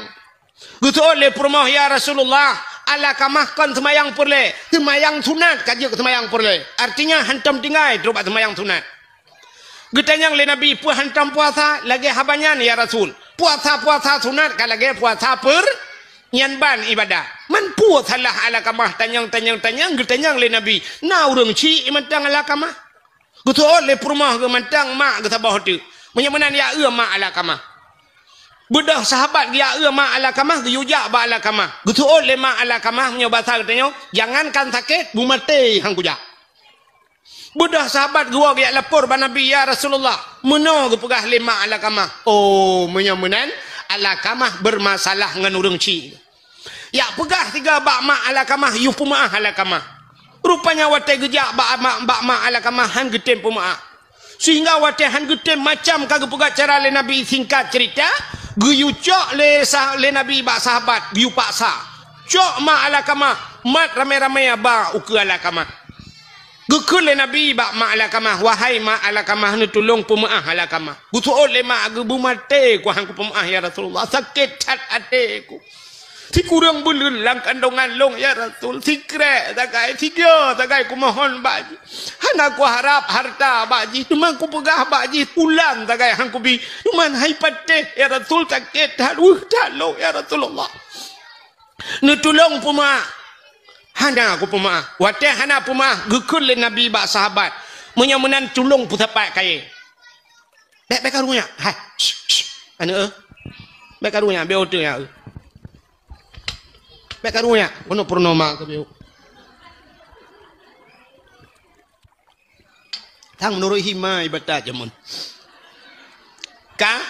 Geuseuôt lé peurumoh, "Ya Rasulullah, Alkamah kon seumayang peureulèe, seumayang sunat ka jeuet seumayang peureulèe. Artinya hantom tinggai trok bak seumayang sunat." Geutanyong lé Nabi, "Peue hantom puasa?" "Lagèe haba nyan, ya Rasul. Puasa-puasa sunat ka lagèe puasa peur-, nyan ban ibadah." "Man peue salah Alkamah?" Tanyong, tanyong, tanyong, geutanyong lé Nabi. Na ureueng chik mantong Alkamah. Geuseuôt lé peurumoh geuh mantong mak geuh saboh teuk. Meunyoe meunan ya eu mak Alkamah. Beudôh sahabat geuya eu mak Alkamah, geuyue jak bak Alkamah. Geuseuôt lé mak Alkamah, meunyoe basa geutanyoe, "Jangankan sakét, beumaté han kujak." Beudôh sahabat geuwoe geujak lapor bak Nabi, "Ya Rasulullah, meunoe geupeugah lé mak Alkamah." Oh, meunyoe meunan, Alkamah beurmasalah ngon ureueng chik. Jak peugah sigoe bak mak Alkamah, yue peumeu'ah Alkamah. Rupanya watèe geujak bak mak, bak mak Alkamah han geutem peumeu'ah. Sehingga watèe han geutem, macam ka geupeugah cara lé Nabi, singkat cerita, geuyue cok lé sah-, lé Nabi bak sahabat, geuyue paksa. Cok mak Alkamah, mat ramé-ramé ba ukeue Alkamah. Geukheun lé Nabi bak mak Alkamah, "Wahai mak Alkamah, neutulông peumeu'ah Alkamah." Geuseuôt lé mak, "Geubeumaté ku han kupeumeu'ah, ya Rasulullah. Sakét that até ku. Sikureueng buleuen lam kandongan lôn, ya Rasul. Sikrek sagai, sigoe sagai kumohon bak jih. Hana kuharab hareuta bak jih, teuma kupeugah bak jih, bulan sagai han kubi. Teuma han jipatéh, ya Rasul, sakét that, weueh that lôn, ya Rasulullah. Neutulông peumeu'ah." "Hana kupeumeu'ah." Watèe hana peumeu'ah, geukheun lé Nabi bak sahabat, "Meunyoe meunan, tulông peusapat kayèe." "Bèk, bèk karu nyak." "Hai, shh, shh, aneuk, eh. Bèk karu nyak, bèk uteuen nyak, eh. Bèk karu nyak, keuneuk peurunoe ma keubieu." Sang meunurot hima ibatat jameun. Ka?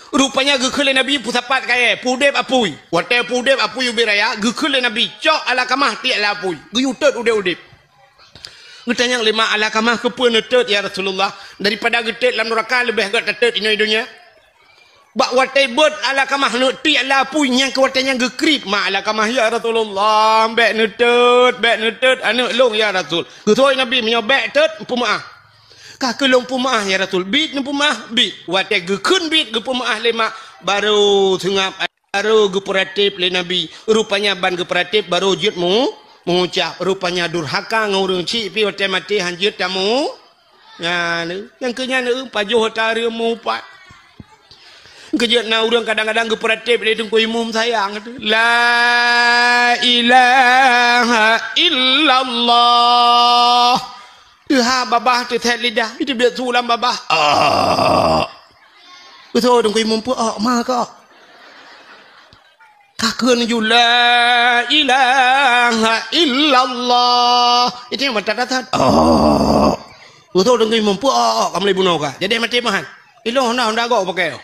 Rupanya geukheun lé Nabi peusapat kayèe, peuudép apui. Watèe peuudép apui ubit raya, geukheun lé Nabi, "Cok Alkamah tiek lam apui." Geuyue tôt udép-udép. Geutanyong lé mak Alkamah, "Keupeue neutôt, ya Rasulullah? Daripada geutôt lam nuraka, leubeh gèt tatôt inoe donya." Bak watèe beuet Alkamah neuk tiek lam apui, nyang keu watèe nyan geukriet mak Alkamah, "Ya Rasulullah, bèk neutôt, bèk neutôt aneuk lôn, ya Rasul." Geutanyong Nabi, "Meunyoe bèk tôt, peumeu'ah." "Ka keuh lôn peumeu'ah, ya Rasul." "Bit neupeumeu'ah?" "Bit." Watèe geukheun bit geupeumeu'ah lé mak, barô seungab, barô geupeuratéb lé Nabi. Rupanya ban geupeuratéb barô jeuet meu-, meuucap. Rupanya durhaka ngon ureueng chik pih watèe maté han jeuet tamu-, Nyan, nyang keu nyan, eh, pajoh ata reuem meuupat. Keujeuet na ureueng kadang-kadang geupeuratéb lé Teungku Imum sayang tu. La ilaha illallah. Teuhah babah teuthet lidah, itu biet su lam babah. Ah. Beutôi Teungku Imum peuok ma kok. Ka kheun ju, "La ilaha illallah." Itu nyang mantap that. Oh. Beutôi Teungku Imum peuok, oh, oh, ka mulai bunoe ka. Jadi maté meuhan. Ilôn honda, honda gok pakai.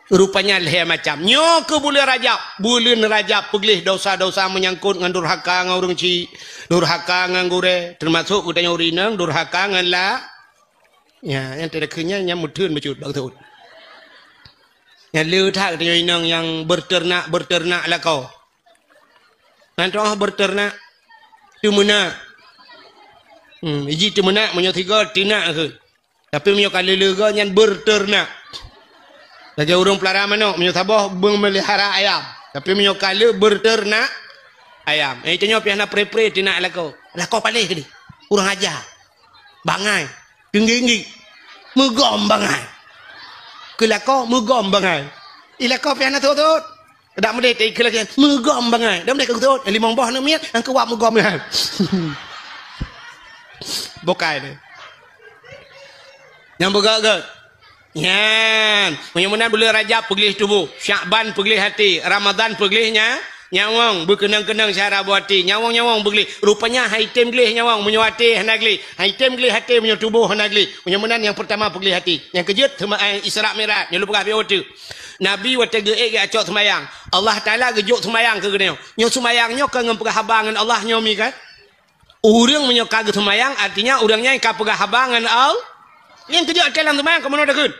Rupanya lhèe macam. Nyoe keu buleuen Rajab. Buleuen Rajab peugleh dosa-dosa meunyangkot ngon durhaka ngon ureueng chik, durhaka ngon gurèe, teumasok geutanyoe ureueng inong durhaka ngon la-, Nya, nyang teudeukheun nyan, nyan meutheun bacut bak geuthôt. Nyan le that geutanyoe inong nyang beuteurenak-beuteurenak lakoe. Nyan toh beuteurenak, teumeunak. Hmm, iji teumeunak meunyoe sigoe teunak kheun. Tapi meunyoe ka le-le goe nyan beuteurenak. Lagèe ureueng peulara manok, meunyoe saboh beumeulihara ayam. Tapi meunyoe ka le beuteurenak ayam. Eh, tanyoe pih hana pre-pre teunak lakoe. Lakoe paléh keudéh. Kurang aja. Bangai. Teunggi-nggi. Meugom bangai. Keu lakoe meugom bangai. I lakoe pih hana thot-thot. Dak meudeh teuikeu lagèe meugom bangai. Dak meudeh keu thot. Limong boh aneuk miet, nyang keu wak meugom bangai. Bukai deh. Nyang beugét-gét. Nyan, meunyoe meunan buleuen Rajab peugleh tuboh, Syakban peugleh até, Ramadhan peugleh nya, nyawöng, beukeunong-keunong syara boh até, nyawöng-nyawöng beugleh. Rupanya han item gleh nyawöng meunyoe até hana gleh, han item gleh até meunyoe tuboh hana gleh. Meunyoe meunan nyang peurtama peugleh até. Nyang keujeuet teuma, eh, Isra Mi'raj, nyoe lôn peugah beu teuk. Nabi watèe geuék geucok seumayang, Allah Taala geujok seumayang keu geutanyoe. Nyoe seumayang nyoe ka ngon peugah haba ngon Allah nyoe mi kan? Ureuëng meunyoe ka geuseumayang, artinya ureuëng nyan ka peugah haba ngon Allah. Nyang keujeuet até lam seumayang ka meunoe takheun,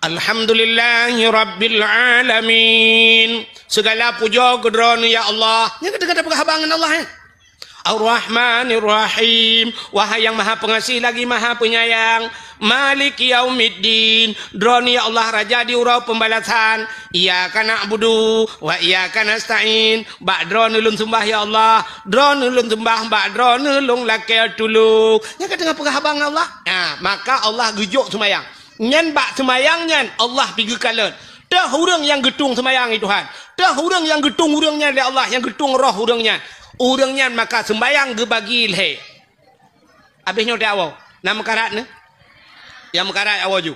"Alhamdulillahirabbil alamin." Segala puja keu Droeneuh ya Allah. Nyang ka teuka peugah haba ngon Allah, eh. Ar-Rahmanir Rahim. Wahai yang Maha Pengasih lagi Maha Penyayang. Maliki yaumiddin. Droeneuh ya Allah Raja di uroe pembalasan. Iyyaka na'budu wa iyyaka nasta'in. Bak Droeneuh lôn seumbah ya Allah. Droeneuh lôn seumbah, bak Droeneuh lôn lakèe tulông. Nyang ka teungoh peugah haba ngon Allah. Nah, maka Allah geujok seumayang. Nyan bak seumayang nyan Allah pi geukalon. Teuh ureuëng nyang geutueng seumayang, hai Tuhan. Teuh ureuëng nyang geutueng ureuëng nyan lé Allah, nyang geutueng roh ureuëng nyan. Ureuëng nyan maka seumayang geubagi lhèe. Abéh nyoe teuh awoe. Na meukarat nyoe? Nyang meukarat awoe ju.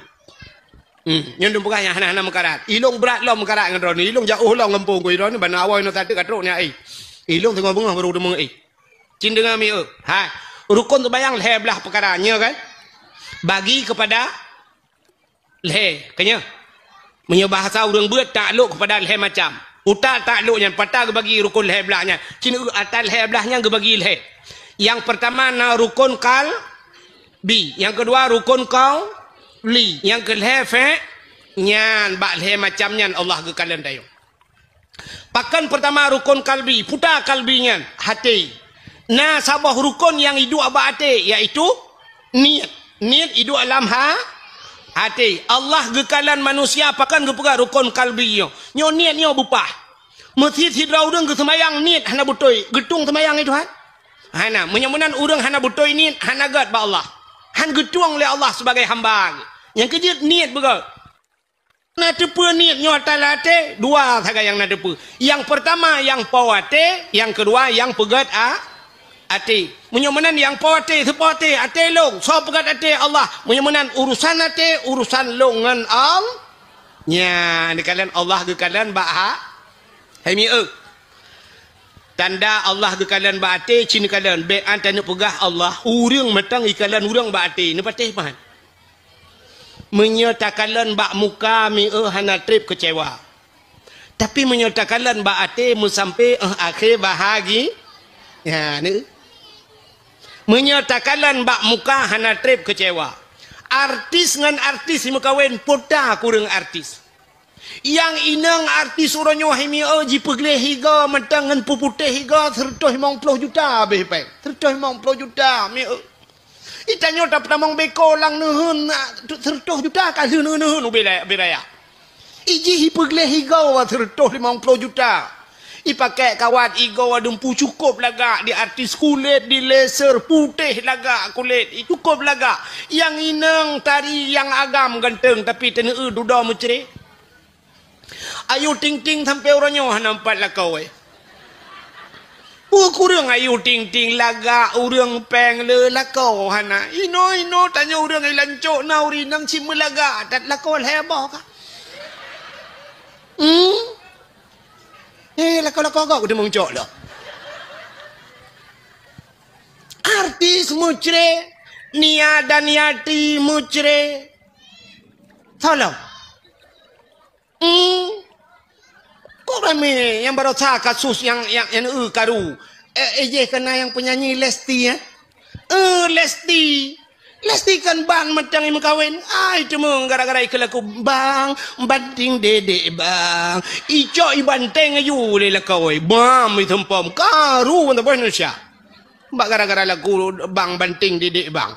Hmm, nyoe dum peugah nyang hana-hana meukarat. Ilông brat lom meukarat ngon droeneuh. Ilông jauh lom gampông ku droeneuh, ban awoe nyoe sateuk ka trok nyan ai. Ilông teungoh beungoh baru teumé ai. Cin deungoe mi eu. Hai. Rukon seumayang lhèe blaih peukara, nyoe kan? Bagi keupada lhèe, ka nyoe. Meunyoe bahasa ureuëng beuet, taklok keupada lhèe macam. Utak taklok nyan, pat geubagi rukon lhèe blaih nyan. Cin eu ata lhèe blaih nyan geubagi lhèe. Nyang peurtama na rukon kalbi, nyang keudua rukon qauli, nyang keulhèe fi'li. Nyan bak lhèe macam nyan Allah geukalon tanyoe. Pakon peurtama rukon kalbi, peue kalbi nyan, até. Na saboh rukon nyang iduek bak até, yaitu niet. Niet iduek lam ha-, até. Allah geukalon manusia pakon geupeugah rukon kalbi nyoe. Nyoe niet nyoe beupah. Meusit sidroe ureuëng geuseumayang niet hana beutôi, geutueng seumayang nyan Tuhan? Hana. Meunyoe meunan ureuëng hana beutôi niet, hana gét bak Allah. Han geutueng lé Allah sibagai hamba. Nyang keujeuet niet beugét. Na teupeue niet nyoe ata lam até, dua sagai nyang na teupeue. Nyang peurtama nyang po até, nyang keudua nyang peugét a-, até. Meunyoe meunan nyang po até, soe po até, até lôn, soe peugét até, Allah. Meunyoe meunan urusan até, urusan lôn ngon Allah. Nyan, geukalon Allah geukalon bak ha-, hai mi eu. Tanda Allah geukalon bak até, cin kalon, bék an taneuk peugah Allah, ureuëng mantong ikalon ureuëng bak até, neupatéh pahan. Meunyoe takalon bak muka mi eu hana treb keucewa. Tapi meunyoe takalon bak até meusampé eh akhé bahagi-, ya, ni. Meunyoe takalon bak muka hana treb keucewa. Artis ngon artis meukawen, peue ta kureueng artis. Nyang inong artis uroe nyoe hai mi eu jipeugleh igoe mantong ngon peuputéh igoe sireutôh limong ploh juta abéh péng. Sireutôh limong ploh juta mi eu. Itanyoe tapeutamong beko lam neuheun, ah, tu, sireutôh juta ka lheueh neuheun ubé la-, ubé raya. Ijih ipeugleh igoe sireutôh limong ploh juta. Ipakai kawat igoe dumpu cukôp lagak, di artis kulét, di laser, putéh lagak kulét, i cukôp lagak. Nyang inong tari nyang agam ganteng, tapi taneu dudoe meucré. Ayu Ting Ting sampoe uroe nyoe hana meupat lakoe. Peue kureueng Ayu Ting Ting lagak ureuëng péng le lakoe hana. Inoe-inoe tanyoe ureuëng i lancok na ureuëng inong cit meulagak that lakoe lhèe boh ka. Hmm? Eh, lakoe-lakoe gob keuteumong cok lom. Artis meucré, Nia Daniati meucré. Tolong. Hmm. Kok ramé nyang barosa kasus nyang, nyang, nyang, eh, karu. Eh, eh, jeh kana nyang penyanyi Lesti, eh? Eh, Lesti. Lesti kan ban mantong imeukawen. Ai, teuma gara-gara ikeu lagu, "Bang, banting dedek, Bang." Icok ibanteng aju lé lakoe. Bam, iteumpom. Karu mantong boh Indonesia. Bak gara-gara lagu Bang Banting Didik Bang.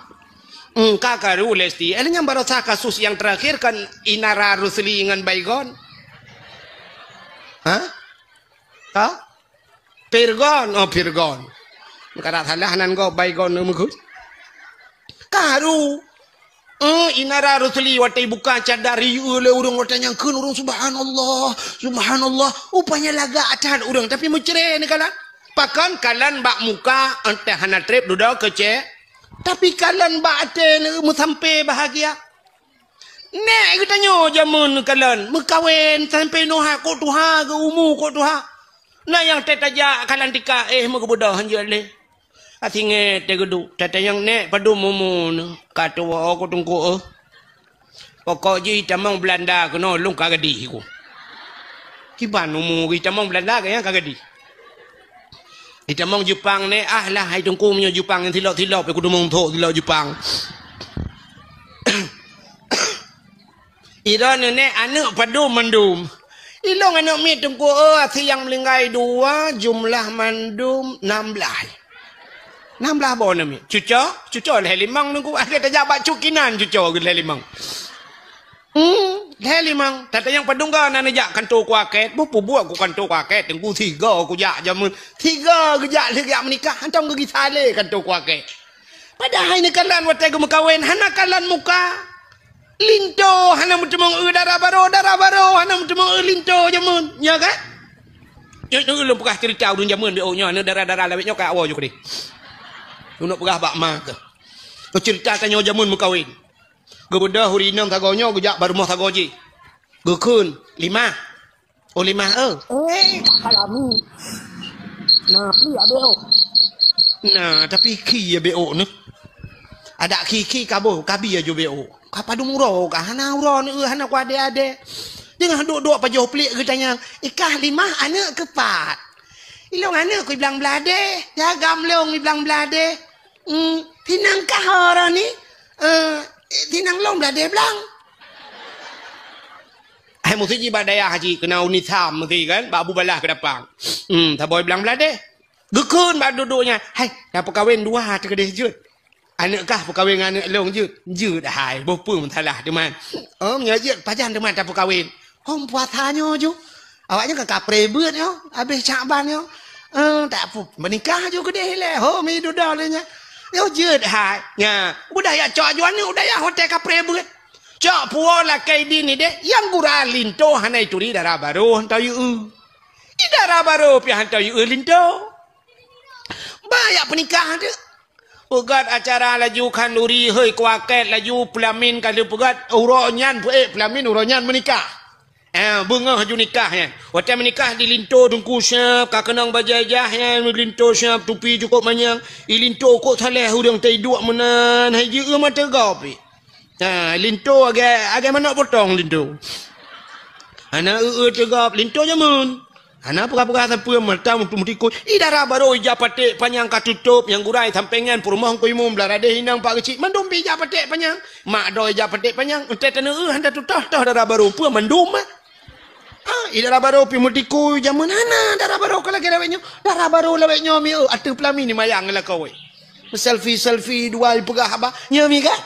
Engka karu Lesti. Eh, nyang barosa kasus nyang terakhir kan Inara Rusli ngon Baygon. Hah? Ka? Pirgon. Oh, Pirgon. Kada salah nan go Baygon meugut. Karu. Eh, Inara Rusli watèe ibuka cadar, iyue lé ureueng watèe nyang kheun ureueng, "Subhanallah, subhanallah." Rupanya lagak that ureueng, tapi meucré neukalon. Pakon kalon bak muka, entah hana treb dudoe keucé-, Tapi kalon bak até neueu meusampé bahagia. Nèk geutanyoe jameun kalon meukawen sampé noe ha, kok tuha geu umu kok tuha. Na nyang teutajak kalon tika éh meugeubeudoh hanjeuet lé. Asingé teugeuduk, tatanyong nèk padum umu neuh. Ka tuwoe ku teungku éh. Pokok jih tamong Belanda keunoe lôn ka gadih ku. Kiban umu geuh tamong Belanda keu nyang ka gadih. Itamong Jepang nèk, ah lah hai teungku meunyoe Jepang nyang silop-silop ku deungoe thok silop Jepang. Ira neunek aneuk padum mandum. Ilong aneuk miet teungku, oh, asie nyang meuninggai dua, jumlah mandum nam blaih. Nam blaih boh aneuk miet. Cuco, cuco lhèe limong teungku. Akhé tajak bak cukinan cuco lhèe limong. Hmm, lhèe limong. Tatanyong padum ga na neujak kanto kuakét. Beupubuet ku kanto kuakét teungku, sigo kujak jameun. Sigo geujak lheueh geujak meunikah, hantom geugisa lé kanto kuakét. Padahai neukalon watèe geumeukawen hana kalon muka. Linto hana meuteumong eu dara baro, dara baro hana meuteumong eu linto jameun, nya kan? Nyoe, nyoe lôn peugah cerita ureueng jameun B O nyoe, aneuk dara-dara lawét nyoe ka awai ju keudeh. Lôn peugah bak ma keuh. Nyoe cerita tanyoe jameun meukawen. Geubeudôh ureueng inong sagoe nyoe geujak bak rumoh sagoe jih. Geukheun, "Limah." "Oh, limah, oh." Eh, ka lami. Nah, pi abéh, oh. Nah, tapi khi ya B O nyoe. Adak khi-khi kaboh, kabi aju B O. Ka padum uroe ka hana uroe neueu, hana kuadé-adé. Teungoh duek-duek pajoh pliek geutanyong, "Ikah limah aneuk keupat?" "Ilong aneuk ku iblang bladeh, ya gam long iblang bladeh." "Hmm, tinang kah ora ni?" "Eh, tinang long bladeh blang." Hai musti jih bak dayah jih keunan unisam musti kan, bak Abu Balah keudapang. Hmm, saboh iblang bladeh. Geukheun bak duek-duek nyan, "Hai, tapeukawen dua teukeudeh jeuet. Aneuk kah peukawen ngon aneuk lôn jeuet?" "Jeuet hai, boh peue meusalah teuma." "Oh, meunyoe jeuet pajan teuma tapeukawen?" "Hom puasa nyoe ju. Awaknyan ka kapreh beuet nyoe, abéh Syakban nyoe. Eh, tak pu-, meunikah ju keudeh ilèe. Hom idudoe lé nyan." "Nyoe jeuet hai." Nya, udah ya cok aju aneuk udah ya hotel kapreh beuet. Cok puwoe lakèe idin ideh, nyang gura linto hana ituri dara baro hantom yue. I dara baro pih hantom yue linto. Ba jak peunikah teuk. Peugöt acara laju khanduri, hei kuakét laju peulamin ka lheueh peugöt, uroe nyan peuék peulamin uroe nyan meunikah. Eh, beungoh ju nikah nyan. Watèe meunikah di linto teungku siap, ka keunong bajèe jah nyan, linto siap, tupi cukôp manyang. I linto kok saleh ureueng teuduek meunan, hai jeuet mata gop. Ha, linto agak, agak manok potong linto. Hana eu-eu teugop linto jameun. Hana peugah-peugah sapeue mata mutu-mutikui. I dara baro ija paték panyang ka tutôp nyang gurai sampéngan peurumoh Teungku Imum blah radeh inong pak geuchik mandum pi ija paték panyang. Mak droe ija paték panyang, entée taneu eu hana tutoh-toh dara baro peue mandum ah. Ha, i dara baro pi meutikui jameun hana dara baro ka lagée lawét nyoe. Dara baro lawét nyoe mi eu ateueh peulami ni mayang lakoe. Selfie-selfie dua peugah haba. Nyoe mi kan?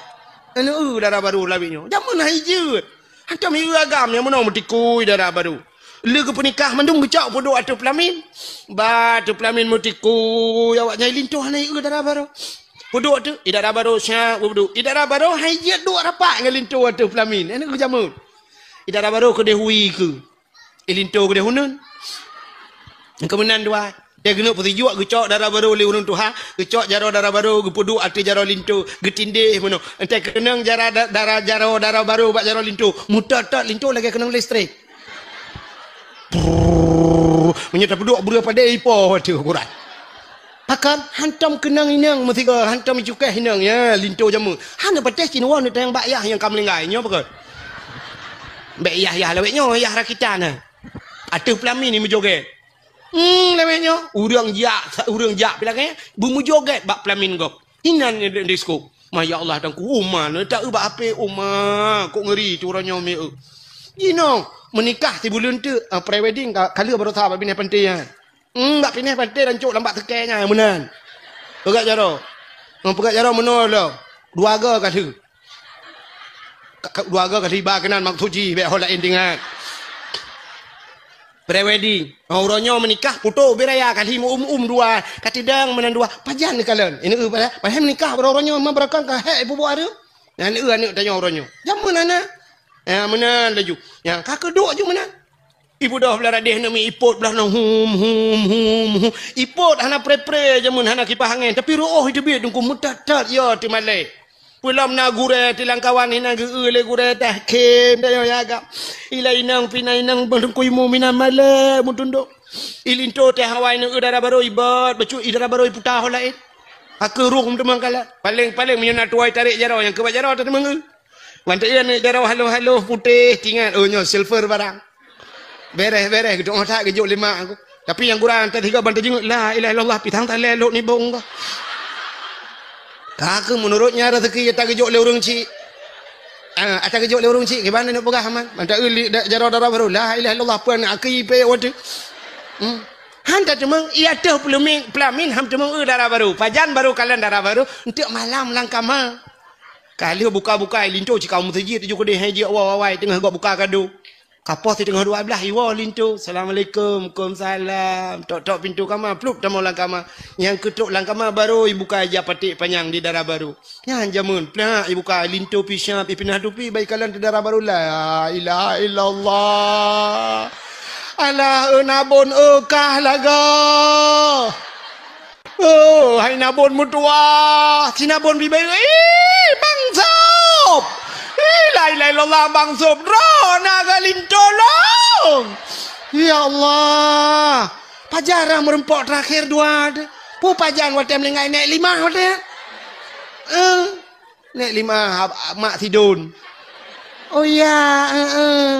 Anu eu dara baro lawét nyoe. Jameun hai jeuet. Hantom i eu agam nyang meunoe meutikui dara baro. Lé geupeunikah mandum geucok peuduek ateueh peulamin. Ba ateueh peulamin meutikui awak nyang linto hana i eu dara baro. Peuduek tu, i dara baro siap peuduek. I dara baro hai jeuet duek rapat ngon linto ateueh peulamin. Anu geujameun. I dara baro keudeh hui keu. I linto keudeh uneun. Keumeunang dua. Teuh keuneuk peusijuek geucok dara baro lé ureueng tuha, geucok jaroe dara baro geupeuduek ateueh jaroe linto, geutindeh meunoe. Entée keunong jara da-, dara jaroe dara baro bak jaroe linto, meutot-tot linto lagée keunong listrik. Prrrr, meunyoe tapeuduek beureuh padé ipo ateueh ukuran. Pakon hantom keunong inong meusigoe, hantom icukéh inong, ya, linto jameun. Hana patéh cit woe neutanyong bak yah nyang ka meuninggai, nyoe pakon. Bék yah-yah lawét nyoe, yah rakitan, ha. Ateueh peulami ni meujogét. Hmm, lawét nyoe, ureueng jak, ureueng jak pi lagée, beumeujogét bak peulamin gob. Inan di, disko. Ma ya Allah, Teungku, uma, neutak eu bak H P, uma, kok ngeri tu uroe nyoe mi eu. Jinoe, meunikah sibuleuen teuk, ah, pre-wedding ka, ka lheueh baroesa bak binéh panté nyan. Hmm, bak binéh panté dan cok lam bak seukée nyan, meunan. Peugah jaroe. Hmm, peugah jaroe meunoe lom. Dua go ka lheueh. Ka, ka, dua go ka lheueh iba keunan maksud jih, bék ho laén teuingat. Pre-wedding. Oh, uroe nyoe meunikah, putôh ubé raya ka lheueh meu-um-um dua. Ka teudong meunan dua. Pajan neukalon. Ini eu pada. Padahai meunikah uroe nyoe, ma beurakang ka hék peubuet hareuem. Nyan eu aneuk tanyoe uroe nyoe. Jameun hana. Ya, meunan laju. Ya, ka keuduek ju meunan. Ibu doh blah radeh neumi ipot blah nang hum, hum, hum, hum. Ipot hana pre-pre jameun hana kipah angén. Tapi roh iteubiet dungku meutat-tat ya teumalée. Peulom na gurée tilang kawan inan geu-eu lé gurée tah khem dayo yaga. Ila inong pina inong bang dungku imu mina malée mutundok. Ilinto teh hawai neu dara baro ibot bacut i dara baro iputa ho laén. Aku ruh teumang kala. Paling-paling meunyoe na tuai tarék jaroe nyang keubat jaroe teumang. Wan teueu aneuk jaroe haloh-haloh putéh tingat, oh nyoe silver barang. Bereh-bereh geudong that geujok lima aku. Tapi nyang gura anta tiga ban teujingut la ilaha illallah pitang talé lok nibong ka. Ka keu menurut nya rezeki ya ta geujok lé ureueng cik. Ah, ata geujok lé ureueng cik kiban neuk peugah man. Mantap li jaroe dara baro la ilaha illallah puan aki pe waktu. Hmm. Han ta teumang iya teuh pelamin pelamin ham teumang eu dara baro. Pajan baro kalan dara baro entuk malam langkama. Ka lheueh buka-buka linto cikaum meuseujid tujoh keudeh hai jeuet awai-awai teungoh gok buka kado. Kapoh si teungoh dua blah iwoe linto. Assalamualaikum. Waalaikumsalam. Tok-tok pintu kama, plup tamong lam kama. Nyang keutok lam kama baro ibuka ija paték panyang di dara baro. Nyan jameun plak ibuka linto pisap ipinah tupi bai kalan di dara baro la ilaha illallah. Alah eunabon eukah lagoe. Oh, hai nabon meutuwah, si nabon bibeu, ih, Bang Sop. Ih, la ilaha illallah, Bang Sop, droe na geuh linto lôn. Ya Allah, pajan rhah meureumpok teurakhir dua teuh. Peue pajan watée meuninggai nèk limah watée? Eh, nèk limah ab- mak sidon. Oh ya, eh, eh.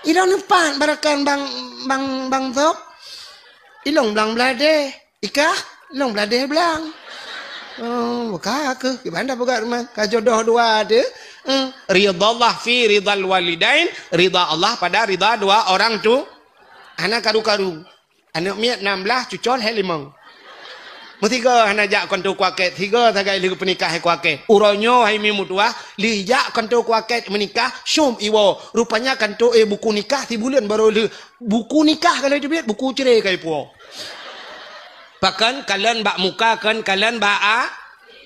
Ilong neupat barakan Bang Bang Bang Sop. Ilong blang bladeh. Ikah, long bladeh blang. Oh, ka keuh, kiban dah peugah rumah. Ka jodoh dua tu. Eh, ridha Allah fi ridhal walidain, ridha Allah pada ridha dua orang tu. Hana karu-karu. Aneuk miet nam blah, cucol hai limong. Meusigoe hana jak keuntô kuakét, sigoe sagai lheueh peunikah hai kuakét. Uroe nyoe hai mi meutuwah, lheueh jak keuntô kuakét meunikah, syom iwoe. Rupanya keuntô eh buku nikah sibuleuen barô lheueh. Buku nikah ka lheueh teubiet, buku cre ka ipuwoe. Pakon kalon bak muka, kon kalon bak a,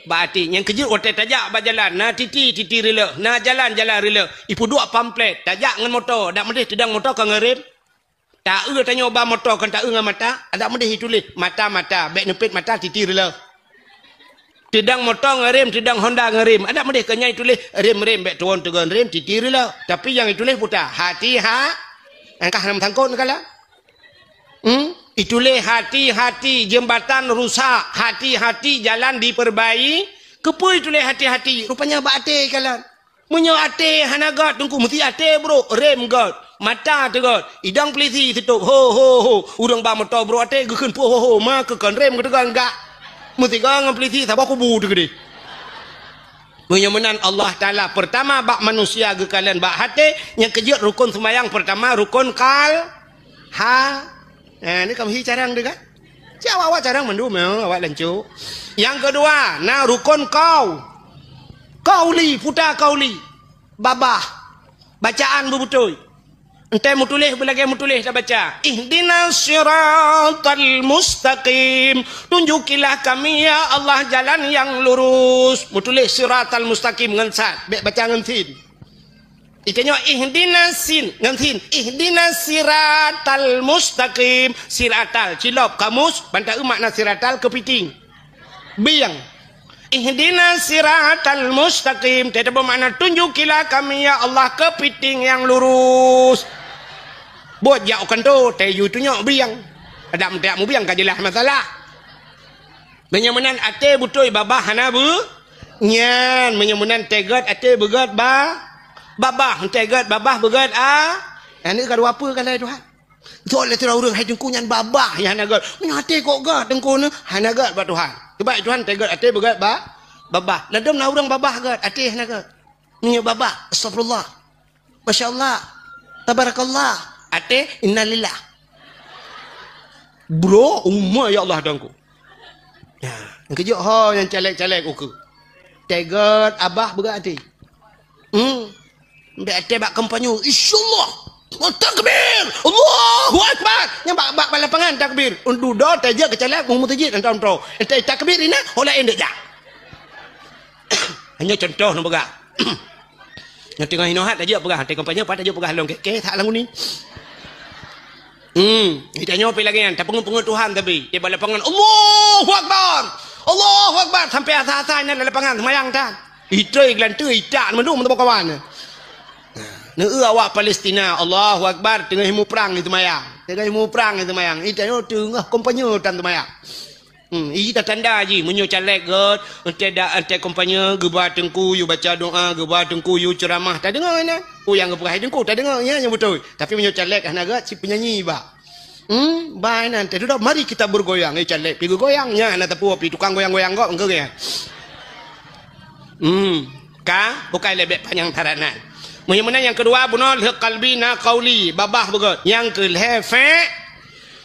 bak até. Nyang keujeuet watée tajak bak jalan, na titi, titi rileuk, na jalan, jalan rileuk. Ipeuduek pamflet, tajak ngon moto, dak meudeh teudong moto ka ngon rem. Taeu tanyoe ba moto kon taeu ngon mata, dak meudeh ituléh mata, mata, bék neupet mata, titi rileuk. Teudong moto ngon rem, teudong Honda ngon rem. Adak meudeh keu nyan ituléh rem-rem, bék tuwon teugon rem, titi rileuk. Tapi nyang ituléh puta, hati ha, angkah nam sangkot neukala. Hmm? Ituléh hati-hati jembatan rusak, hati-hati jalan diperbai-. Keupeue ituléh hati-hati? Rupanya bak até kalon. Meunyoe até hana gét, teungku meusti até brok, rem gét, mata teuh gét, idong peulisi seutôb, ho, ho, ho. Ureuëng ba moto brok até geukheun puih ho, ho, ma keu kon rem geuteugon gak. Meusigoe ngon peulisi saboh kubu teuh keudeh. Meunyoe meunan Allah Taala peurtama bak manusia geukalon bak até, nyang keujeuet rukon seumayang peurtama rukon kal-, ha. Nah, ni kamoe hi carang deh kan? Cit awak-awak carang mandum ya, awak lancu. Nyang keudua, na rukon kau. Kauli, puta kauli. Babah. Bacaan beubeutôi. Entée meutuléh beulagée meutuléh tabaca. Ihdinas siratal mustaqim. Tunjukilah kami ya Allah jalan yang lurus. Meutuléh siratal mustaqim ngon sad. Bék baca ngon sin. Itanyoe ihdinas sin, ngon sin, ihdinas siratal mustaqim, siratal, cilop, kamus, ban taeu makna siratal keupiting. Bieng. Ihdinas siratal mustaqim, teutabeumakna tunjukilah kami ya Allah keupiting nyang lurus. Buet jak u kantô, tayue tunyok bieng. Adak meuteuk mubieng ka jeulaih masalah. Meunyoe meunan até beutôi babah hana beu-, nyan, meunyoe meunan teugot até beugot ba-, babah, teugot babah beugot a-, aneuk ka dua peue kan lé Tuhan. Jok lé sidroe ureuëng hai teungku nyan babah nyang hana got. Meunyoe até kok got teungku nyoe hana got bak Tuhan. Sebab Tuhan teugot até beugot ba-, babah. Ladom na ureuëng babah got, até hana got. Meunyoe babah, astagfirullah. Masya Allah. Tabarakallah. Até, innalillah. Bro, uma ya Allah dongku. Ya, keujok ho nyang caleg-caleg uku. Tegot abah beugat até. Hmm. Mbek até bak kampanye, insyaallah. Takbir! Allahu Akbar! Nyang bak, bak, bak lapangan takbir. Dudoe tajak keu caleg, mu meuseujid entah-entah. Entah takbir ina, hola endek jak. Hanya contoh nak peugah. Nyang teungoh hinoe hat tajak peugah, teuka kampanye pat tajak peugah lôn keh, keh that lam uni. Hmm, geutanyoe pih lagée nyan, tapeungeut-peungeut Tuhan tapi. Di bak lapangan, "Allahu Akbar! Allahu Akbar!" Sampai asa-asa nyan lam lapangan seumayang tan. Itroi geulanteue itak mandum meuteumé kawan. Nah, neueu awak Palestina, Allahu Akbar, teungoh muprang di seumayang. Teungoh muprang di seumayang. Geutanyoe teungoh kampanye tan seumayang. Hmm, ita tanda jih, meunyoe caleg gét, entée da, entée kampanye, geuba teungku yue baca doa, geuba teungku yue ceuramah, tadeungoe na. Oh, nyang geupeugah teungku, tadeungoe, nyan nyang beutôi. Tapi meunyoe caleg hana gét, si penyanyi ba. Hmm, ba nan, teududoe, mari kita bergoyang. Eh, caleg pi geugoyang, nyan hana teupeu pi tukang goyang-goyang gét, engkeu nyan. Hmm, ka, bukai lebek panyang taranan. Meunyoe meunan nyang keudua, bunoe lheueh kalbi na kauli, babah beugét. Nyang keulhée fe,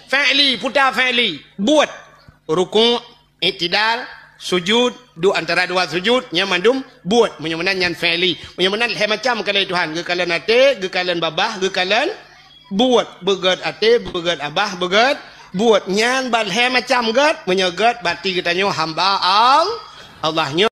fi'li, puta fi'li, buet. Rukuk, iktidal, sujud, duek antara dua sujud, nyan mandum buet. Meunyoe meunan nyan fi'li. Meunyoe meunan lhée macam keu lé Tuhan, geukalon até, geukalon babah, geukalon buet. Beugét até, beugét babah, beugét buet. Nyan ban lhée macam gét. Meunyoe gét, berarti geutanyoe hamba Al-, Allah.